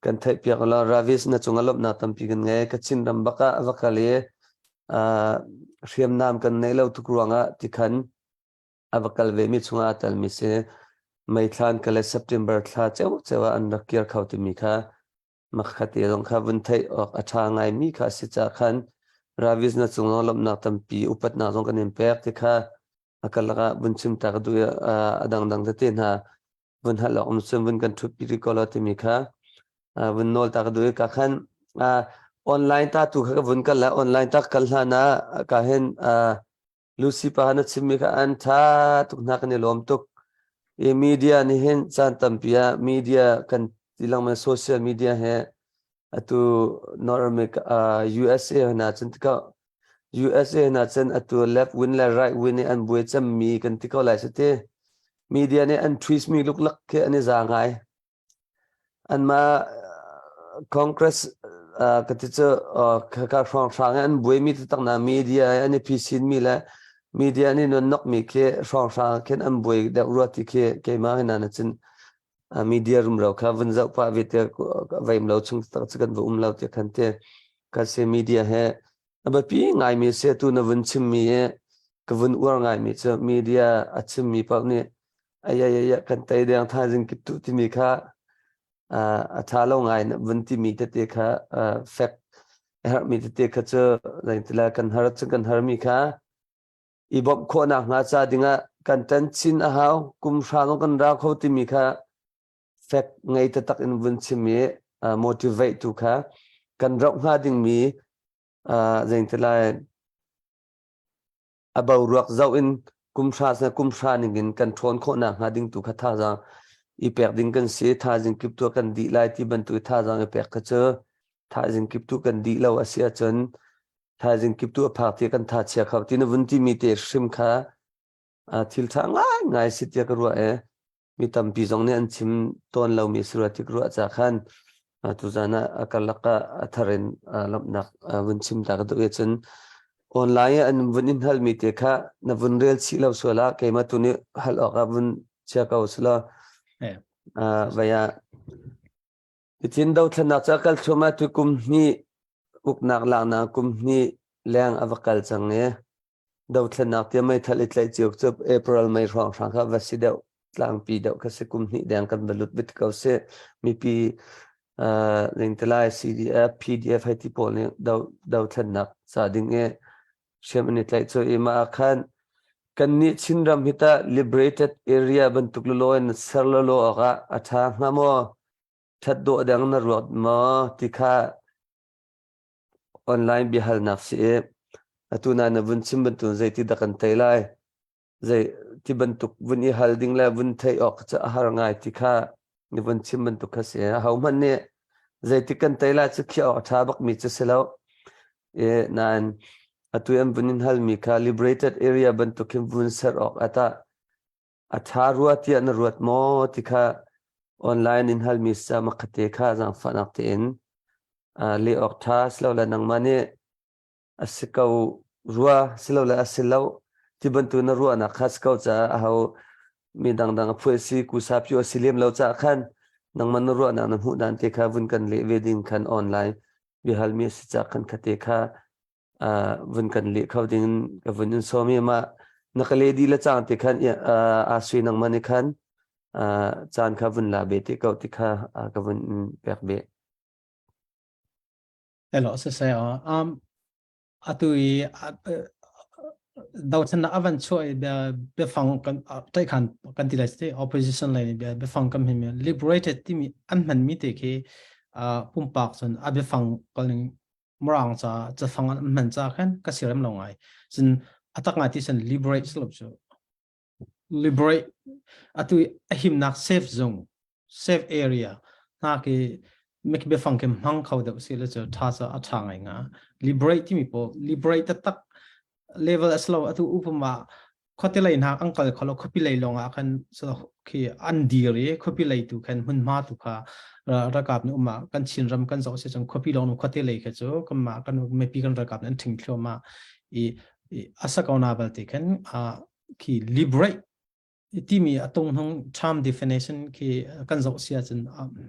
H: kan theihpiak lo Ravis na cungah lawmhnak tampi kan ngei Kachin ram bak ah va kal i hriamnam kan neih lo tuk ruangah tikhan a va kal ve mi chungah a telmi si May thla an kal i September thla ceu ceu ah an rak kir kho timi kha makhate zong kha vun theih awk a ṭha ngaimi kha a si caah khan Ravis na cung zong lawmhnak tampi upatnak zong kan in pek ti kha a karlak ah vun chim ta ka duh i a dangdang tete hna vun hal awk um cun vun kan ṭhutpi rih ko law timi kha vun nawl ta ka duh i ka khan online ta tu kha ka vun kal la online ta kal hlan ah ka hin Lucy pa na chimmi kha an ṭha tuk hna kan i lawm tuk i media nih hin caan tampi ah media kan. Ti lengmang social media he atu North America uh, USA hna cun tikah USA hna cun atu left wing le right wing nih an buai cemmi kan ti ko lai si ti. Media nih an twist mi luklak khi an i za ngai. Anmah Congress ka ti cu khaka hrawnghrang an buaimi taktak na media an i phisin mi le media nih non nokmi khi hrawnghrang khin an buai deuh rua ti khi keimah hi na cun media rumro kha vun zoh pah ve te veim lo chung tak cu kan va um lo ti khan te ka se media he A biapi ngaimi si atu na vun chimmi hi ka vun uar ngaimi cu media a chimmi paoh nih ai kan tei deng thaizing kip tu timi kha a ṭha lo ngai na vun timi tete kha fact a herhmi tete kha cu zeitila kan har cun kan harmi kha i bawmh khawhnak hnga ca dingah kan ṭan chin a hau kum hra zong kan rau kho timi kha fact ngei taktak in vun chim i motivate tu kha kan roh hnga dingmi zeitilai a boruak zoh in kum hra sa kum hra ning in kan ṭhawn khawhnak hnga ding tu kha thazaang i pek ding kan si. Thaizing kip tu kan dih lai ti bantuk thazaang i pek kha cu thaizing kip tu kan dih lo a si ahcun thaizing kip tu a phak ti kan tha chia kho ti na vun ti mi te hrim kha thil ṭha ngai ngai si tiah ka ruah e. Mi tampi zong nih an chim tawn lomi si rua tik ruah ca khan tuzan ah a karlak ah a thar in lawmhnak vun chim ta ka duh i cun online ah an vun in halmi te kha na vun rel chih lo sual ah keimah tu nih hal awk ah vun chia ko sila vai ah Hitin dothlennak cu a kal thluahmah tu kum hnih uknak laknak kum hnih leng a va kal cang i Dothlennak tiah meithal i tlaih cio cu April May hrawnghrang kha va si deuh tlangpi deuh kha si kum hnih deng kan va lut bit ko si mipi uh, lingtilai CDF PDF hei ti pawl nih do dothlennak ca ding i hriam an i tlaih cu i mah ah khan kan nih Chinram hi ta liberated area bantuk lolo in ser lolo awk ah a ṭha hnga maw ṭhat dawh deng na ruat maw ti kha Online biahalnak si i atu na na vun chim bantuk zeiti dah kan tei lai? Zei ti bantuk vun i hal ding le vun theih awk cu a har ngai ti kha ni vun chim bantuk kha si. Ahohmanh nih zeiti kan tei lai cu khiah awk a ṭha bakmi cu si lo. E, nain atu an vun in halmi kha liberated area bantuk hin vun ser awk ata a ṭha rua tiah na ruat maw ti kha online in halmi sa makhate kha zaangfahnak tein leh awk ṭha silole nangmah nih a si ko rua silole a si lo ti bantuk na ruahnak kha si ko caah aho mi dangdang a phuai si kusa pio a si lem lo caah khan nangmah na ruahnak na hmuh dan te kha vun kan leh ve ding khan online biahalmi a si caah khan khate kha vun kan leh kho ding ka vun in sawm i mah na ka leh dih le cang ti khan aa sui nangmah nih khan caan kha vun la be ti ko ti kha ka vun pek be.
G: Hello, se um atu i dothlennak avan chuah i biafang kan tai khan kan ti lai te opposition lei nih biafang kan hman mi liberated timi an hman mi te khi pumpak cun a biafang kalning Mirang ca cafang an hman ca khan ka siarem lo ngai. Cun a tak ngai ti cun liberate si lo cu. Liberate atu a himnak safe zone, safe area hna khi mik biafang khi hmang kho deuh si le cu tha ca a tha ngai nga. Liberate timi pawl liberate taktak level a si lo atu upama khuate lei hna an kal kholo khuapi lei lawng ah khan khi an dir i khuapi lei tu khan hmunhma tu kha ralkap nih um ah kan Chinram kan zoh si cun khuapi lawng khuate lei kha cu kanmah kan mipi kan ralkap nih an ṭhing thluahmah i a sa ko na balte khan khi liberate timi a tung hnung term definition khi kan zoh si ahcun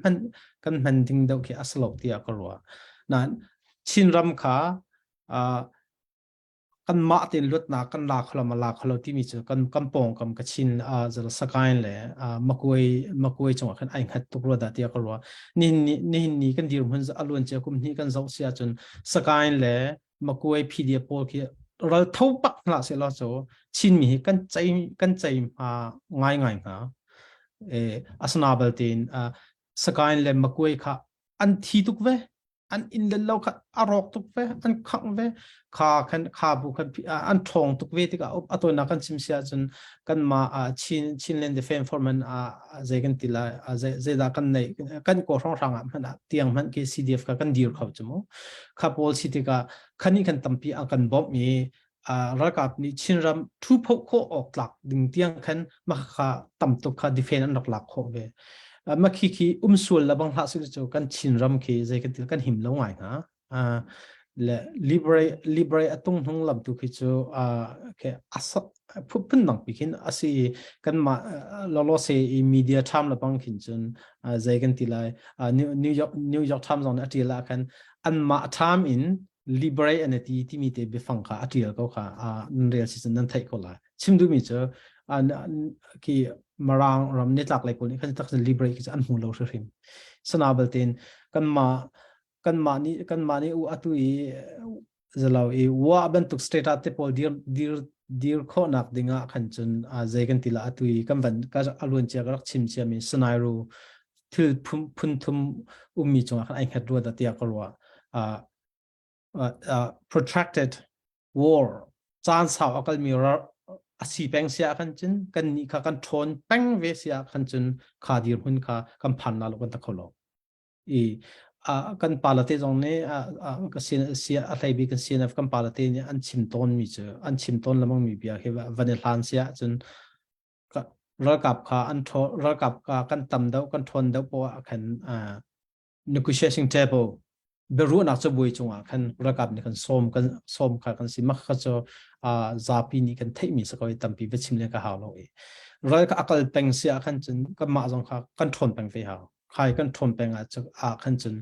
G: hman kan hman ding deuh khi a si lo tiah ka ruah. Nain Chinram kha kanmah tein luatnak kan la kholo ma la kholo timi cu kan kan pawngkam Kachin uh, Sagaing le uh, Makuai Makuai cungah khan ai hngat tuk rua dah tiah ka ruah. Nihin ni nihin ni kan dirhmun a luan cia kum hnih kan zoh si ahcun Sagaing le Makuai PDF pawl khi ral tho pak hlah se law cu Chinmi hi kan cei kan cei hma ngai ngai hnga. E asana bal tein uh, Sagaing le Makuai kha an thi tuk ve. An inn le lo kha a rawk tuk ve, an khangh ve. Kha khan kha bu khan an ṭhawng tuk ve tikah a tawinak kan chim si ahcun kanmah Chin Chinland Defense Force zei kan ti lai zeidah kan neih kan kaw hrawnghrang ah hmanh ah tiang hmanh khi CDF kha kan dir kho cu mu. Kha pawl si tikah khani khan tampi an kan bawmh i ralkap nih Chinram thu phoh khawh awk tlak ding tiang khan mah kha tam tuk kha defend an rak lak khawh ve. Mah khi khi um sual la bang hlah su cu kan Chinram khi zei kan ti kan him lo ngai hna. Le libre libre atung hnung lam tu khi cu ke asa phun dang pi khin asi kan ma lolo se i media tham la bang khin cun zei kan ti lai New York New York Times zong nih a tial ah khan an mah tham in liberate an ti timi te biafang kha a tial ko kha nan rel si cun nan theih ko lai chim duhmi cu khi marang ram nitlak lei pawl nih khan tak liberate khi an hmu lo hrim sana baltin kan ma kan mah nih kan mah nih u atu i zalo i wa bantuk state ah te pawl dir dir dir khawhnak dingah khan cun zei kan ti la atu i kan van ka aluan cia ka rak chim cia mi scenario thil phun thum ummi cungah khan ai hngat rua dah tiah ka ruah. Uh, uh, uh, protracted war caan sau a kalmi a si peng sia khan cun kan nih kha kan ṭhawn peng ve sia khan cun kha dirhmun kha kan phan na lo kan ta kho lo i kan palate zong nih ka sin a hlei bik kan CNF kan palate nih an chim tawn mi cu an chim tawn lamang mi bia khi van i hlan sia cun ralkap kha an ṭhaw ralkap kha kan tam deuh kan ṭhawn deuh poah ah khan negotiation table biaruahnak cabuai cungah khan ralkap nih kan sawm kan sawm kha kan si mak kha cu zapi nih kan theihmi si ko i tampi va chim le ka hau lo i ral kha akal peng si ah khan cun kanmah zong kha kan ṭhawn peng ve hau khai kan ṭhawn peng ah khan cun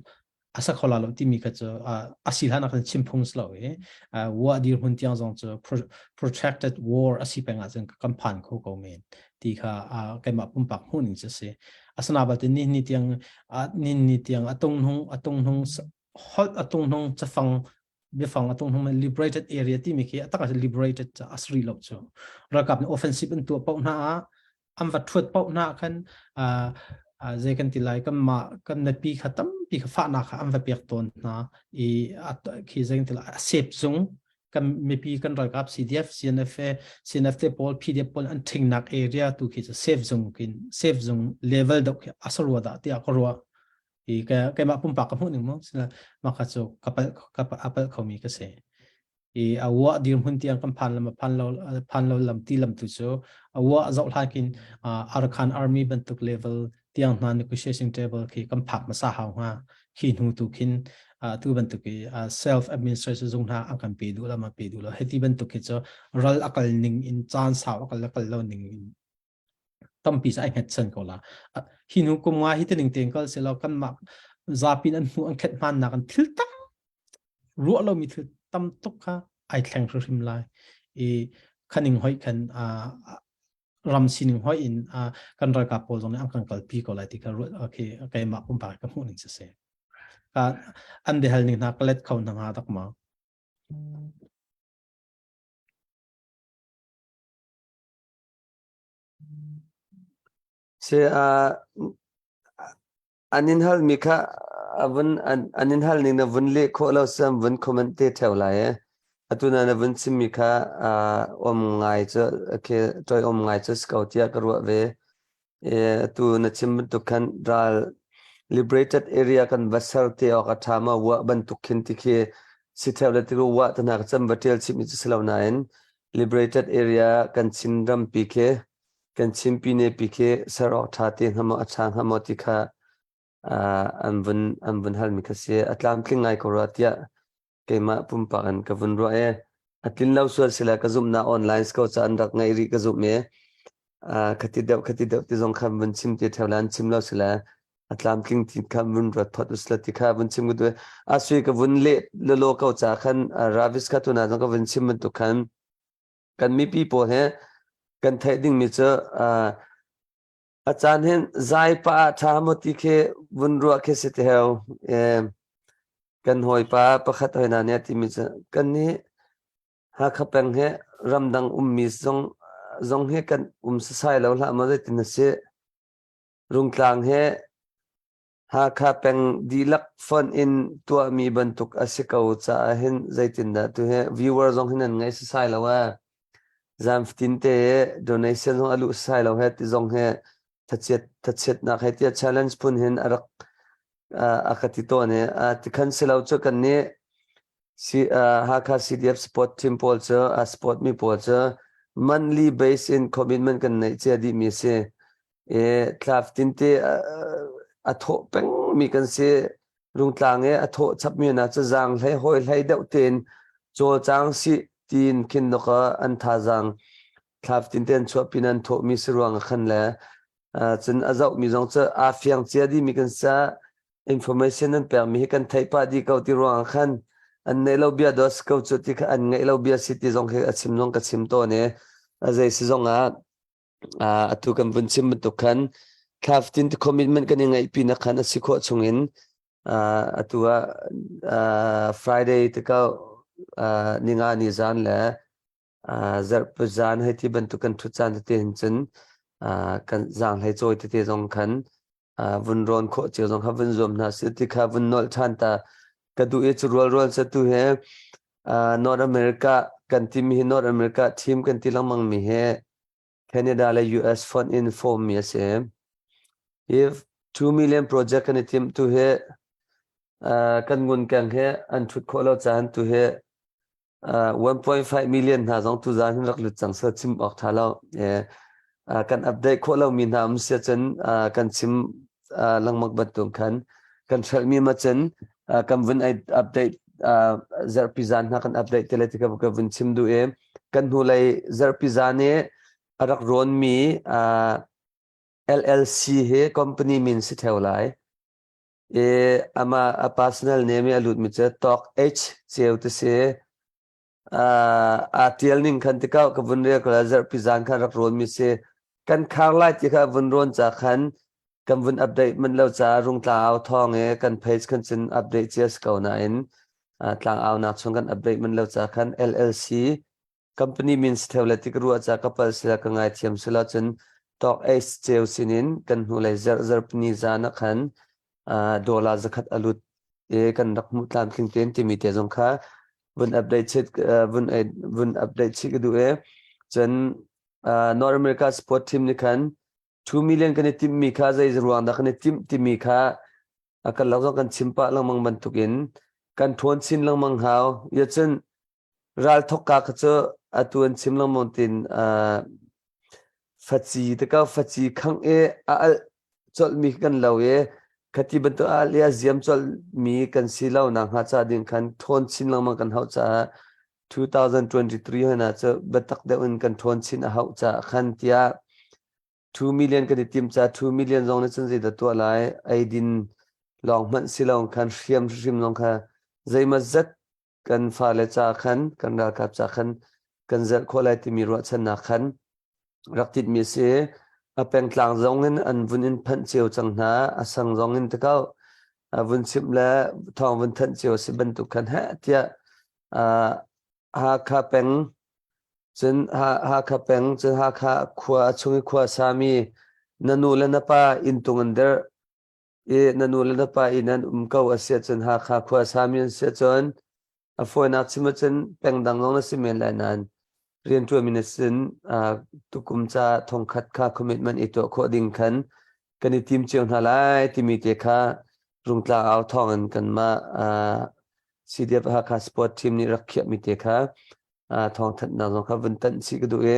G: a sa kho la lo timi kha cu a si hlan ah khan chim phung si lo i wa dirhmun tiang zong cu protracted war a si peng ah cun kan phan kho ko men ti kha keimah pumpak hmuh ning cu si asana balte ni ni tiang ni ni tiang atung hnung atung hnung holh atung hnung cafang biafang atung hnung liberated area timi khi atak liberated asri lo cu ralkap nih offensive an tuah paoh hna ah an va ṭhuat paoh hna khan zei kan ti lai kan mah kan mipi kha tampi kha fahnak kha an va pek tawn hna i khi zei kan ti lai a sep zung kan mipi kan ralkap CDF CNFA CNF te pawl PDF pawl an ṭhingnak area tu khi cu safe zung kin safe zung level deuh khi asarua dah tiah ka ruah i ka keimah pumpak ka hmuh ning mu sila maka cu ka pal ka apal khomi ka si i a wa dirhmun tiang kan phan lam phan lo phan lo lam ti lam tu cu a wa zoh hlan kin Arakan Army bantuk level tiang hna negotiation table khi kan phak masa hau hnga khi hnu tu khin tu bantuk i self administration zung hna an kan pe duh lo ma pe duh lo heti bantuk khi cu ral akal ning in caan sau akal akal lo ning in tampi sa ai hnget chan ko la hi nu kum nga hi tining tein kal se lo kan mah zapin an hmu an khet hman nak an thil tam ruah lo mi thil tam tuk kha ai thleng hrim lai i khaning hoi khan ram sining hoi in kan ralkap pawl zong nih an kan kalpi ko lai ti kha ruat okay keimah pumpak ka hmuh ning si ka an dehal ning hna ka let kho hna nga tak ma
H: Si an in halmi kha a vun an in hal ning na vun leh khawh lo sam vun comment te theo lai e. Atu na na vun chimmi kha om ngai cu okay toi om ngai cu si ko tiah ka ruah ve. E, atu na chim bantuk khan ral liberated area kan va ser te awk a tha ma wa bantuk khin ti khi si theo le tiru wa tana ka cam va tial chim cu si lo nain liberated area kan Chin rampi khi kan Chin pine pi khi ser awk ṭha te hnga maw a ṭha hnga maw ti kha an vun an vun halmi kha si a tlamtling ngai ko rua tiah keimah pumpak in ka vun ruah e a tlin lo sual sila ka zumhnak online ko ca an rak ngaih rih ka zumh e khati deuh khati deuh ti zong khan vun chim ti theo la an chim lo sila a tlamtling ti kha vun ruat thot usla ti kha vun chim ku a sui ka vun le lolo ko cha khan ravis kha tuna zong ka vun chim bantuk khan kan mipi pawl he kan theih ding mi cu a caan hin zai pa tha mo ti khi vun ruah khi si te heo kan hawipa pakhat hoi na ne ti mi cu kan nih Hakha peng he ramdang ummi zong zong he kan um sasai lo hlah maw zeitin a si Rungtlang he Hakha peng dihlak fonh in tuahmi bantuk a si ko caah hin zeitindah tu hi viewer zong hin nan ngei sasai lo ee. Zan fatin te donation zong a luh sasai lo he ti zong hi thachiat thachiatnak he tiah challenge phun hin a rak a ka ti tawn i tikhan si lo cu kan nih Si, uh, Hakha CDF sport team pawl cu uh, sport mi pawl cu monthly base in commitment kan neih cia dih mi si. E tlaf tinte uh, a thawh peng mi kan si. Rungtlang e a thawh chap mi na cu zang hlei hoi hlei deuh ten cawlcang si tin khin noka an thazang thlaf tinte an chuah pin an thawh mi si ruang khan le cun a zoh mi zong cu aa fiang cia dih mi kan sa information an pek mi hi kan theih pah dih ko ti ruang khan an neih lo bia dos ko cu ti kha an ngeih lo bia si ti zong khi a chim zong ka chim tawn i a zei si zong ah atu kan vun chim bantuk khan thlaftin commitment kan i ngeih pi na khan a si khawh chung in atu ah Friday te ko ninga ni zan le zarhpi zan hei ti bantuk kan ṭhut caan tete hin cun kan zaanghlei cawi tete zong khan vun rawn khawh cio zong kha vun zuam hna sih ti kha vun nolh ṭhan ta ka duh i cu rualrual cu tu hi North America kan timi hi North America team kan ti lengmang mi hi Canada le US fonh in form mi a si. If 2 million project kan i timh tu hi kan ngun keng hi an ṭhut khawh lo caan tu hi 1.5 million hna zong tuzaan hin rak lut cang seh chim awk tha lo. Kan update khawh lomi hna um sia cun kan chim lengmang bantuk khan kan hrelhmi ma cun kan vun update zarhpi zan hna kan update te le ti ka vun chim duh i kan hnulei zarhpi zan i a rak rawnmi LLC hi company min si theo lai. I amah a personal name i a lutmi cu Tok H ceu ti si. Aa tial ning khan tikah ka vun rel ko la zarhpi zan khan rak rawnmi si. Kan khar lai ti kha vun rawn ca khan kan vun update manh lo caah rungtlang au thawng i kan page khan cun update cia si ko nain tlang nak chung kan update manh lo ca khan LLC company min si theu le ti ka ruah ca ka pal sila ka ngaithiam sila cun talk ace ceu sinin kan hnulei zarh zarhpini zan ah khan dollar zakhat alut e kan rak hmuh tlamtling ten timi te zong kha vun update chit vun vun update chit ka duh e cun North America sport team nih khan 2 million kan i timh mi kha zei ruang dah kan i timh timi kha a kan lak zong kan chim pah lengmang bantukin kan ṭhawn chin lengmang hau ya cun Ral thawkka kha cu atu an chim lengmang tin uh, faci te ka faci khang i a alh colhmi kan lo i khati bantuk a alh i a ziam colhmi kan si lo nak hnga ca ding khan ṭhawn chin lengmang kan hauh caah 2023 hna cu biatak deuh in kan ṭhawn chin a hauh caah khan tiah 2 million kan i tim ca 2 million zong nih cun zeidah tuah lai eidin lawng hmanh si lo khan hriam hrim zong kha zeimaw zat kan fale ca khan kan ralkap ca khan kan zelh khawh lai timi ruahchannak khan rak titmi a si a pengtlang zong in an vun in phanh cio cang hna a sang zong in tikau a vun chimh le thawng vun thanh cio si bantuk khan heh tiah Hakha peng cun Hakha peng cun Hakha khua a chung i khua sami na nu le na pa inn tung an derh i na nu le na pa inn an um ko a si ahcun Hakha khua sami an si ahcun a fawinak chim ahcun pengdang zong na si men lai nain rianṭuanmi na sin tukum ca thongkhat kha commitment i tuah khawh ding khan kan i tim cio hna lai timi te kha rungtla au thawng in kanmah CDF Hakha Sport Team nih rak khiahmi te kha thawngthanhnak zong kha vun tanh chih ka duh i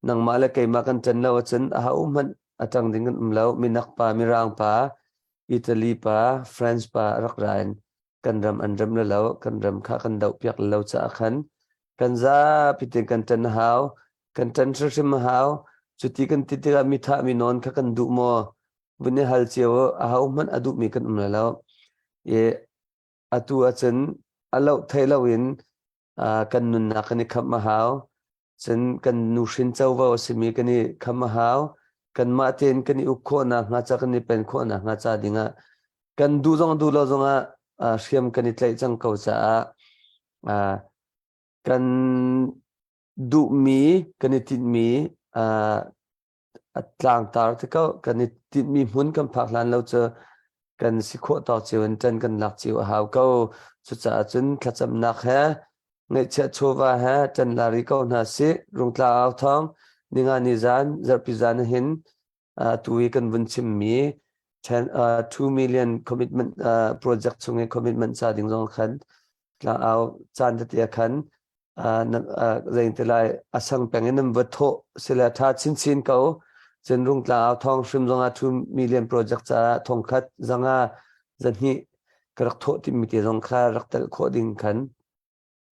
H: nangmah le keimah kan ṭan lo ahcun ahohmanh a ṭang ding kan um lo minak pa mirang pa Italy pa France pa rak ra in kan ram an rem le lo kan ram kha kan doh piak lo caah khan kan zapi tein kan ṭan a hau kan ṭan hrimhrim a hau cuti kan ti tikah mi thah mi nawn kha kan duh maw vun i hal cio ahohmanh a duhmi kan um lo i atu ahcun a loh theih loin kan nunnak kan i khamh a hau Cun kan nuhrin covo a simi kan i kham a hau. Kanmah tein kan i uk khawhnak hnga ca kan i pen khawhnak hnga ca dingah kan duh zong duh lo zongah hriam kan i tlaih cang ko caah kan duhmi kan i tinhmi a tlangtar te ko kan i tinhmi hmun kan phak hlan lo cu. Kan si khawh tawk cio in ṭan kan lak cio a hau ko. Cucaah cun thlacamnak he ngaihchiah chawva he ṭan la rih ko hna sih. Rungtla au thawng ninga ni zan zarhpi zan hin tu i kan vun chimmi 2 million commitment project chung i commitment ca ding zong khan tlang au caan tete ah khan zei lai a sang peng in nan va thawh sile tha chinchin ko. Cun Rungtla au thawng hrim zong ah 2 million project caah thongkhat zanga zahnih ka rak thawh timi te zong kha rak telh khawh ding khan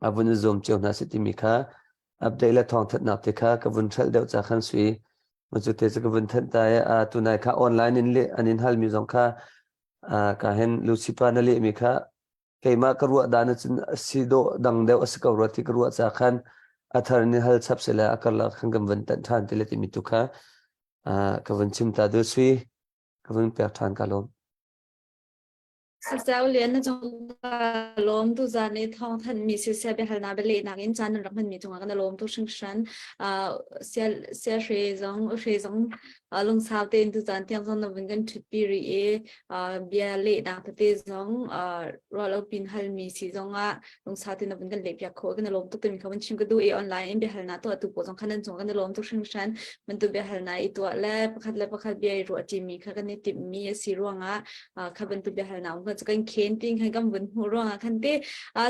H: a vun i zuam cio hna si timi kha update le thawngthatnak te kha ka vun hrelh deuh ca khan sui cu te cu ka vun thanh ta i tunai kha online in leh an in halmi zong kha ka hen Lucipa na lehmi kha keimah ka ruah dan cun si dawh dang deuh a si ko rua ti ka ruah ca khan a thar in hal chap sile a karlak khan kan vun tanh ṭhan ti le timi tu kha ka vun chim ta du sui ka vun pek ṭhan ka lawm.
C: Sasau Lian na cung ka lawm tu zan i thawng thanh mi siseh biahalnak bialehnak in caan nan rak hman mi cungah kan lawm tuk hringhran. Sia sia hre zong hre zong lungsau tein tu zan tiang zong na vun kan ṭhutpi rih i bia lehnak tete zong ruah lo pin halmi si zongah lungsau tein na vun kan leh piak khawh kan lawm tuk timi kha vun chim ka duh i online in biahalnak tuah tu pawl zong kha nan cung kan lawm tuk hringhran. Bantuk biahalnak i tuah le pakhat bia i ruah ṭimi kha kan i timhmi a si ruangah kha bantuk biahalnak um cu kan khen ting khan kan vun hmuh ruangah khan te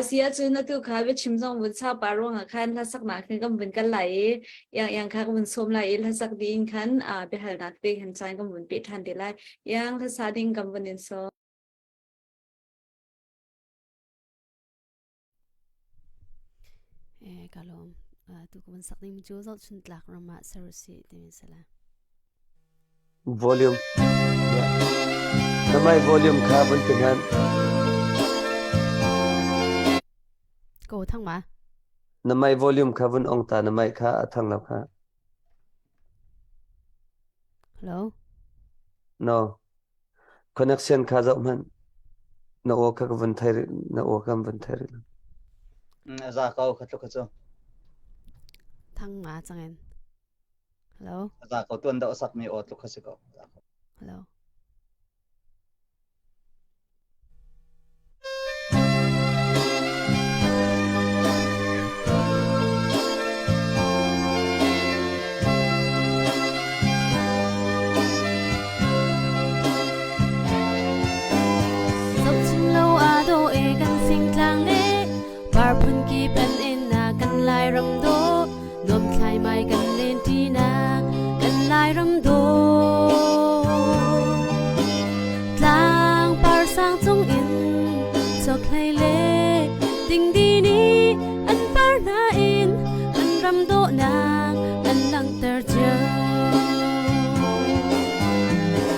C: si ahcun atu kha biachim zong vun sau pa ruangah khan hlasak khan kan vun kal lai i yang yang kha kan vun sawm lai i hlasak ding khan biahalnak te khan caan kan vun pe ṭhan te lai yang hlasa ding kan vun in sawm.
F: Eh ka lawm. Tu ka vun sak ding cu zohchun tlak ram ah ser usih timi si lai.
H: Volume. Yeah. Na mai volume kha vun ti hman.
F: Ko thang ma?
H: Na mai volume kha vun ong ta na mai kha a thang lo kha.
F: Hello?
H: No. Connection kha zoh hmanh. Na aw kha ka vun thei rih, na aw kha vun thei rih.
J: A za ko kha tluk kha cu.
F: Thang ma changin. Hello.
J: A za ko tuan deuh sak mi aw tluk kha si ko.
F: Hello. Zohchim lo aa dawh e kan fingtlang le par phun kip an en na kan Lairam dawh nuam thlaimai kan len ṭinak kan Lairam dawh tlang par sang cung in chokhlei le dingdi nih an par hna in kan ram dawhnak an langhter cio.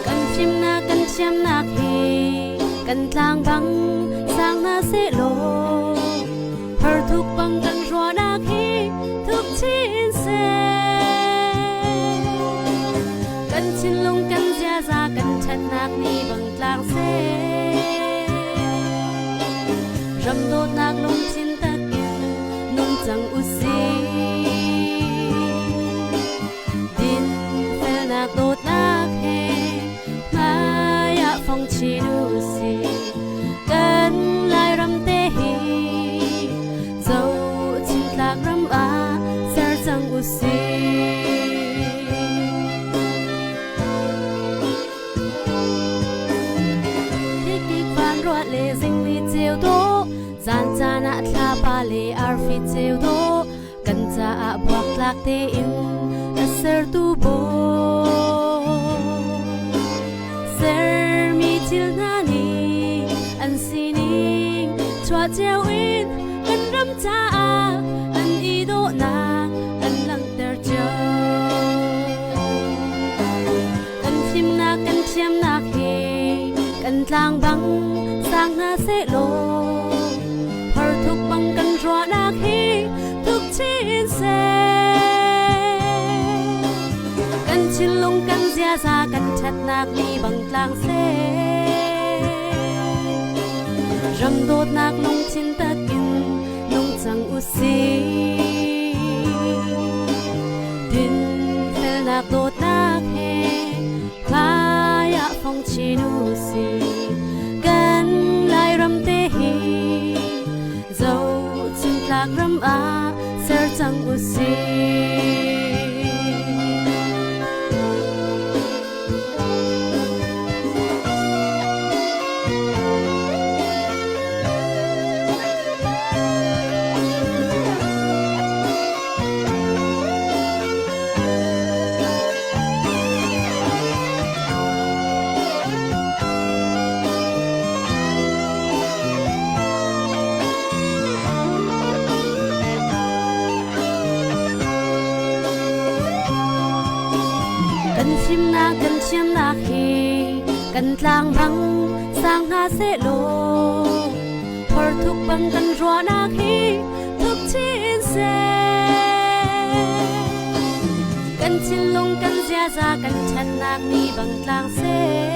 F: Kan fimnak kan thiamnak hi kan tlang bang sang hna sehlaw har thuk bang kan ruahnak hi thuk chin seh. Kan thinlung kan ziaza kan ṭhatnak ni bang tlang seh. Ram dawtnak lungthin takin nung cang usih. Din felnak dawtnak he hmai ah fong chin usih. Kan Lairam te hi zohchuntlak ram ah ser cang usih. Hikik van ruah le zingni ceu dawh zan caan ah thlapa le arfi ceu dawh kan caah buaktlak tein a sertu bawi sermi thil hna nih an sining chuah cio in kan ram caah an i dawhnak an langhter cio. Kan fimnak kan thiamnak hi kan tlang bang sang hna sehlaw har thuk bang kan ruahnak hi thuk chin seh. Kan thinlung kan ziaza kan ṭhatnak ni bang tlang seh. Ram dawtnak lungthin takin nung cang usih. Dinfelnak dawtnak he hmai ah fong chin usih. ram ah ser cang usih. Kan fimnak kan thiamnak hi kan tlang bang sang hna seh law Phor thuk bang kan ruahnak hi thuk chin seh. Kan thinlung kan ziaza kan ṭhatnak ni bang tlang seh.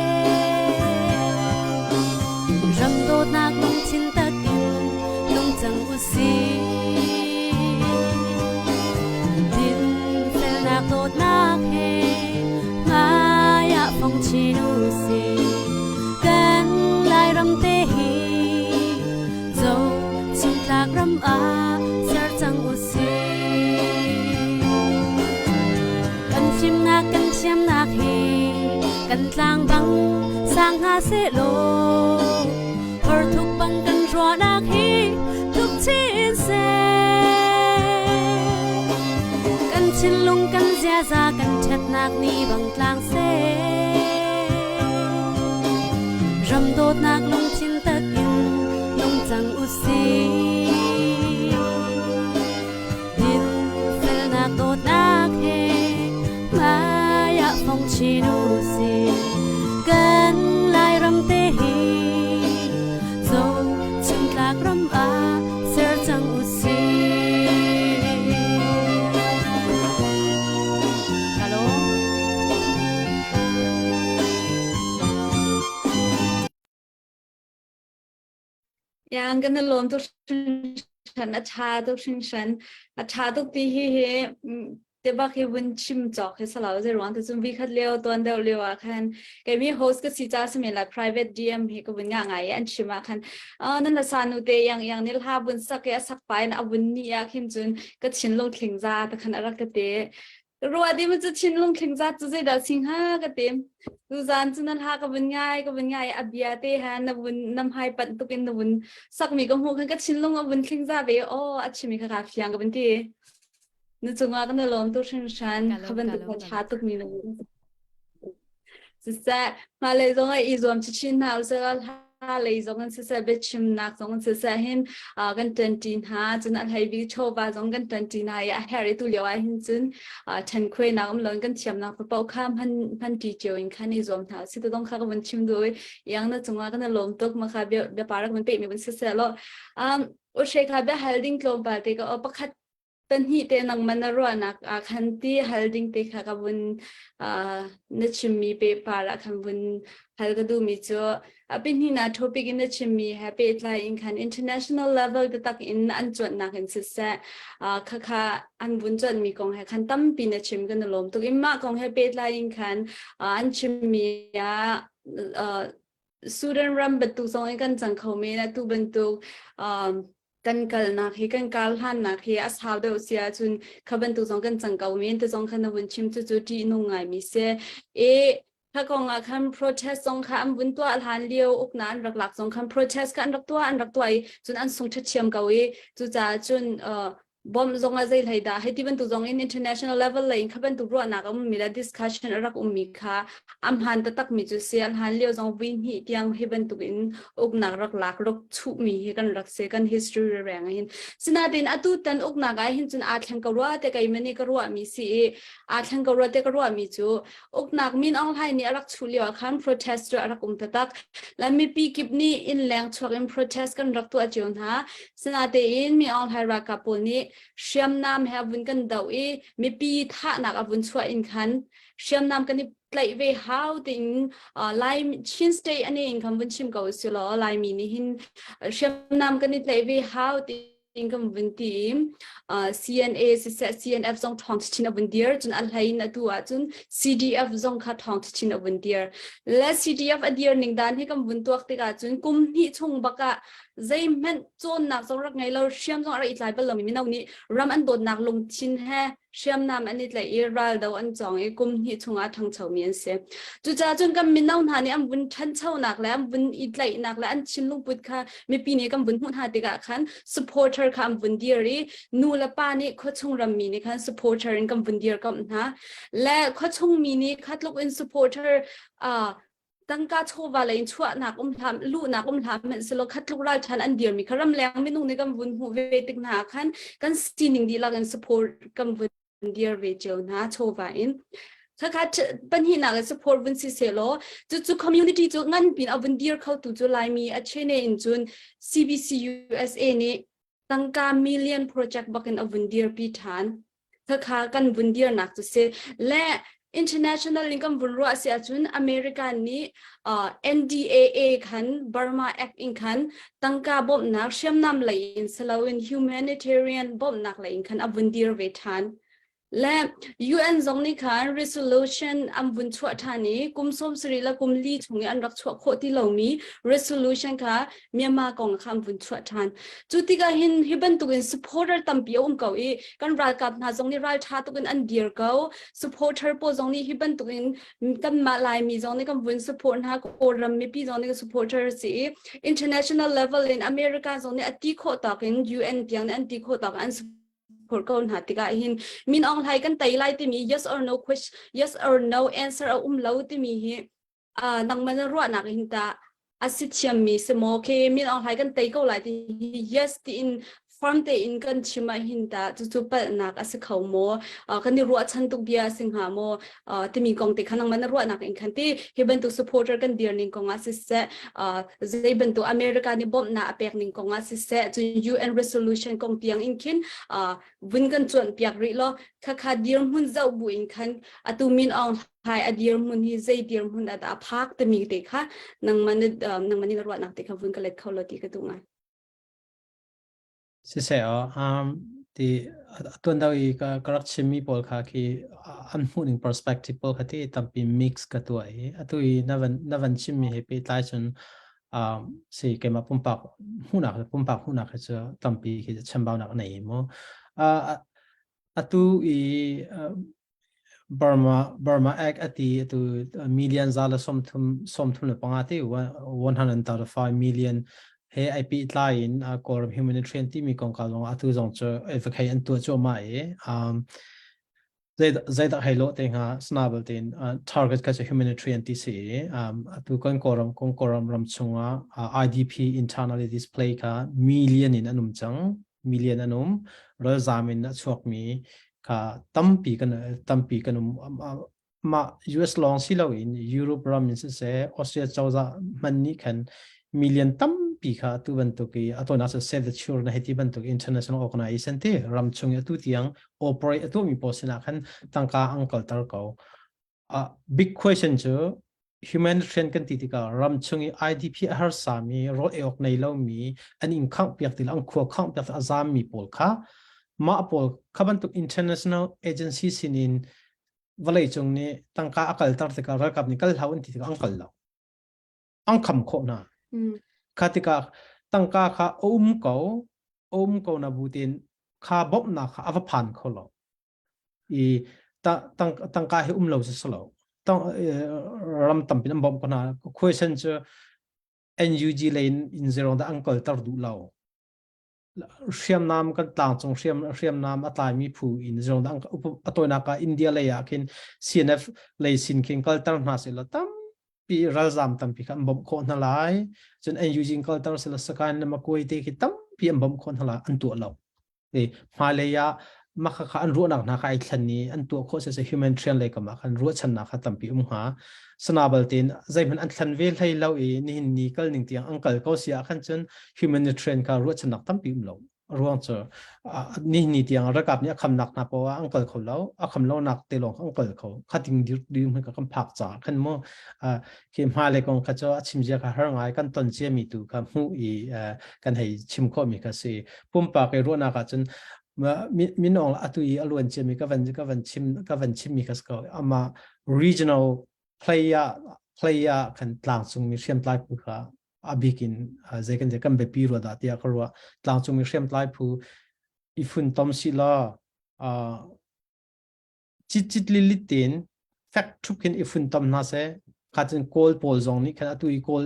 F: Ram dawtnak lungthin takin nung cang usih. Dinfelnak dawtnak he hmai ah fong chin usih. Kan Lairam te hi zo chungtlak ram ah ser cang usih. Kan fimnak kan thiamnak hi kan tlang bang sang hna seh law hor thuk bang kan ruahnak hi thuk chin seh. Kan thinlung kan ziaza kan ṭhatnak ni bang tlang seh. Ram dawtnak lungthin takin nung cang usih. Dinfelnak dawtnak he hmai ah fong chin usih. Kan Lairam te hi zo chimtlak ram ah ser cang usih. Hello.
C: Yang kan lawm tuk hringhran a ṭha tuk hringhran a ṭha tuk ti hi hi te bak hi vun chim cawk hi salo zei ruang te cun vi khat lio tuan deuh lio ah khan keimi host ka si ca simi la private DM hi ka vun nga ngai i an chim ah khan nan la sa nu te yang yang nil ha vun sak i a sak pa in a vun ni ah khin cun ka thinlung thling za ta khan a rak ka te Ruah ding cu thinlung thling zat cu zeidah si hnga ka ti. Tuzaan cu nan ha ka vun ngai ka vun ngai a bia te ha na vun nam hai panh tuk in na vun sakmi ka hmuh khan ka thinlung a vun thling za ve aw a chimi kha ka fiang ka vun ti. Na cungah kan i lawm tuk hringhran kha bantuk ka ṭha tuk mi na Siseh, hmailei zong ah i zuam chinchin hna usih hla lei zong in siseh, biachimnak zong in siseh hin kan ṭanṭi hna. Cun a hlei bik chawva zong kan ṭanṭi hna i a herh i tu lio ah hin cun ṭhenkhuainak um loin kan thiamnak paoh kha hman hmanṭi cio in khan i zuam hna usih. Tudong kha ka vun chim duh i iang na cungah kan i lawm tuk. Mah kha bia biapar ka vun pehmi vun siseh law um, Ushe kha bia hal ding tlawmpal te ka aw pakhat pahnih te nangmah na ruahnak ah khan ti hal ding te kha ka vun na chimmi pehpar ah khan vun hal ka duhmi cu a pahnih topic in na chimmi he pehtlai in khan international level taktak in an cuanhnak in siseh khakha an vun cuanhmi kong he khan tampi na chim kan i lawm tuk in mah kong he pehtlai in khan an chimmi ah Sudan ram bantuk zong in kan cang kho men atu bantuk kan kalnak hi kan kal hlannak hi a sau deuh si ahcun kha bantuk zong kan cang ko men te zong khan na vun chim cu cu ṭih nung ngaimi si e kha kong ah khan protest zong kha an vun tuah hlan lio ukna an rak lak zong khan protest kha an rak tuah an rak tuah i cun an sung ṭhathiam ko i cucaah cun bawmh zong ah zei hlei dah hei ti bantuk zong in international level lei in kha bantuk ruahnak a ummi le discussion a rak ummi kha a hmaan taktak mi cu si an hlan lio zong vui hnih tiang hi bantuk in uknak rak lak rak chuhmi hi kan rak si kan history reng hin sinain atu tan uknak ah hin cun aa thleng ko rua te kei mani ka ruahmi si i aa thleng ko rua te ka ruahmi cu uknak Min Aung Hlaing nih a rak chuh lio ah khan protest cu a rak um taktak. La mipi kip nih inn leng chuak in protest kan rak tuah cio hna. Sinatein Min Aung Hlaing ralkap pawl nih hriamnam he a vun kan doh i mipi thahnak a vun chuah in khan hriamnam kan i tlaih ve hau tiin Lai Chin State ani in khan vun chim ko si law Laimi nih hin hriamnam kan i tlaih ve hau ti. Tiin kan vun ti i CNA siseh CNF zong ṭhawng chin a vun dir cun a hlei in atu ahcun CDF zong kha ṭhawng chin a vun dir. Le CDF a dir ning dan hi kan vun tuak tikah cun kum hnih chung bak ah zeihmanh cawnnak zong rak ngei lo hriam zong a rak i tlai bal lomi mino nih ram an dawtnak lungthin he hriamnam an i tlaih i raldo an cawng i kum hnih chungah ṭhangchomi an si. Cucaah cun kan mino hna nih an vun ṭhanchonak le an vun i tlaihnak le an thinlungput kha mipi nih kan vun hmuh hna tikah khan supporter kha an vun dir i nu le pa nih khuachung rammi nih khan supporter in kan vun dirkamh hna. Le khuachung mi nih kha tluk in supporter uh, tangka chawva lei in chuahnak um hlah luhnak um hlah hmanhsehlaw khatluk ralṭhan an dirmi kha ramleng minung nih kan vun hmuh ve tik hna khan kan sining dihlak in support kan vun dir ve cio hna chawva in. Khakha pahnihnak in support vun si sehlaw cucu community cu ngan pin a vun dir kho tu cu Laimi a chene in cun CBC USA nih tangka million project bakin a vun dirpi ṭhan. Khakha kan vun dirnak cu si. Le international in kan vun ruah si ahcun America nih uh, NDAA khan Burma Act in khan tangka bawmhnak hriamnam lei in siloin humanitarian bawmhnak lei in khan a vun dir ve ṭhan. Le UN zong nih khan resolution an vun chuah ṭhan i kum 70 le kum li chung i an rak chuah khawh ti lomi resolution kha Myanmar kong kha an vun chuah ṭhan. Cu tikah hin hi bantukin supporter tampi a um ko i kan ralkap hna zong nih ralṭha tuk in an dir ko. Supporter pawl zong nih hi bantukin kanmah Laimi zong nih kan vun support hna, Kawlram mipi zong nih kan supporter si i international level in America zong nih a ti khawh tawk in UN tiang nih an ti khawh tawk an phur ko hna tikah hin Min Aung Hlaing kan tei lai timi yes or no question yes or no answer a um lo timi hi uh, nangmah na ruahnak hin ta a si thiammi si maw ke Min Aung Hlaing kan tei ko lai ti hi yes tiin firm tein kan chim ah hin ta cucu palhnak a si kho maw uh, kan i ruahchan tuk bia a si hnga maw uh, timi kong te kha nangmah na ruahnak in khan ti hi bantuk supporter kan dir ning kong ah siseh uh, zei bantuk America nih bawmhnak a pek ning kong ah siseh cun UN resolution kong tiang in khin uh, vun kan cuanh piak rih law khakha dirhmun zoh bu in khan atu Min Aung Hlaing a dirhmun hi zei dirhmun ah dah a phak timi te kha nangmah na nangmah nih na ruahnak te kha vun ka let kho lo ti ka duh ngai.
G: Siseh um, ti tuan deuh i ka ka rak chimmi pawl kha khi an hmuhning perspective pawl kha ti tampi mix ka tuah i atu i na van na van chimmi he pehtlai cun um, si keimah pumpak hmuhnak pumpak hmuhnak hi cu tampi khi chambaunak a nei mu. Uh, atu i uh, Burma Burma Act ati atu million za le 35 35 ti 135 million he ai pi tlai in Kawlram humanitarian timi kongkau zong atu zong cu advocate an tuah cuahmah i um, zeidah hei lo te hnga snabel tein target kha cu humanitarian ti si i um, atu kan Kawlram kan Kawlram ram chungah IDP internally display kha million in an um cang million an um ralzam in a chuakmi kha tampi kan tampi kan um mah US lawng si loin Europe ram in siseh Austria cozah hman nih khan million tampi kha tu bantuk i atonak cu Save the Children hei ti bantuk international organization te ram chung i atu tiang operate a tuahmi pawl sinah khan tangka an kalter ko Uh, big question cu humanitarian kan ti tikah ram chung i IDP a harsami rawl ei awk nei lomi an inn khangh piak ti an khua khangh piak a zammi pawl kha mah pawl kha bantuk international agency sinin vawlei cung nih tangka a kalter tikah ralkap nih kal hlah an ti tikah an kal lo an kham khawh hna kha tikah tangka kha a um ko a um ko na bu tin kha bawmhnak kha a va phan kho lo i tangka hi um lo si lo ram tampi an bawmh ko hna question cu NUG lei in zerong dah an kalter duh lo hriamnam kan tlangcung hriam hriamnam a tlaimi phu in zerong dah a tawinak ah India lei ah khin CNF lei sin khin kalter hna seh law tampi ralzam tampi kha an bawmh khawh hna lai cun NUG in kalter seh law Sakae le Makwe te khi tampi an bawmh khawh hna lai an tuah lo hmailei ah mah khakha an ruahnak hna kha ai thlen i an tuah khawh siseh humanitarian lei kam ah khan ruahchannak kha tampi um hnga. Sana balte in zeihmanh an thlen ve hlei lo i nihin ni kal ning tiang an kal ko si ah khan cun humanitarian kha ruahchannak tampi um lo. Ruang cu ni ni tiang ralkap nih a khamnak hna poah an kal kho lo. A kham lo nak te lawng an kal kho. Khating dir dir hmai ka kan phak ca khan mu khi hma le kong kha cu a chim zia kha har ngai kan ton cia mi tu kha hmu i kan hei chim khawh mi kha si. Pumpak i ruahnak ah cun minong atu i a luan cia mi ka van ka van chim ka van chim mi kha ko. Ama regional player player kan tlangcung mi hriamtlai phu kha a bik in zei kan kan biapi rua dah tiah ka ruah. Tlangcung mi hriamtlai phu i funtom si law cit cit lilit tein fek thup khin i funtom hna seh. Kha cun Kawl pawl zong nih khan atu i Kawl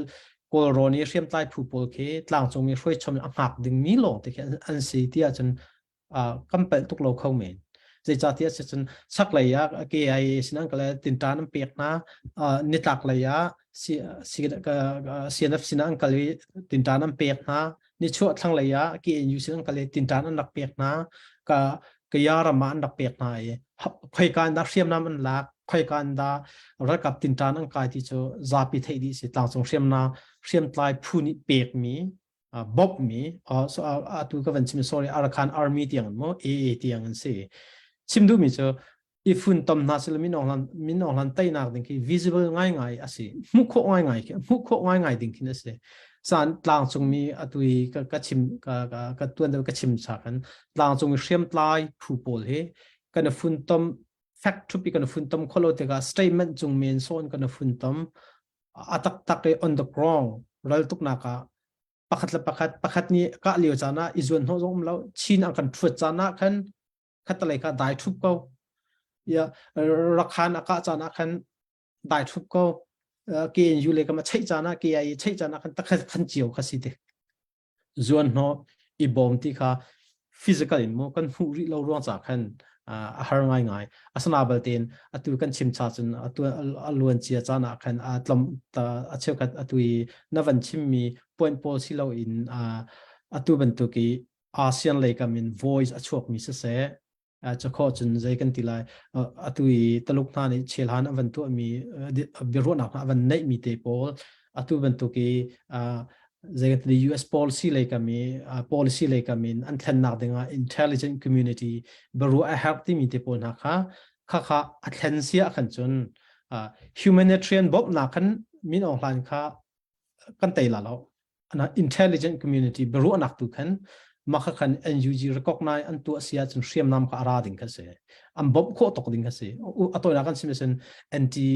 G: Kawlrawn i hriamtlai phu pawl khi tlangcung mi hruaichom a hngak ding mi lawng te khi an si tiah cun kan palh tuk lo kho men. Zeicahtiah si cun chaklei ah KIA sin an kal tinṭan an pek hna, nitlak lei ah CNF sin an kal i tinṭan an pek hna, nichuah thlanglei ah KNU sin an kal i tinṭan an rak pek hna, ka Kaya ram ah an rak pek hna i khoika in dah hriamnam an lak, khoika in dah ralkap tinṭan an kai ti cu zapi theih dih si. Tlangcung hriamnam hriamtlai phu nih pekmi bawmhmi atu ka van chim sorry Arakan Army tiang mu AA tiang an si. Chim duhmi cu i funtom hna sila min hlan min hlan teinak ding khi visible ngai ngai a si hmuh khawh ngai ngai khi hmuh khawh ngai ngai ding khin a si san tlangcung mi atu i ka ka chim ka ka ka tuan deuh ka chim cha kan tlangcung i hriamtlai phu pawl hi kan funtom fact thupi kan funtom kholo tikah statement cung men sawn kan funtom a taktak i on the ground ral tuknak ah pakhat le pakhat pakhat nih kah lio caan ah i zuan hnawh zong um lo chin an kan thuat caan ah khan khatalei kha dai thup ko ya rakhan a kah caan ah khan dai thup ko KNU le kam a cheih caan ah KIA cheih caan ah khan takhat khan cio kha si te zuan hnawh i bawm ti kha physical in mu kan hmuh rih lo ruang ca khan a har ngai ngai asana baltein atu kan chim cha cun atu a luan cia caan ah khan a tlom a cheukhat atu i na van chim mi point pawl si lo in atu bantuk i ASEAN lei kam in voice a chuak mi siseh cakho cun zei kan ti lai atu i Taluk hna nih chelhan an van tuah mi biaruahnak hna an van neih mi te pawl atu bantuk i zei kan ti US policy lei kam i policy lei kam in an thlennak dingah intelligent community biaruah a herh timi te pawl hna kha kha kha a thlen sia khan cun humanitarian bawmhnak khan min Aung Hlaing kha kan tei la lo ana intelligent community biaruahnak tu khan makha khan NUG recognize an tuah sia cun hriamnam kha ara ding kha si an bawmh khawh tok ding kha si atoina kan sim sin anti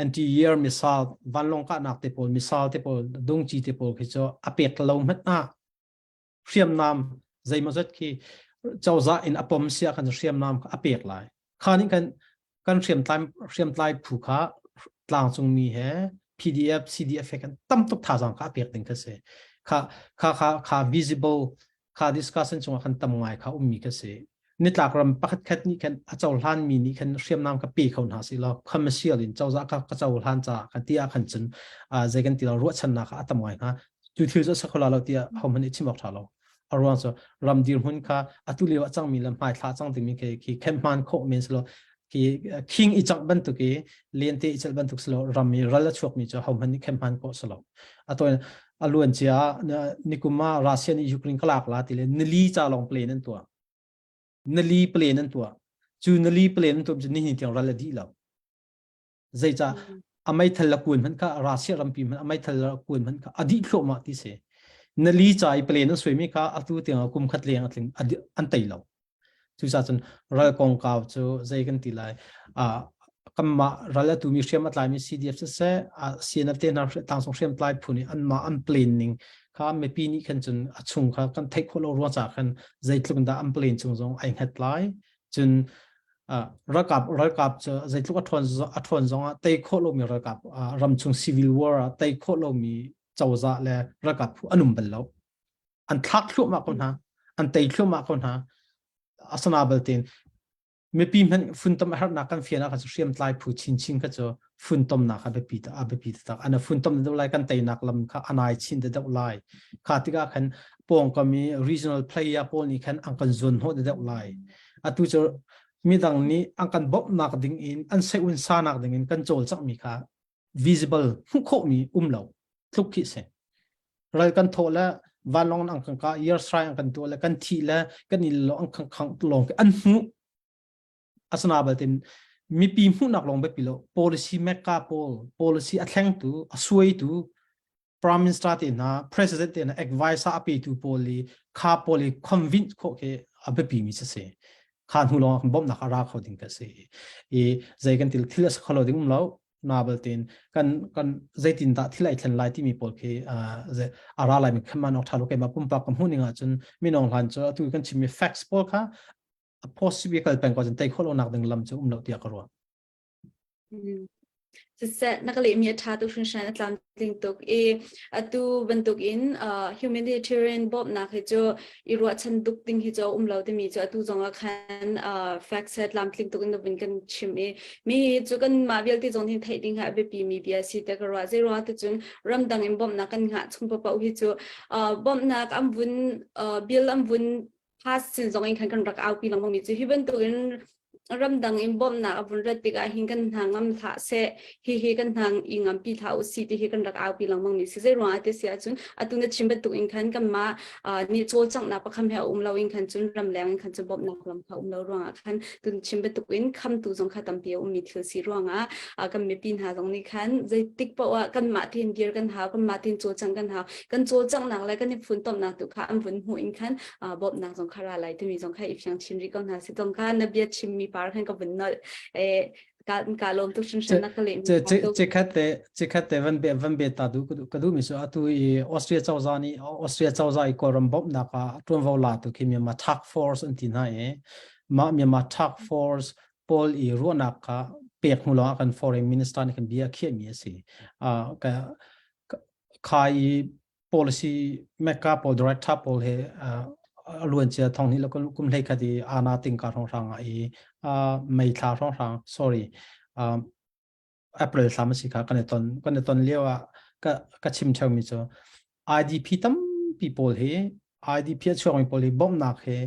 G: anti year missile vanlong kahnak te pawl missile te pawl dungci te pawl khi chu a pek lo hmat na hriamnam zeimawzat khi cozah in a pom sia khan hriamnam kha a pek lai kha nih kan kan hriamtlai hriamtlai phu kha tlangcung mi he PDF CDF he kan tam tuk thazang kha a pek ding kha si kha kha kha kha visible kha discussion chungah khan tam ngai kha ummi kha si nitlak ram pakhat khat nih khan a cohlan mi nih khan hriamnam ka pe kho hna si lo commercial in cozah ka ka cohlan ca kan ti ah khan cun zei kan ti lo ruahchannak kha a tam ngai hnga cu thil cu a sakhola lo tiah hohmanh nih chim awk ṭha lo a ruang cu ram dirhmun kha atu lio a cangmi le hmai thla cang dingmi khi khi khen hman khawh men silo khi khing i cangh bantuk i lente i celh bantuk silo ram i ral a chuakmi cu hohmanh nih khen hman khawh silo a toin a luan cia nikum ah Russia nih Ukraine ka lak la ti le nili ca lawng plane an tuah nali plane an tuah cu nali plane an tuah cu nihin tiang ral a dih lo Zeicah a meithal la kuan hmanh kha Russia rampi hmanh a meithal la kuan hmanh kha a dih thluahmah ti si. Nali ca i plane an suaimi kha atu tiang kum khat leng a tling an tei lo. Cucaah cun ral kongkau cu zei kan ti lai kanmah ral atu mi hriam a tlaimi CDF siseh CNF te hna tlangcung hriamtlai phu nih anmah an plane ning kha mipi nih khan cun a chung kha kan theih khawh lo ruang caah khan zeitluk dah an plane chung zong ai hngat lai cun ralkap ralkap cu zeitluk a ṭhawn a ṭhawn zongah tei khawh lomi ralkap ramchung civil war ah tei khawh lomi cozah le ralkap phu an um bal lo an thlak thluahmah ko hna an tei thluahmah ko hna asana baltein mipi hmanh funtom a harnak kan fian ah kha cu hriamtlai phu chinchin kha cu funtomnak kha biapi a biapi taktak ana funtom deuh lai kan teinak lam kha anai chin te deuh lai kha tikah khan pawngkam i regional player pawl nih khan an kan zuan hnawh deuh lai atu cu midang nih an kan bawmhnak ding in an seun sanak ding in kan cawlcangh mi kha visible hmuh khawh mi um lo tluk khi si ral kan thawh le. Vanlawng an kan ka year strike an kan tuah le kan thi le kan i lo an khang khang lawng an hmuh. Asana baltin mipi hmuhnak lawng biapi lo policy maker pawl policy a thlengtu a suaitu prime minister te hna president te hna advisor a petu pawl i kha pawl i convince khawh khi a biapi mi si kha hnu lawng ah bawmhnak a ra kho ding ka si i zei kan til thil a sa kholo ding um lo na baltin kan kan zeitin dah thil ai thlen lai timi pawl khi a ra lai mi khaman ok tha lo keima pumpak ka hmuh ning ahcun minong hlan cu atu kan chimmi facts pawl kha a possible kal peng ko cun tei khawh lonak ding lam cu um lo tiah ka ruah.
C: Siseh na ka lehmi a ṭha tuk hringhran a tlamtling tuk i atu bantukin humanitarian bawmhnak hi cu i ruahchan tuk ding hi cu a um lo timi cu atu zong ah khan facts he tlamtling tuk in na vun kan chim i mi hi cu kanmah vialte zong hin theih ding hi a biapi mi bia si te ka ruah. Zei ruangah ticun ramdang in bawmhnak kan hngah chung paoh hi cu bawmhnak an vun bill an vun pass sin zong in khan kan rak aupi lengmang mi cu hi bantukin ramdang in bawmhnak a vun rat tikah hin kan hna ngam hlah seh hi hi kan hna i ngampi hlah u si ti hi kan rak aupi lengmang mi si zei ruangah ti si ahcun atu na chim bantuk in khan kanmah nih cawlcanghnak pakhat he a um lo in khan cun ramleng in khan cun bawmhnak lam kha um lo ruangah khan tun chim bantuk in khamtu zong kha tampi a ummi thil si ruangah kan mipi hna zong nih khan zeitik paoh ah kanmah tein dir kan hau kanmah tein cawlcangh kan hau kan cawlcanghnak le kan i funtomnak tu kha an vun hmuh in khan bawmhnak zong kha ra lai timi zong kha i fiang chin rih ko hna si tong kha na bia chimmi par khan ka vun nolh eh ka ka lawm tuk hringhran na ka leh
G: Chikhat te chikhat te van be van be ta du ka du mi su atu i Austria cozah nih Austria cozah i Kawlram bawmhnak ah ṭuanvo la tu khi Myanmar Task Force an ti hna i mah Myanmar Task Force pawl i ruahnak kha pek hnu lawng ah kan foreign minister nih kan bia khiah mi a si. Ka kha i policy mecca pawl director pawl he a luan cia thong ni lo kum hlei khat i ana ting ka rong rang i mei thla rong rang sorry April thla ma si kha kan i ton kan i ton lio ah ka ka chim theo mi cu IDP tampi pawl hi IDP a chuak mi pawl hi bawmhnak he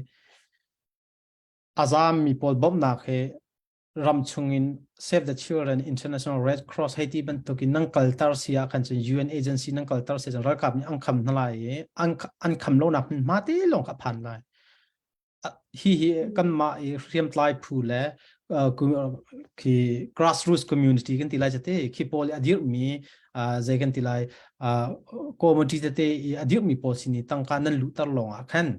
G: azam mi pawl bawmhnak he ram chungin Save the Children International Red Cross hei ti bantukin nan kalter si ah khan cun UN agency nan kalter si cun ralkap nih an kham hna lai i an an kham lonak hmunhma te lawng kha phan lai hi hi kanmah i hriamtlai phu le khi grassroots community kan ti lai te khi pawl a dirhmi zei kan ti lai community tete i a dirhmi pawl sin i tangka nan luhter lawng ah khan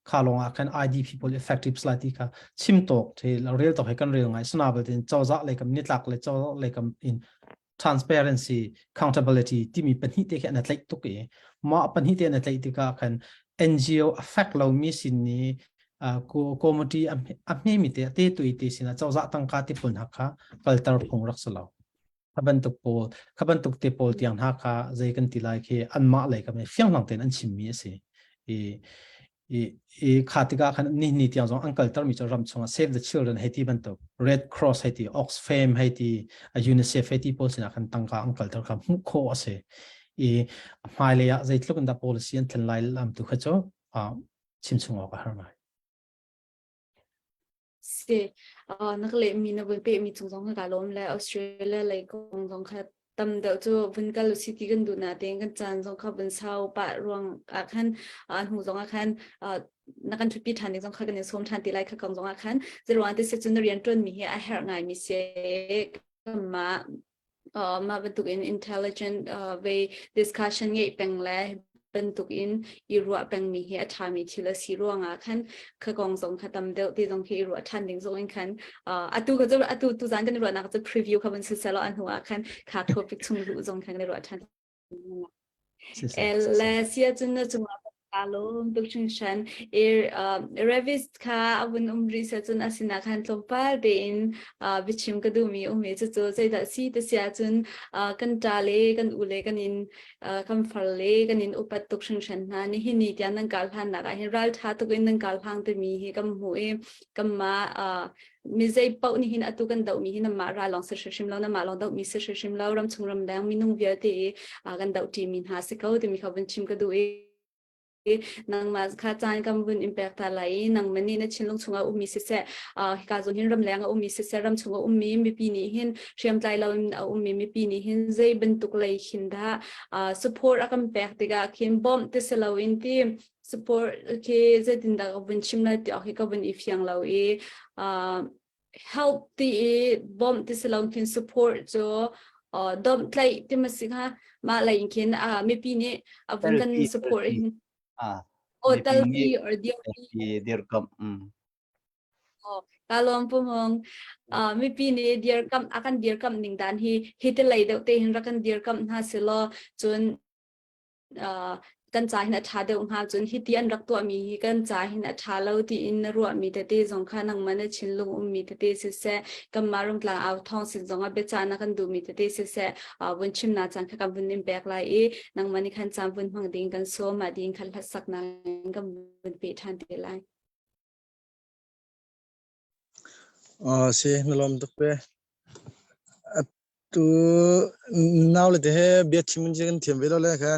G: kha lawng ah khan IDP pawl effective lai ti kha chim tawk the rel tawk he kan rel ngai sana batin cozah lei kam nitlak le cozah lei kam in transparency accountability timi pahnih te khi an tlaih tuk i mah pahnih te an tlaih tikah khan NGO affect lo mi sin ni committee a hme mi te te tui te sin cozah tangka ti pawl hna kha kalter phung rak si lo kha bantuk pawl kha bantuk te pawl tiang hna kha zei kan ti lai khi anmah lei kam fianghlang tein an chimmi a si i i i kha tikah khan ni ni tiang zong an kalter mi cu ram chungah Save the Children hei ti bantuk Red Cross hei ti Oxfam hei ti UNICEF hei ti pawl sinah khan tangka an kalter kha hmuh khawh a si i hmailei ah zeitluk in dah policy an thlen lai lam tu kha cu chim chung awk a har ngai
C: Si. Na ka lehmi na vun pehmi cung zong ka lawm le Australia lei kong zong kha tam deuh cu vun kal usi ti kan duh natein kan caan zong kha vun sau pah ruang ah khan hnu zong ah khan na kan ṭhutpi ṭhan ding zong kha kan in sawm ṭhan ti lai kha kong zong ah khan zeiruang ti si cun na rian ṭuanmi hi a herh ngaimi si mah mah bantuk in intelligent way discussion ngeih peng le bantuk in i ruah pengmi hi a ṭhami thil a si ruangah khan kha kong zong kha tam deuh ti zong khi i ruah ṭhan ding zong in khan atu kha cu atu tu zan kan i ruahnak cu preview kha vun si selaw a hnu ah khan kha topic chung luh zong khan kan i ruah ṭhan Le sia cun na cungah ka lawm tuk hringhran. I Revis kha a vun um rih sia cun a sinah khan tlawmpal tein biachim ka duhmi um i cucu zeidah si ti sia cun kan ṭa le kan u le kan in kan far le kan in upat tuk hringhran hna. Nihin ni tiang nan kal hlannak ah hin ralṭha tuk in nan kal hlang timi hi kan hmuh i kanmah mi zei paoh nih hin atu kan dohmi hi namah ra lawng si hrimhrim lo namah lawng dohmi si hrimhrim lo ramchung ramleng minung vialte i kan doh ṭimi hna si ko timi kha vun chim ka duh i. Nangmah kha caan kan vun in pek ta lai i nangmah nih na thinlung chungah ummi siseh, hika zawn hin ramleng a ummi siseh, ram chungah ummi mipi nih hin hriamtlai lo in a ummi mipi nih hin zei bantuk lei khin dah support a kan pek tikah khin bawmh ti si loin ti support khi zeitindah ka vun chim lai ti awk hi ka vun i fiang lo i help ti i bawmh ti si lo khin support cu domh tlaih ti ma si hnga? Mah lei in khin mipi nih a vun kan support hin oh telpi or dirpi
J: dirkamh.
C: Oh ka lawm pu Hmung. Mipi nih dirkamh a kan dirkamh ning dan hi hi te lei deuh te hin rak kan dirkamh hna si law cun kan ca hin a ṭha deuh hnga. Cun hiti an rak tuahmi hi kan ca hin a ṭha lo tiin na ruahmi tete zong kha nangmah na thinlung ummi tete siseh, kanmah Rungtlang au thawng sin zongah biacah na kan duhmi tete siseh, vun chimnak caan kha kan vun in pek lai i nangmah nih khan caan vun hmang ding kan sawm. Mah ding khan hlatsaknak in kan vun pe ṭhan te lai.
K: Si na lawm tuk pe. Tu nau le te he bia chim in kan thiam ve lo le kha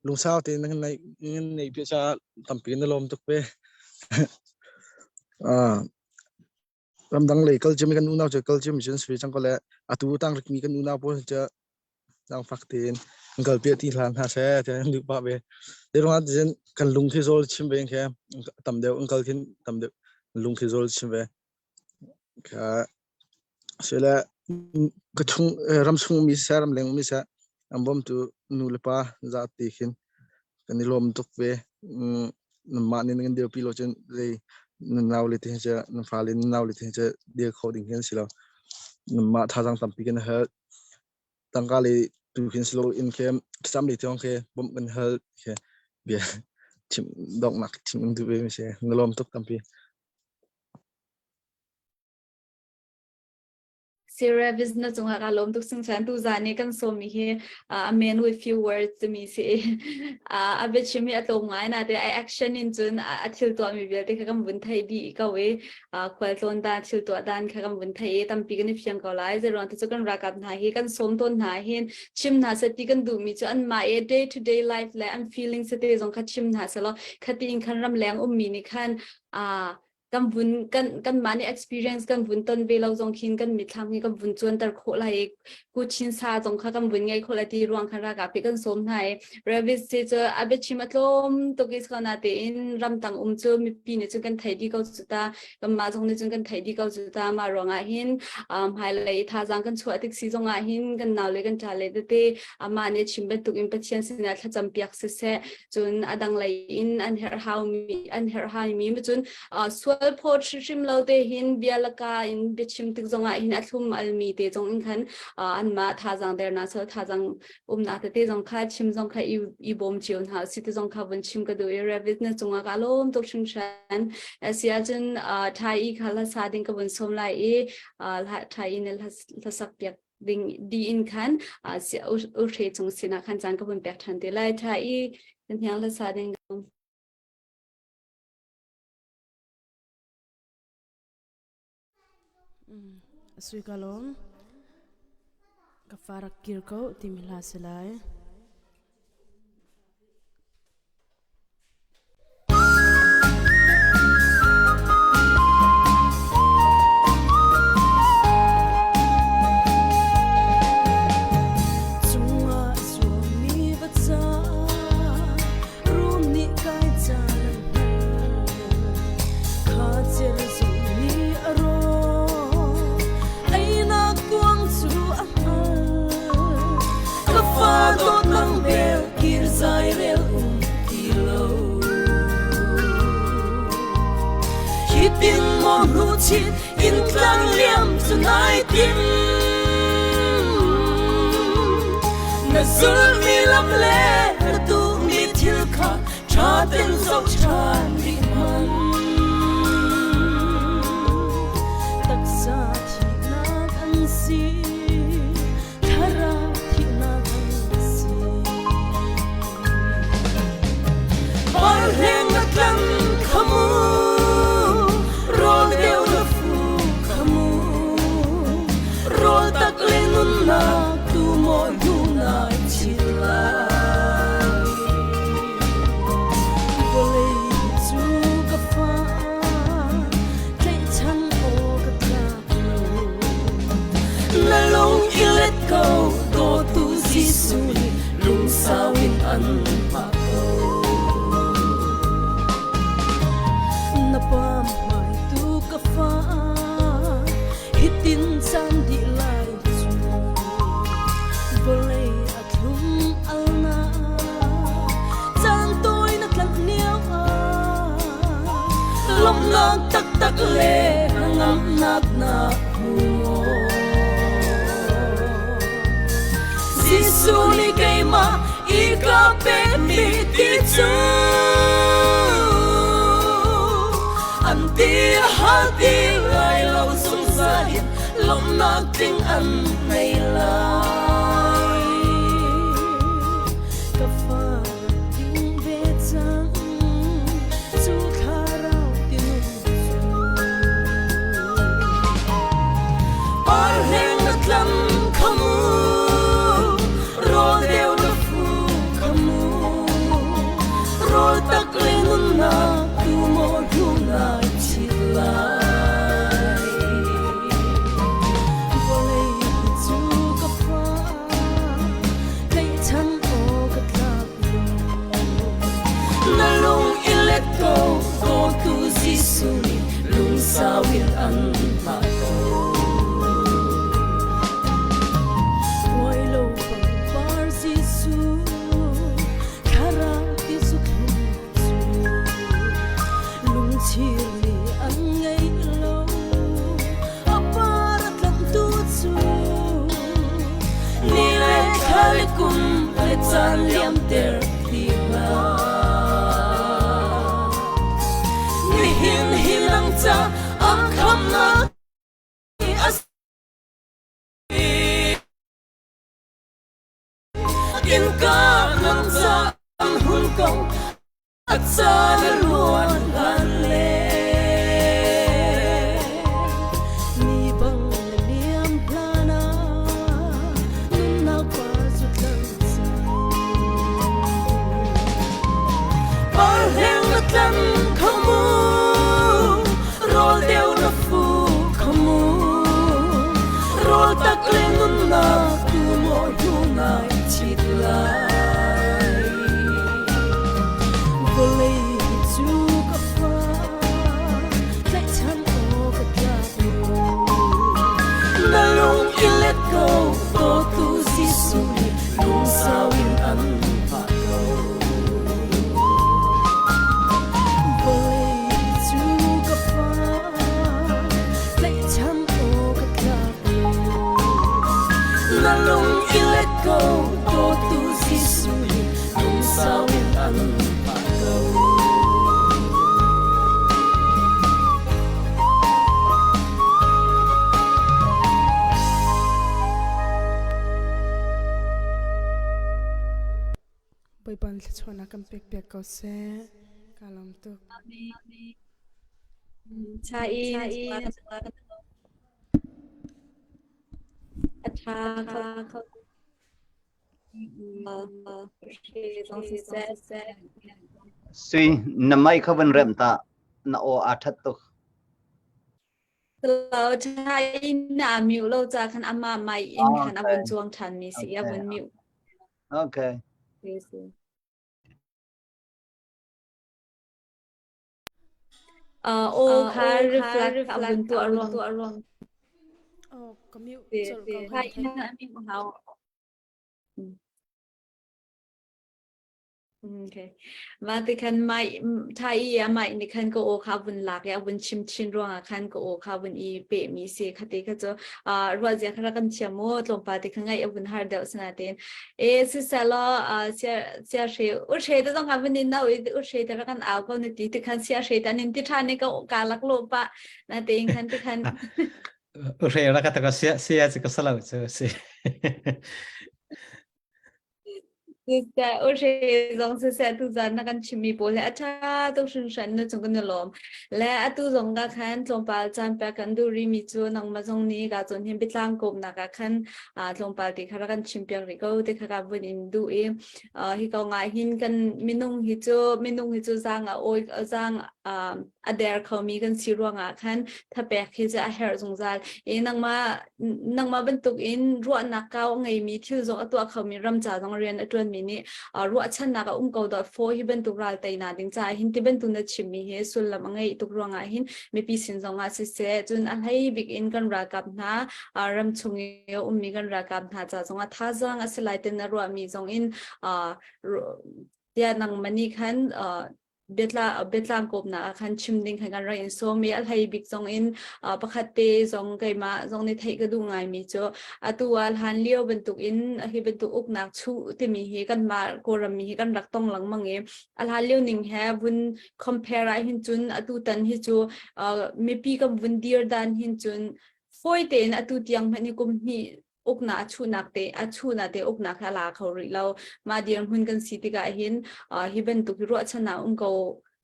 K: lungsau tein nan nei nan nei pi cha tampi na lawm tuk pe. Ramdang lei kal cim kan unau cu kal cim cun sui cang ko le atu tang rik mi kan unau pawl cu zaangfak tein an kal piah ti hlan hna seh tiah an duh pah ve. Te ruangah ticun kan lung khi zawl chim ve khe tam deuh an kal khin tam deuh lung khi zawl chim ve. Kha sile ka chung ram chung mi seh ram leng mi seh an bawmtu nu le pa za ti khin kan i lawm tuk ve. Nanmah nih nan kan dirpi lo cun zei nan nau le te cu nan fale nan nau le te cu dir kho ding khi an si lo. Nanmah thazaang tampi kan hal. Tangka le tu khin si lo in khi thlacam le tiang khi bawmh kan hal khi bia chim donghnak chim in duh ve mi si. Na lawm tuk tampi.
C: Sir na cungah ka lawm tuk sungsan. Tu zan i kan sawmmi hi a man with few words timi si. A biachim hi a tlawm ngai na te a action in cun a thil tuahmi vialte kha kan vun thei dih ko i khual tlawn dan thil tuah dan kha kan vun thei i tampi kan i fiang ko lai. Zeiruang ti cu kan ralkap hna hi kan sawm tawn hna hin chim hna seh ti kan duhmi cu anmah i day to day life le an feelings te zong kha chim hna selaw khati in khan ramleng ummi nih khan kan vun kan kanmah nih experience kan vun ton ve lo zong khin kan mitthlam hi kan vun cuanter khawh lai i kuchin sa zong kha kan vun ngei khawh lai ti ruang khan ralkap hi kan sawm hna i Ravis si cu a biachim a tlawm tuk i na tein ramtang um cu mipi nih cun kan thei dih ko cu ta, kanmah zong nih cun kan thei dih ko cu ta. Mah ruangah hin hmailei thazaang kan chuah tik si zongah hin kan nau le kan ṭa le tete amah nih chim bantuk in Pathian sinah thlacam piak siseh, cun a dang lei in an herhhaumi an herhhaimi cun sual phawt hrimhrim lo te hin bia laka in biachim tik zongah hin a thlum almi te zong in khan anmah thazaang dernak so thazaang umnak tete zong kha chim zong kha i bawm cio hna si te zong kha vun chim ka duh i Revit na cungah ka lawm tuk hringhran. Asi ahcun thai i kha hlasa ding ka vun sawm lai i thai i na hlasak piak ding di in khan u hre chung sinah khan caan ka vun pek ṭhan te lai. Tha i na hniang hlasa ding.
L: Sui ka lawm. Ka fa rak kir ko timi hla si lai.
I: Cungah zuammi va ca rum nih kai ca nan hngal kha cer zung nih a rawk einak kuang cu a hngal ka fa dawt nang bel kir zai rel um ti lo. Hitin maw hnu chin in tlang liam cu nai tim na zulmi lam le na tuhmi thil kha ṭha ten zoh ṭhan rih hmanh. Taksa thihnak an si, thlarau thihnak an si. Parhleng na tlang khamu, rawl deu na fu khamu, rawl tak le nunnak tu maw hnu nai chin lai. Lawmnak taktak le hnangamnak na hmu maw? Jesuh nih keimah i ka pekmi ti cu an ti a hal ti lai lo zungzal in lawmhnak tling an nei lai. Ka fa rak ding ve cang cu thlarau tinung cu. Parhleng na tlam kha mu, rawl deu na fu kha mu. Rawl tak le nunnak tu maw hnu nai chit lai. Vawlei cu ka fa, tlaihchan aw ka tlak lo. Na lung i let ko, dawtu Jesuh nih lungsau in an hngah ko. Puai lo pangpar Jesuh, thlarau ti zu thlum cu lungchir nih an ngei lo. A par a tlanhtu cu ni le thla le kum le caan liamter ti hlah. Nihin hi nang ca a khamnak a si. Innka nang ca an hun ko a caan a luan hlan le ni bang na liam hlan ah nunnak par cu tlang cang. Parhleng na tlan kho mu, rawl deu na fu kho mu, rawl tak le nunnak tu maw hnu nai chit lai. Vawlei hi cu ka fa, tlaihchan aw ka tlak lo. Na lung i let ko, dawtu Jesuh nih lungsau in an hngah ko. Vawlei cu ka fa, tlaihchan aw ka tlak lo. Na lung i let ko, dawtu Jesuh nih lungsau in an hngah ko.
L: Bawipa nih thluachuahnak kan pek piak ko seh. Ka lawm tuk.
C: Cha in a ṭha kho
J: Sui, na mei kha van remh ta. Na aw aa ṭhat tuk.
C: Lo ṭha in na mute lo ca khan amah mai in khan a vun cuang ṭhan mi si a vun mute.
J: Okay.
C: Uh, aw kha reflect a vun tuah ruang.
L: Oh, ka mute colh ko.
C: Kha in na mute hau. Okay. Mah ti khan mai tha i a mai ni khan ka aw kha vun lak i a vun chim chin ruangah khan ka aw kha vun i pe mi si khate kha cu ruah zia kha kan thiam mu tlawmpal te kha ngaih a vun har deuh sinain e siselaw sia sia hre u hre te zong kha vun in nau i u hre te kan au ko na ti ti khan sia hre ta nin ti tha ne ka ka lak lo pa na te in khan ti khan
D: U hre ra ka ta ka sia sia chu ka salo chu si.
C: Siseh, u hre zong siseh tuzan na kan chimmi pawl hi a ṭha tuk hringhran na cung kan i lawm. Le atu zong ka khan tlawmpal caan pek kan duh rihmi cu nangmah zong nih ka cun hin biatlang kawmnak ah khan tlawmpal te kha rak kan chimpiak rih ko ti kha ka vun in duh i hi kong ah hin kan minung hi cu minung hi cu zaang a awi zaang a der khomi kan si ruangah khan thapek hi cu a herh zungzal. I nangmah nangmah bantuk in ruahnak kau a ngeimi thil zong a tuah khomi ram ca zong rian a ṭuanmi nih ruahchannak a um ko dawt fo hi bantuk ral teinak ding caah hin ti bantuk na chimmi hi sullam a ngeih tuk ruangah hin mipi sin zongah siseh cun a hlei bik in kan ralkap hna ram chung i a ummi kan ralkap hna ca zongah thazaang a si lai tin a ruahmi zong in tiah nangmah nih khan. biatla biatlang kawpnak ah khan chim ding khan kan rak in sawm i a hlei bik zong in pakhat te zong keimah zong nih theih ka duh ngaimi cu atu ah hlan lio bantuk in hi bantuk uknak chuh timi hi kanmah Kawlram mi hi kan rak tong lengmang i a hlan lio ning he vun compare ah hin cun atu tan hi cu mipi kan vun dir dan hin cun fawi tein atu tiang hmanh hi kum hnih uknak a chuhnak te a chuhnak te uknak kha a la kho rih lo. Mah dirhmun kan si tikah hin hi bantuk hi ruahchannak um ko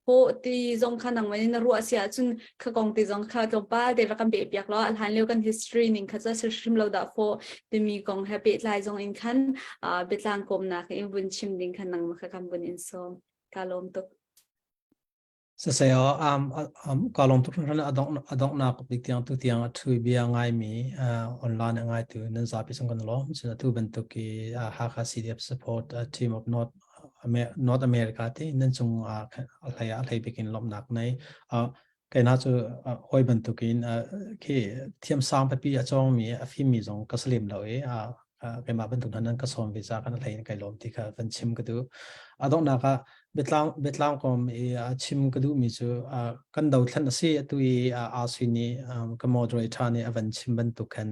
C: ho ti zong kha nangmah nih na ruah si ahcun kha kong ti zong kha tlawmpal te rak kan peh piak law a hlan lio kan history ning kha cu hrim lo dah fawh timi kong he pehtlai zong in khan biatlang kawmnak in vun chim ding khan nangmah kha kan vun in sawm. Ka lawm tuk.
G: Siseh um, um, ka lawm tuk hringhran a dongh a donghnak bik tiang tu tiang a thu bia ngaimi uh, online a ngaitu nan zapi chung kan lawm. Cun atu bantuk i uh, Hakha CDF support uh, team of North Amer North America ti nan cung ah a hlei a hlei bik in lawmhnak nei. Uh, kei na cu uh, hawi bantukin uh, khi thiam sang pipi a cawngmi a fimmi zong ka salim lo i uh, keimah bantuk hna nan ka sawm ve ca kan hlei in kai lawm ti kha van chim ka duh. A donghnak ah biatlang biatlang kom i a chim ka duhmi cu kan dothlan a si atu i Asui nih ka moderator nih a van chim bantuk khan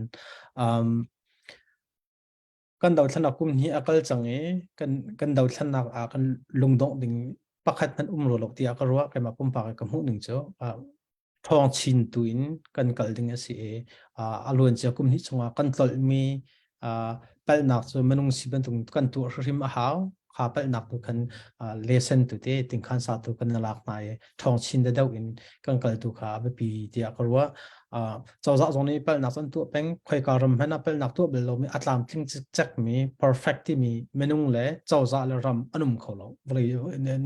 G: kan dothlannak kum hnih a kal cang i kan kan dothlannak ah kan lungdongh ding pakhat hmanh um rua lo tiah ka ruah keimah pumpak ka hmuh ning cu ṭhawng chin tu in kan kal ding a si i a luancia kum hnih chungah kan tlolhmi palhnak cu minung si bantuk kan tuah hrim a hau. Kha palhnak tu khan lesson tu te tingkhan sa tu kan lak hna i ṭhawng chin deuh in kan kal tu kha a biapi tiah ka ruah. Cozah zong nih palhnak cu an tuah peng. Khoika ram hmanh ah palhnak tuah bal lomi a tlamtling cikcekmi perfect timi minung le cozah le ram an um kho lo. Vawlei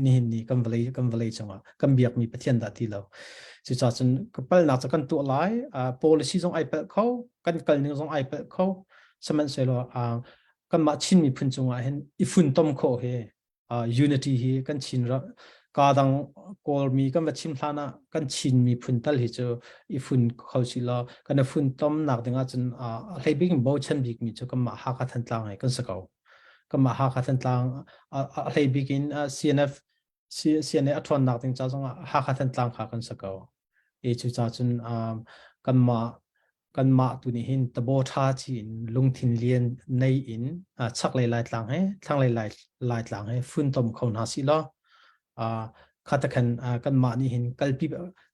G: nihin ni kan vawlei kan vawlei cungah kan biakmi Pathian dah ti lo. Cucaah cun ka palhnak cu kan tuah lai, policy zong ai palh kho, kan kal ning zong ai palh kho. Sihmanhsehlaw kanmah Chin miphun cungah hin i funtom khawh hi unity hi kan Chin ka dang Kawlmi kan va chim hlan ah kan Chin miphun tal hi cu i fun kho si law kan i funtom nak ding ahcun a hlei bik in bochan bikmi cu kanmah Hakha Thantlang he kan si ko. Kanmah Hakha Thantlang a hlei bik in CNF CNA a ṭhawnnak ding ca zongah Hakha Thantlang kha kan si ko. E cu ca cun um, kanmah kanmah tu nih hin tabo ṭha chi in lungthin lian nei in uh, chaklei Laitlang he thlanglei Lai Laitlang he funtom kho hna si law uh, kha ta khan uh, kanmah nih hin kalpi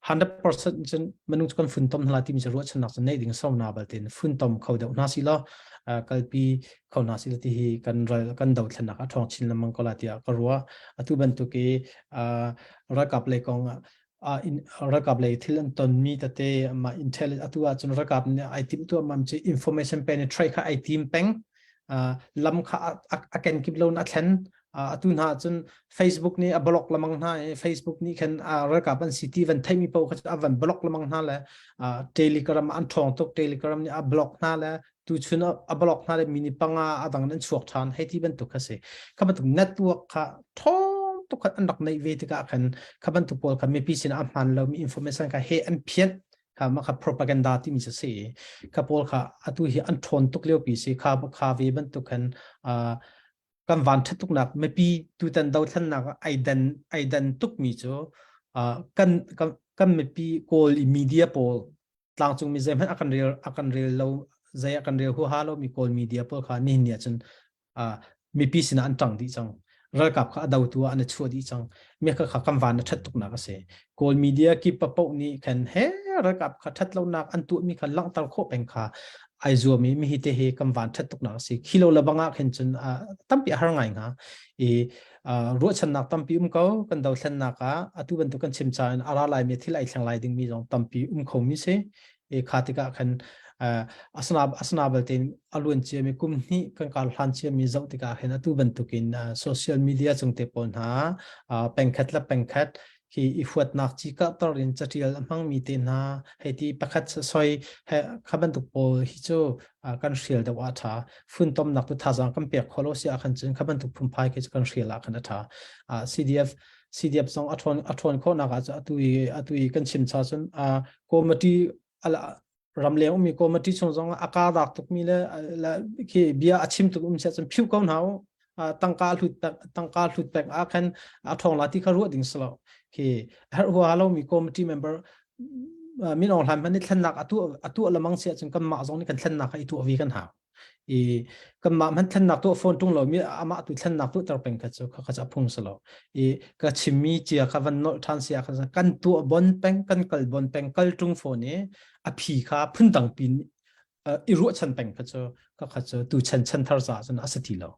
G: 100% cun minung cu kan funtom hna timi cu ruahchannak cu nei ding so na baltin funtom kho deuh hna si law uh, kalpi kho hna si ti hi kan ral kan dothlennak a ṭhawng chin lengmang ko la tiah ka ruah atu bantuk i ralkap lei kong ah in ralkap lei thil an tonmi tete mah intel atu ahcun ralkap nih ai tim tu mam ci information penetrate kha ai tim peng lam kha a ken kip lo na thlen atu hna cun Facebook nih a block lamang hna i Facebook nih khan ralkap an si ti van theimi paoh kha a van block lamang hna le Telegram an ṭhawng tuk Telegram nih a block hna le tuchun a block hna le mini panga a dang an chuak ṭhan hei ti bantuk kha si kha bantuk network kha ṭhawng tuk khan an rak neih ve tikah khan kha bantuk pawl kha mipi sin a hmaan lomi information kha he an phianh kha mah kha propaganda timi cu si kha pawl kha atu hi an ṭhawn tuk lio pi si kha kha ve bantuk khan kan van ṭhat tuknak mipi tutan dothlennak ai dan ai dan tukmi cu kan kan kan mipi kawl i media pawl tlangcung mi zeihmanh a kan rel a kan rel lo zei a kan rel huaha lo mi kawl media pawl kha nihin ni ahcun uh, mipi sinah an ṭang dih cang ralkap kha a dotu ah an i chuah dih cang mi kha kha kan van a ṭhat tuknak a si kawl media kip papoh nih khan he ralkap kha ṭhat lonak an tuahmi kha langhter khawh peng kha ai zuam i mi hi te hi kan van ṭhat tuknak a si khilo le bangah khin cun tampi a har ngai hnga i ruahchannak tampi um ko kan dothlennak ah atu bantuk kan chim cain a ra lai mi thil ai thleng lai ding mi zong tampi um kho mi si i kha tikah khan asana asana balte a luan cia mi kum hnih kan kar hlan cia mi zoh tikah hin atu bantukin social media cung te pawl hna pengkhat le pengkhat hi i huatnak chi karhter in catial a hmangmi te hna hei ti pakhat soi he kha bantuk pawl hi cu kan hrial deuh ah ṭha funtomnak tu thazaang kan pek khawh lo si ahkhan cun kha bantuk phunphai khi cu kan hrial ah khan a ṭha CDF CDF zong a ṭhawn a ṭhawn khawhnak ah cu atu i atu i kan chim cha cun committee ramleng ummi committee chung zong a ka dak tukmi le khi bia a chim tuk um sia cun phiu ko hna u. Tangka hlut tangka hlut pek ah khan a thong la ti kha ruah ding slo. Khi her hua lo mi committee member min ong hlan man ni thlennak atu atu lamang sia cun kan mah zong nih kan thlennak kha i tuah vi kan hau. I kan mah hman thlennak tuah phone tung lo mi amah tu thlennak tu ter peng kha cu kha kha phung slo. I ka chimmi cia kha van nolh than sia kha kan tuah bon peng kan kal bon peng kal tung phone i a phi kha phundang pin i ruahchan peng kha cu ka kha cu tu chan chan thar caah cun a si ti lo.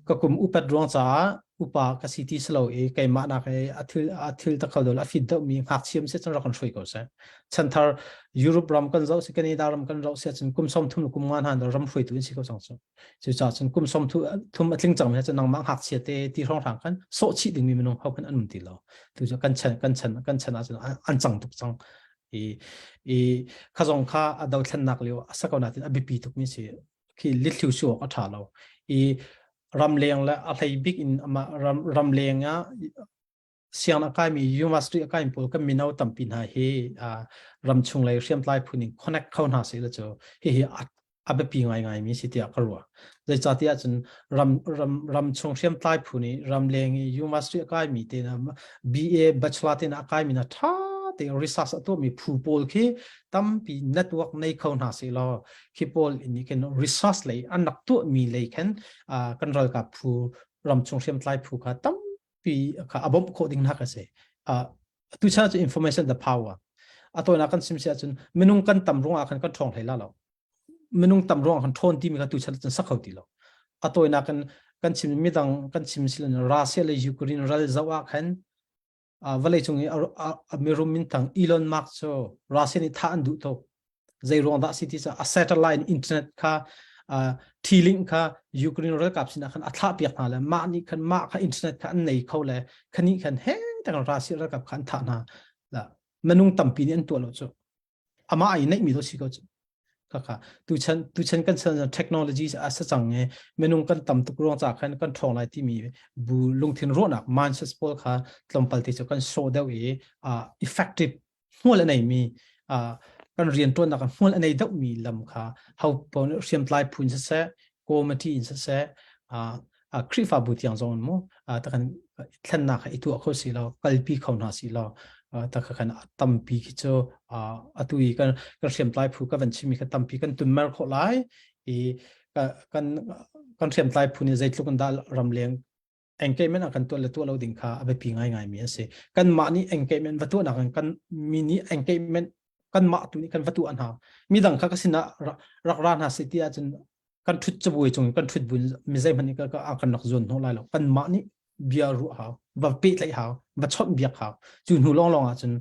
G: Ka kum upat ruang caah upa ka si ti silo i keimah nak i a thil a thil ta kho dol a fit deuh mi ngakchiam se cun rak kan hruai ko seh. Chanthar Europe ram kan zoh si Canada ram kan zoh si cun kum som thum kum nga hna ram hruaitu in si ko cang cu. Cucaah cun kum som thum a tling cang mi cu nangmah ngakchia te ti hrawng hrang khan sawh chih ding mi minung ho khan an um ti lo. Tu cu kan chan kan chan kan chan ah cun an cang tuk cang. I i kha zong kha a dothlennak lio a sa ko natin a biapi tuk mi si khi lithlu su awk a tha lo. I ramleng le a hlei bik in ama ram ramleng ah siang a kaimi university a kaimi pawl kan mino tampi hna hi ramchung lei hriamtlai phun in connect kho hna seh la cu hihi a biapi ngaingai mi si tiah ka ruah. Zeicahtiah cun ram ram ramchung hriamtlai phu nih ramleng i university a kaimi te na BA bachelor te na a kaimi na tha te research a tuahmi phu pawl khi tampi network nei kho hna seh law khi pawl in khin research lei an rak tuahmi lei khan kan ralkap phu ramchung hriamtlai phu kha tam pi kha a bawmh khawh ding hna ka si. Tu chan cu information the power. A tawinak kan sim si ahcun minung kan tam ruangah khan kan ṭhawng hlei la lo. Minung tam ruangah khan ṭhawn timi kha tu chan cun sak kho ti lo. A tawinak kan kan chim midang kan chim silan Russia le Ukraine ral zoh ah khan vawlei cung i a mirum minthang Elon Musk cu Russia nih thah an duh tuk. Zei ruang dah si ti cu a satellite internet kha T-link kha Ukraine ralkap sinah khan a thlah piak hna le mah nih khan mah kha internet kha an nei kho le khani khan he tang Russia ralkap kha an thah hna. La minung tampi nih an tuah lo cu. Amah ai neih mi do si ko cu. Kaka tuchan tuchan kan chan technology a sa cang e minung kan tam tuk ruang cha khan kan ṭhawng lai timi bu lungthin ruahnak mindset pawl kha tlawmpal te cu kan sawh deuh i effective hmual a neimi kan rianṭuannak ah hmual a nei deuhmi lam kha ho paoh nih hriamtlai phu in siseh committee in siseh Khrihfabu tiang zong in mu takan thlennak kha i tuah kho si lo kalpi kho hna si lo takha khan tampi khi cu atu i kan kan hriamtlai phu ka van chimmi kha tampi kan tunmer khawh lai i kan kan hriamtlai phu nih zeitluk in dah ramleng engagement ah kan tuah le tuah lo ding kha a biapi ngaingai mi a si. Kanmah nih engagement va tuahnak in kan mi nih engagement kanmah tu nih kan va tuah hna. Midang kha ka sinah rak ra hna seh ti ahcun kan ṭhut cabuai cung in kan ṭhut buin mi zeihmanh nih ka kan rak zuan hnawh lai lo. Kanmah nih bia ruah hau, va pehtlaih hau, va chawnh biak hau. Cu hnu lawnglawng ahcun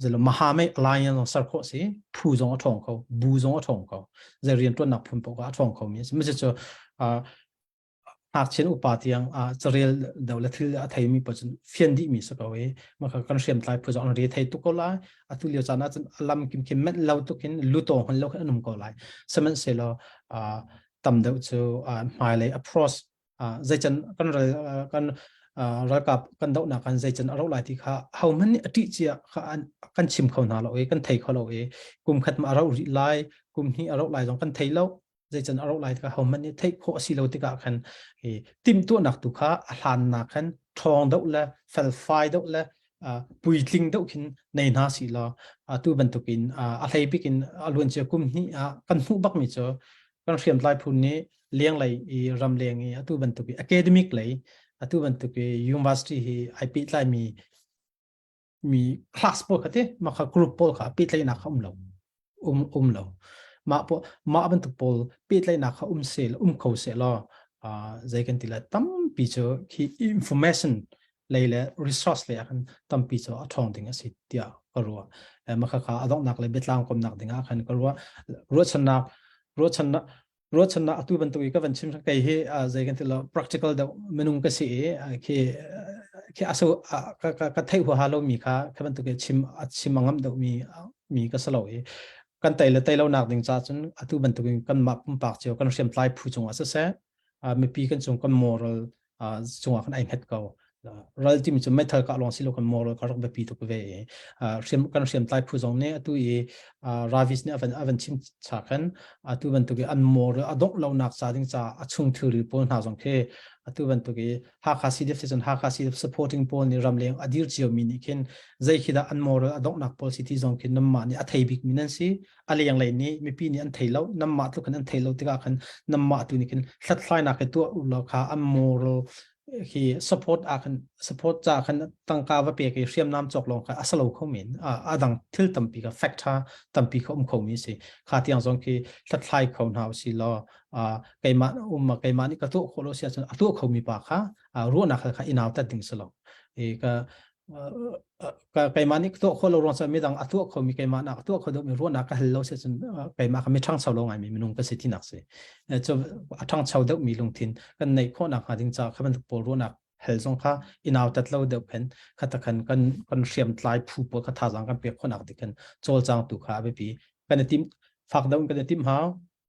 G: zelo Mahame Alliance zong ser khawh si, phu zong a ṭhawng kho, bu zong a ṭhawng kho, zei rianṭuannak phun paoh a ṭhawng kho mi a si. Cucu ngakchia upa tiang carel deuh le thil a theimi paoh cun fian dihmi si ko i maka kan hriamtlai phu zong an re thei tuk ko lai. Atu lio caan ah cun a lam kim khi menh lo tuk in lutaw hman lo khin an um ko lai. Sihmanhsehlaw tam deuh cu hmailei approach zeican kan ral kan ralkap kan dohnak kan zeican a rauh lai ti kha hohmanh nih a ṭih cia kha kan chim kho hna lo i kan thei kho lo i kum khat ma a rauh rih lai kum hnih a rauh lai zong kan thei lo zeican a rauh lai tikah hohmanh nih theih khawh a si lo tikah khan i timhtuahnak tu kha a hlannak khan ṭhawng deuh le felfai deuh le puitling deuh khin nei hna si law atu bantukin a hlei bik in a luancia kum hnih ah kan hmuh bakmi cu kan hriamtlai phun nih lenglei i ramleng i atu bantuk i academic lei atu bantuk i university hi ai pehtlaimi mi class pawl kha te mah kha group pawl kha pehtlaihnak kha um lo um um lo mah po mah bantuk pawl pehtlaihnak kha um se um kho se law zei kan ti la tampi cu khi information lei le resource lei ah khan tampi cu a ṭhawng ding a si tiah ka ruah mah kha kha a donghnak le biatlang komnak ding ah khan ka ruah ruahchannak ruahchannak ruahchannak atu bantuk i ka van chim kei hi zei kan ti lo practical deuh minung ka si i khi khi aso ka ka ka theih huaha lo mi kha kha bantuk i chim a chim a ngam deuh mi mi ka si lo i kan tei le tei lo nak ding cha cun atu bantuk in kan mah pumpak cio kan hriamtlai phu cungah siseh mipi kan cung kan moral cungah kan ai hnget ko. Ral timi cu meithal kah lawng si lo kan moral ka rak biapi tuk ve i hriam kan hriamtlai phu zong nih atu i Ravis nih avan avan chim cha khan atu bantuk i an moral a dongh lonak ca ding ca a chung thilri pawl hna zong khi atu bantuk i Hakha CDF si cun Hakha CDF supporting pawl nih ramleng a dir cio mi nih khin zei khi dah an moral a donghnak pawl si ti zong khi nanmah nih a thei bik mi nan si. A lenglei nih mipi nih an thei lo, nanmah tluk in an thei lo tikah khan nanmah tu nih khin hlathlainak he tuah u law kha an moral khi support ah khan support ca khan tangka va pek i hriamnam cawk lawng kha a salo kho men. A dang thil tampi kha fact tha tampi kha um kho mi si. Kha tiang zong khi hlathlai kho hna usih law keimah um keimah nih ka tuah khawh lo si ahcun a tuah khomi pa kha ruahnak kha i nautat ding si lo. I ka keimah nih ka tuah khawh lo ruang cu midang a tuah khomi keimah nak a tuah kho deuhmi ruahnak ka hal lo si ahcun keimah kha mi ṭhangcho lo ngaimi minung ka si tinak si. Cu a ṭhangcho deuhmi lungthin kan neih khawhnak hnga ding caah kha bantuk pawl ruahnak hal zong kha i nautat lo deuh khan kha takhan kan kan hriamtlai phu pawl kha thazaang kan pek khawhnak ding khan cawlcangtu kha a biapi. Kan i tim fak deuh in kan i timh hau.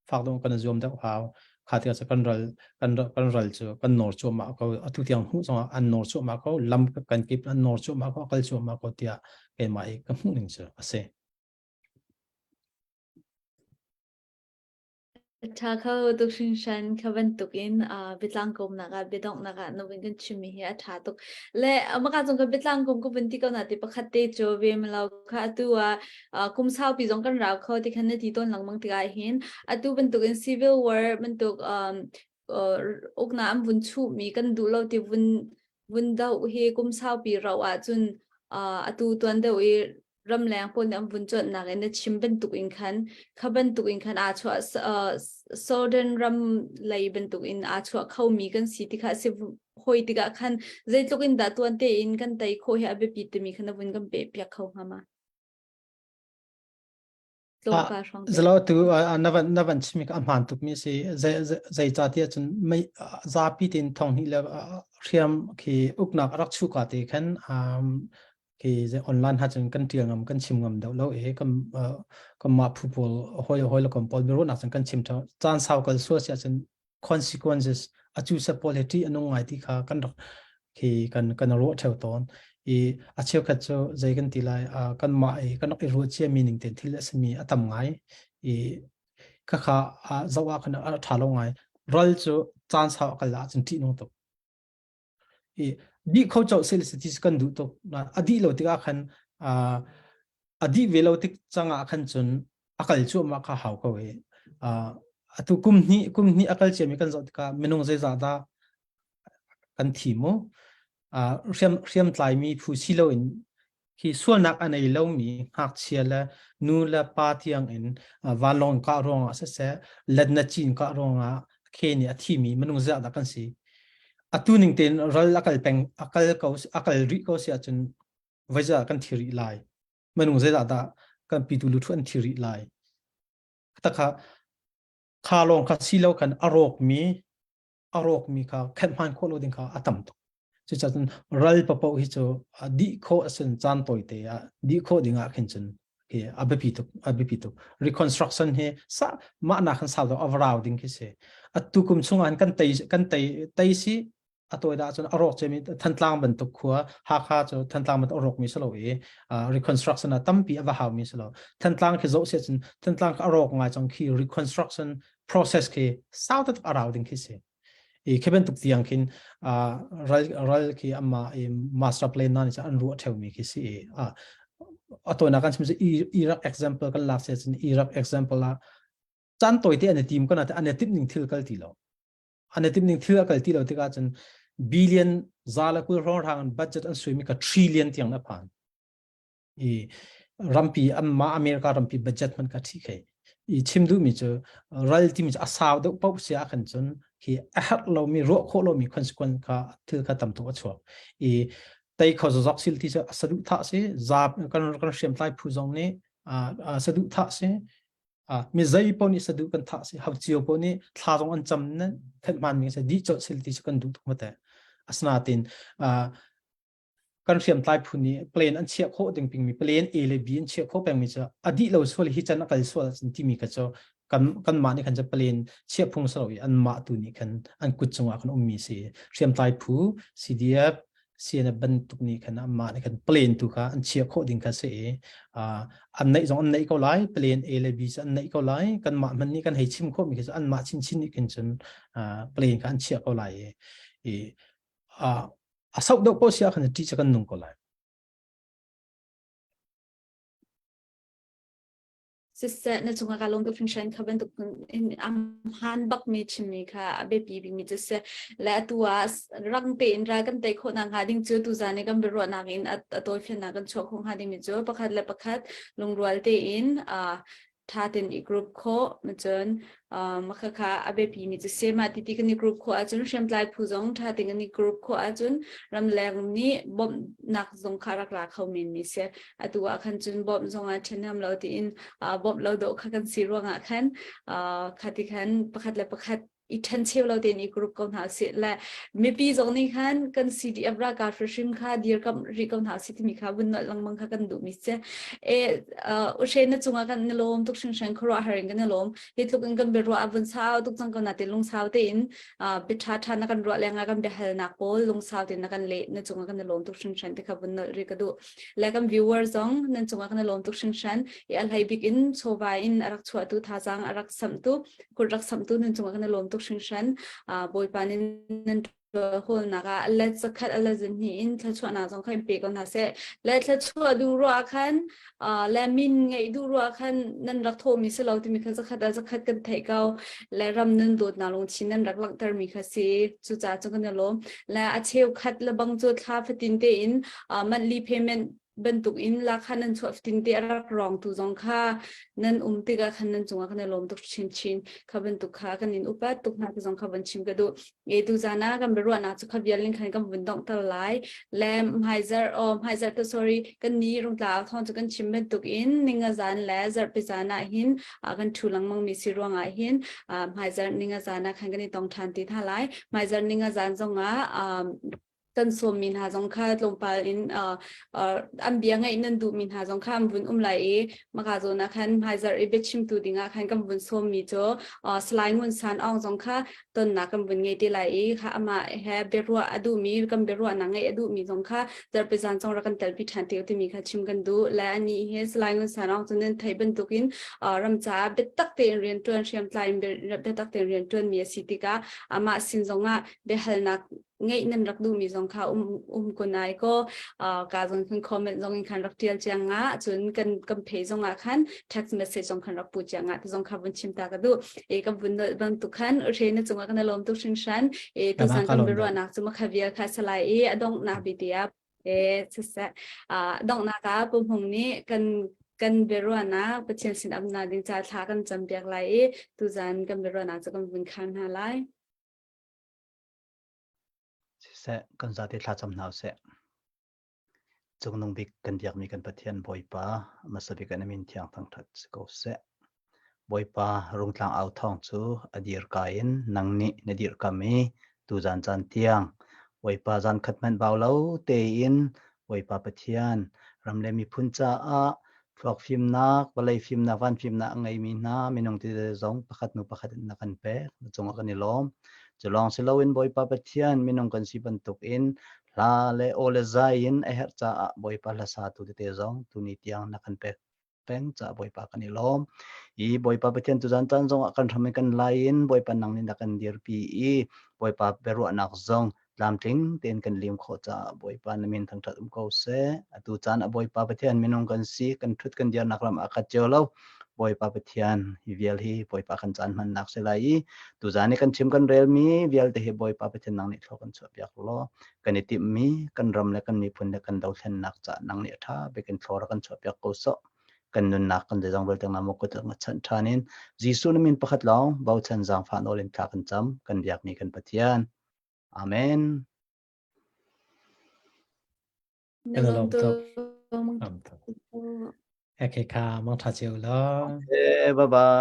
G: Fak deuh kan i zuam deuh hau. Kha tikah cu kan ral kan kan ral cu kan nawr cuahmah ko. Atu tiang hmuh zongah an nawr cuahmah ko. Lam kan kip an nawr cuahmah ko, kal cuahmah ko tiah keimah i ka hmuh ning cu a si.
C: Ṭha kho tuk hringhran. Kha bantukin uh, biatlang kawmnak ah biadonghnak ah na vun kan chimmi hi a ṭha tuk. Le maka zong ka biatlang kawm ka vun ti ko na ti pakhat te cu ve lo kha atu ah kum saupi zong kan rau kho ti khan na ti tawn lengmang tikah hin atu bantukin civil war bantuk um, ukna an vun chuhmi kan duh lo ti vun vun doh hi kum saupi rau ahcun atu tuan deuh i ramleng pawl nih an vun cuanhnak in na chim bantuk in khan kha bantuk in khan aa chuah southern ram lei bantuk in aa chuah khomi kan si ti kha si hoi tikah khan zeitluk in dah tuan tein kan tei khawh hi a biapi timi kha na vun kan pe piak kho hnga ma?
G: Zalo tu na van na van chimi ka hmaan tuk mi si. Zei ca ti ahcun mei zapi tin thong hnih le hriam khi uknak rak chu ka te khan khi online ha cun kan tial ngam kan chim ngam deuh lo e. Kan kan mah phu pawl hoi hoi le kom pawl biaruahnak nak cun kan chim thau caan sau kal sual si ahcun consequences acu set pawl he ṭih a nung ngai ti kha kan rak khi kan kan ruah ṭheo tawn i a cheukhat cu zei kan ti lai kan mah i kan rak i ruah cia mi ning ten thil a simi a tam ngai i khakha zoh ah khan a ṭha lo ngai. Ral cu caan sau a kal ahcun ṭih nung tuk i dih kho colh seh le ti kan duh tuk. A dih lo tikah khan a dih ve lo tik cangah khan cun a kal cuahmah kha hau ko i atu kum hnih kum hnih a kal ciami kan zoh tikah minung zeizah dah kan thi mu? Hriam hriamtlaimi phu si loin hi sualnak a nei lomi ngakchia le nu le pa tiang in vanlawng kah ruangah siseh letna cin kah ruangah khe nih a thimi minung zeizah dah kan si? Atu ning tein ral a kal peng a kal ko a kal rih ko si ahcun voi zeizah kan thi rih lai? Minung zeizah dah kan pitu luthu an thi rih lai? Takha kha lawng kha si lo khan a rawkmi a rawkmi kha khenh hman khawh lo ding kha a tam tuk. Cucaah cun ral papoh hi cu dih khawh a sin caan tawite ah dih khawh ding ah khin cun hi a biapi tuk a biapi tuk. Reconstruction hi sa mah nak khan sau deuh a rau ding khi si. Atu kum chung ah kan tei kan tei tei si a tawi dah cun a rawk cemi Thantlang bantuk khua Hakha cu Thantlang bantuk a rawk mi si lo i reconstruction ah tampi a va hau mi si lo. Thantlang khi zoh si cun Thantlang khi a rawk ngai cang khi reconstruction process khi sau taktak a rau ding khi si. I khi bantuk tiang khin ral ral khi ama i master plan na ni an ruah theo mi khi si. I a tawinak kan chim cu Iraq example kan lak se cun Iraq example ah caan tawi te an i tim ko na an i timh ning thil kal ti lo an i timh ning thil a kal ti lo tikah cun billion za le 20 hrawng hrang budget an suimi ka trillion tiang na phan i rampi amma America rampi budget man ka thi khei. I chim duh mi cu ral timi cu a sau deuh paoh sia ah khan cun khi a herh lomi ruah khawh lomi consequence kha thil kha tam tuk a chuak. I tei kho zok sil ti cu a saduh thah si za kan kan hriamtlai phu zong nih a saduh thah si mi zei paoh nih saduh kan thah si hau cio paoh nih thla zong an cam nan thenh hmaan mi si dih colh sil ti cu kan duh tuk mate. Asinain kan hriamtlai phu nih plan an chiah khawh ding pingmi plan A le B an chiah khawh pengmi cu a dih lo sual hi can a kal sual timi kha cu kan kanmah nih khan cu plan chiah phung si lo i anmah tu nih khan an kut cungah khan ummi si. Hriamtlai phu CDF. CNF bantuk nih khan amah nih khan plan tu kha an chia khawh ding kha si i an neih zong an neih ko lai plan A le B cu an neih ko lai kanmah hmanh nih kan hei chim khawh mi khi cu anmah chinchin nih khin cun plan kha an chiah ko lai i a sauh deuh ko si ah khan ṭih cu kan nung ko lai.
C: Siseh na cungah ka lawm tuk hringhran kha bantuk in am han bak mi chimmi kha a biapi bikmi cu si le atu ah rang tein ral kan tei khawh nak hnga ding cu tuzan i kan biaruahnak in a tawifiannak kan chuah khawh hnga dingmi cu pakhat le pakhat lungrual tein ṭha tein i group khawh cun Makhakha a biapi mi cu si. Mah ti ti kan i group khawh ahcun hriamtlai phu zong ṭha tein kan i group khawh ahcun ramleng nih bawmhnak zong kha rak la kho men mi si. Atu ah khan cun bawmh zong ah ṭhahnem lo tiin bawmh lo dawh kha kan si ruangah khan kha ti khan pakhat le pakhat i ṭhencheu lo tein i group ko hna usih le mipi zong nih khan kan CDF ralkap hrim kha dirkamh rih ko hna usih timi kha vun nolh lengmang kha kan duhmi si. E uh, u na cungah kan i lawm tuk hringhran khuaruah har in kan i lawm. Hi tluk in kan biaruah a vun sau tuk cang ko na te lungsau tein bia ṭha ṭha na kan ruah lengah kan biahalnak pawl lungsau tein na kan leh na cungah kan i lawm tuk hringhran ti kha vun nolh rih ka duh. Le kan viewer zong nan cungah kan i lawm tuk hringhran. I a hlei bik in chawva in a rak chuahtu thazaang a rak samhtu kut rak samhtu nan cungah kan i lawm tuk hringhran. Bawipa nih nan hawlnak ah let zakhat a let zahnih in thluachuahnak zong kha in pe ko hna seh. Le thluachuah duh ruah khan le min ngeih duh ruah khan nan rak thawhmi si lo timi kha zakhat ah zakhat kan theih ko. Le ram nan dawtnak lungthin nan rak langhtermi kha si. Cucaah cu kan i lawm. Le a cheukhat le bang cu thla fatin tein monthly payment bantuk in lakha nan chuah fatin te a rak rawng tu zong kha nan um tikah khan nan cungah kan i lawm tuk chinchin kha bantuk kha kan in upat tuk hna ti zong kha van chim ka duh e tu zan ah kan biaruahnak cu kha vial in khan kan vun donghter lai le hmaizar o hmaizar to sorry kan ni rungtla thong cu kan chim bantuk in ninga zan le zarhpi zan ah hin kan thu lengmang mi si ruangah hin hmaizar ninga zan ah khan kan i tong than ti hna lai hmaizar ninga zan zong ah kan sawmmi hna zong kha tlawmpal in uh, uh, an bia ngaih nan duhmi hna zong kha an vun um lai i maka zawn ah khan hmaizarh i biachimtu dingah khan kan vun sawmmi cu uh, Salai Ngun San Aung zong kha tonnak kan vun ngei te lai i kha amah he biaruah a duhmi kan biaruahnak ngaih a duhmi zong kha zarhpi zan zong rak kan telpi ṭhan te timi kha chim kan duh le ani hi Salai Ngun San Aung cu nan theih bantukin uh, ram caah biatak tein rianṭuan hriamtlai in biatak tein rianṭuanmi a si tikah amah sin zongah biahalnak ngeih nan rak duhmi zong kha um um kun ai ko ka zong khan comment zong in khan rak tial chiang nga cun kan kan phe zong ah khan text message zong khan rak pu chiang nga ti zong kha vun chim ta ka du e kan vun nol bang tu khan re na chunga kan lom tu hring shan e tu san kan biruwa nak chu ma khavial kha salai e adong na bi tia e sisa dong na ka pu hmung ni kan kan biaruahnak Pathian sin amna ding ca thla kan cam piak lai i tuzan kan biaruahnak cu kan vun khan hna lai.
J: Siseh, kan zate thlacam hna usih. Cungnung bik kan biakmi kan Pathian Bawipa, hmasa bik ah na min thiang thangṭhat si ko seh. Bawipa, rungtlang au thawng cu a dirka in nang nih na dirhkam i tuzan caan tiang Bawipa zan khat hmanh bau lo tein Bawipa Pathian ram le miphun caah Thluak fimnak, vawlei fimnak, van fimnak a ngeimi hna minung tete zong pakhat hnu pakhat in na kan pek. Na cungah kan i lawm. Cu lawng si loin Bawipa Pathian minung kan si bantukin hla le aw le zai in a herh caah Bawipa hlasatu tete zong tuni tiang na kan pek peng caah Bawipa kan i lawm. I Bawipa Pathian tuzan caan zongah kan hram in kan lai in Bawipa nang nih na kan dirpi i Bawipa biaruahnak zong tlamtling tein kan lim khawh caah Bawipa na min thangṭhat um ko seh. Atu caan ah Bawipa Pathian minung kan si, kan ṭhut kan dirnak ram ah khat cio lo. Bawipa Pathian hi vial hi Bawipa kan caan hmannak si lai i tuzaan i kan chim kan relmi vialte hi Bawipa Pathian nang nih thlua kan chuahpiak law kan i timhmi kan ram le kan miphun le kan dothlennak caah nang nih a ṭha bik in thlua rak kan chuahpiak ko sawh. Kan nunnak kan zeizong vialte na maw kut na chanh ṭhan in Jesuh na min pakhat lawng bochan zaangfah nawl in thla kan cam kan biakmi kan Pathian. Amen.
C: Na lawm tuk.
D: Okay, ka mang tha chiu lo.
J: Okay, bye bye.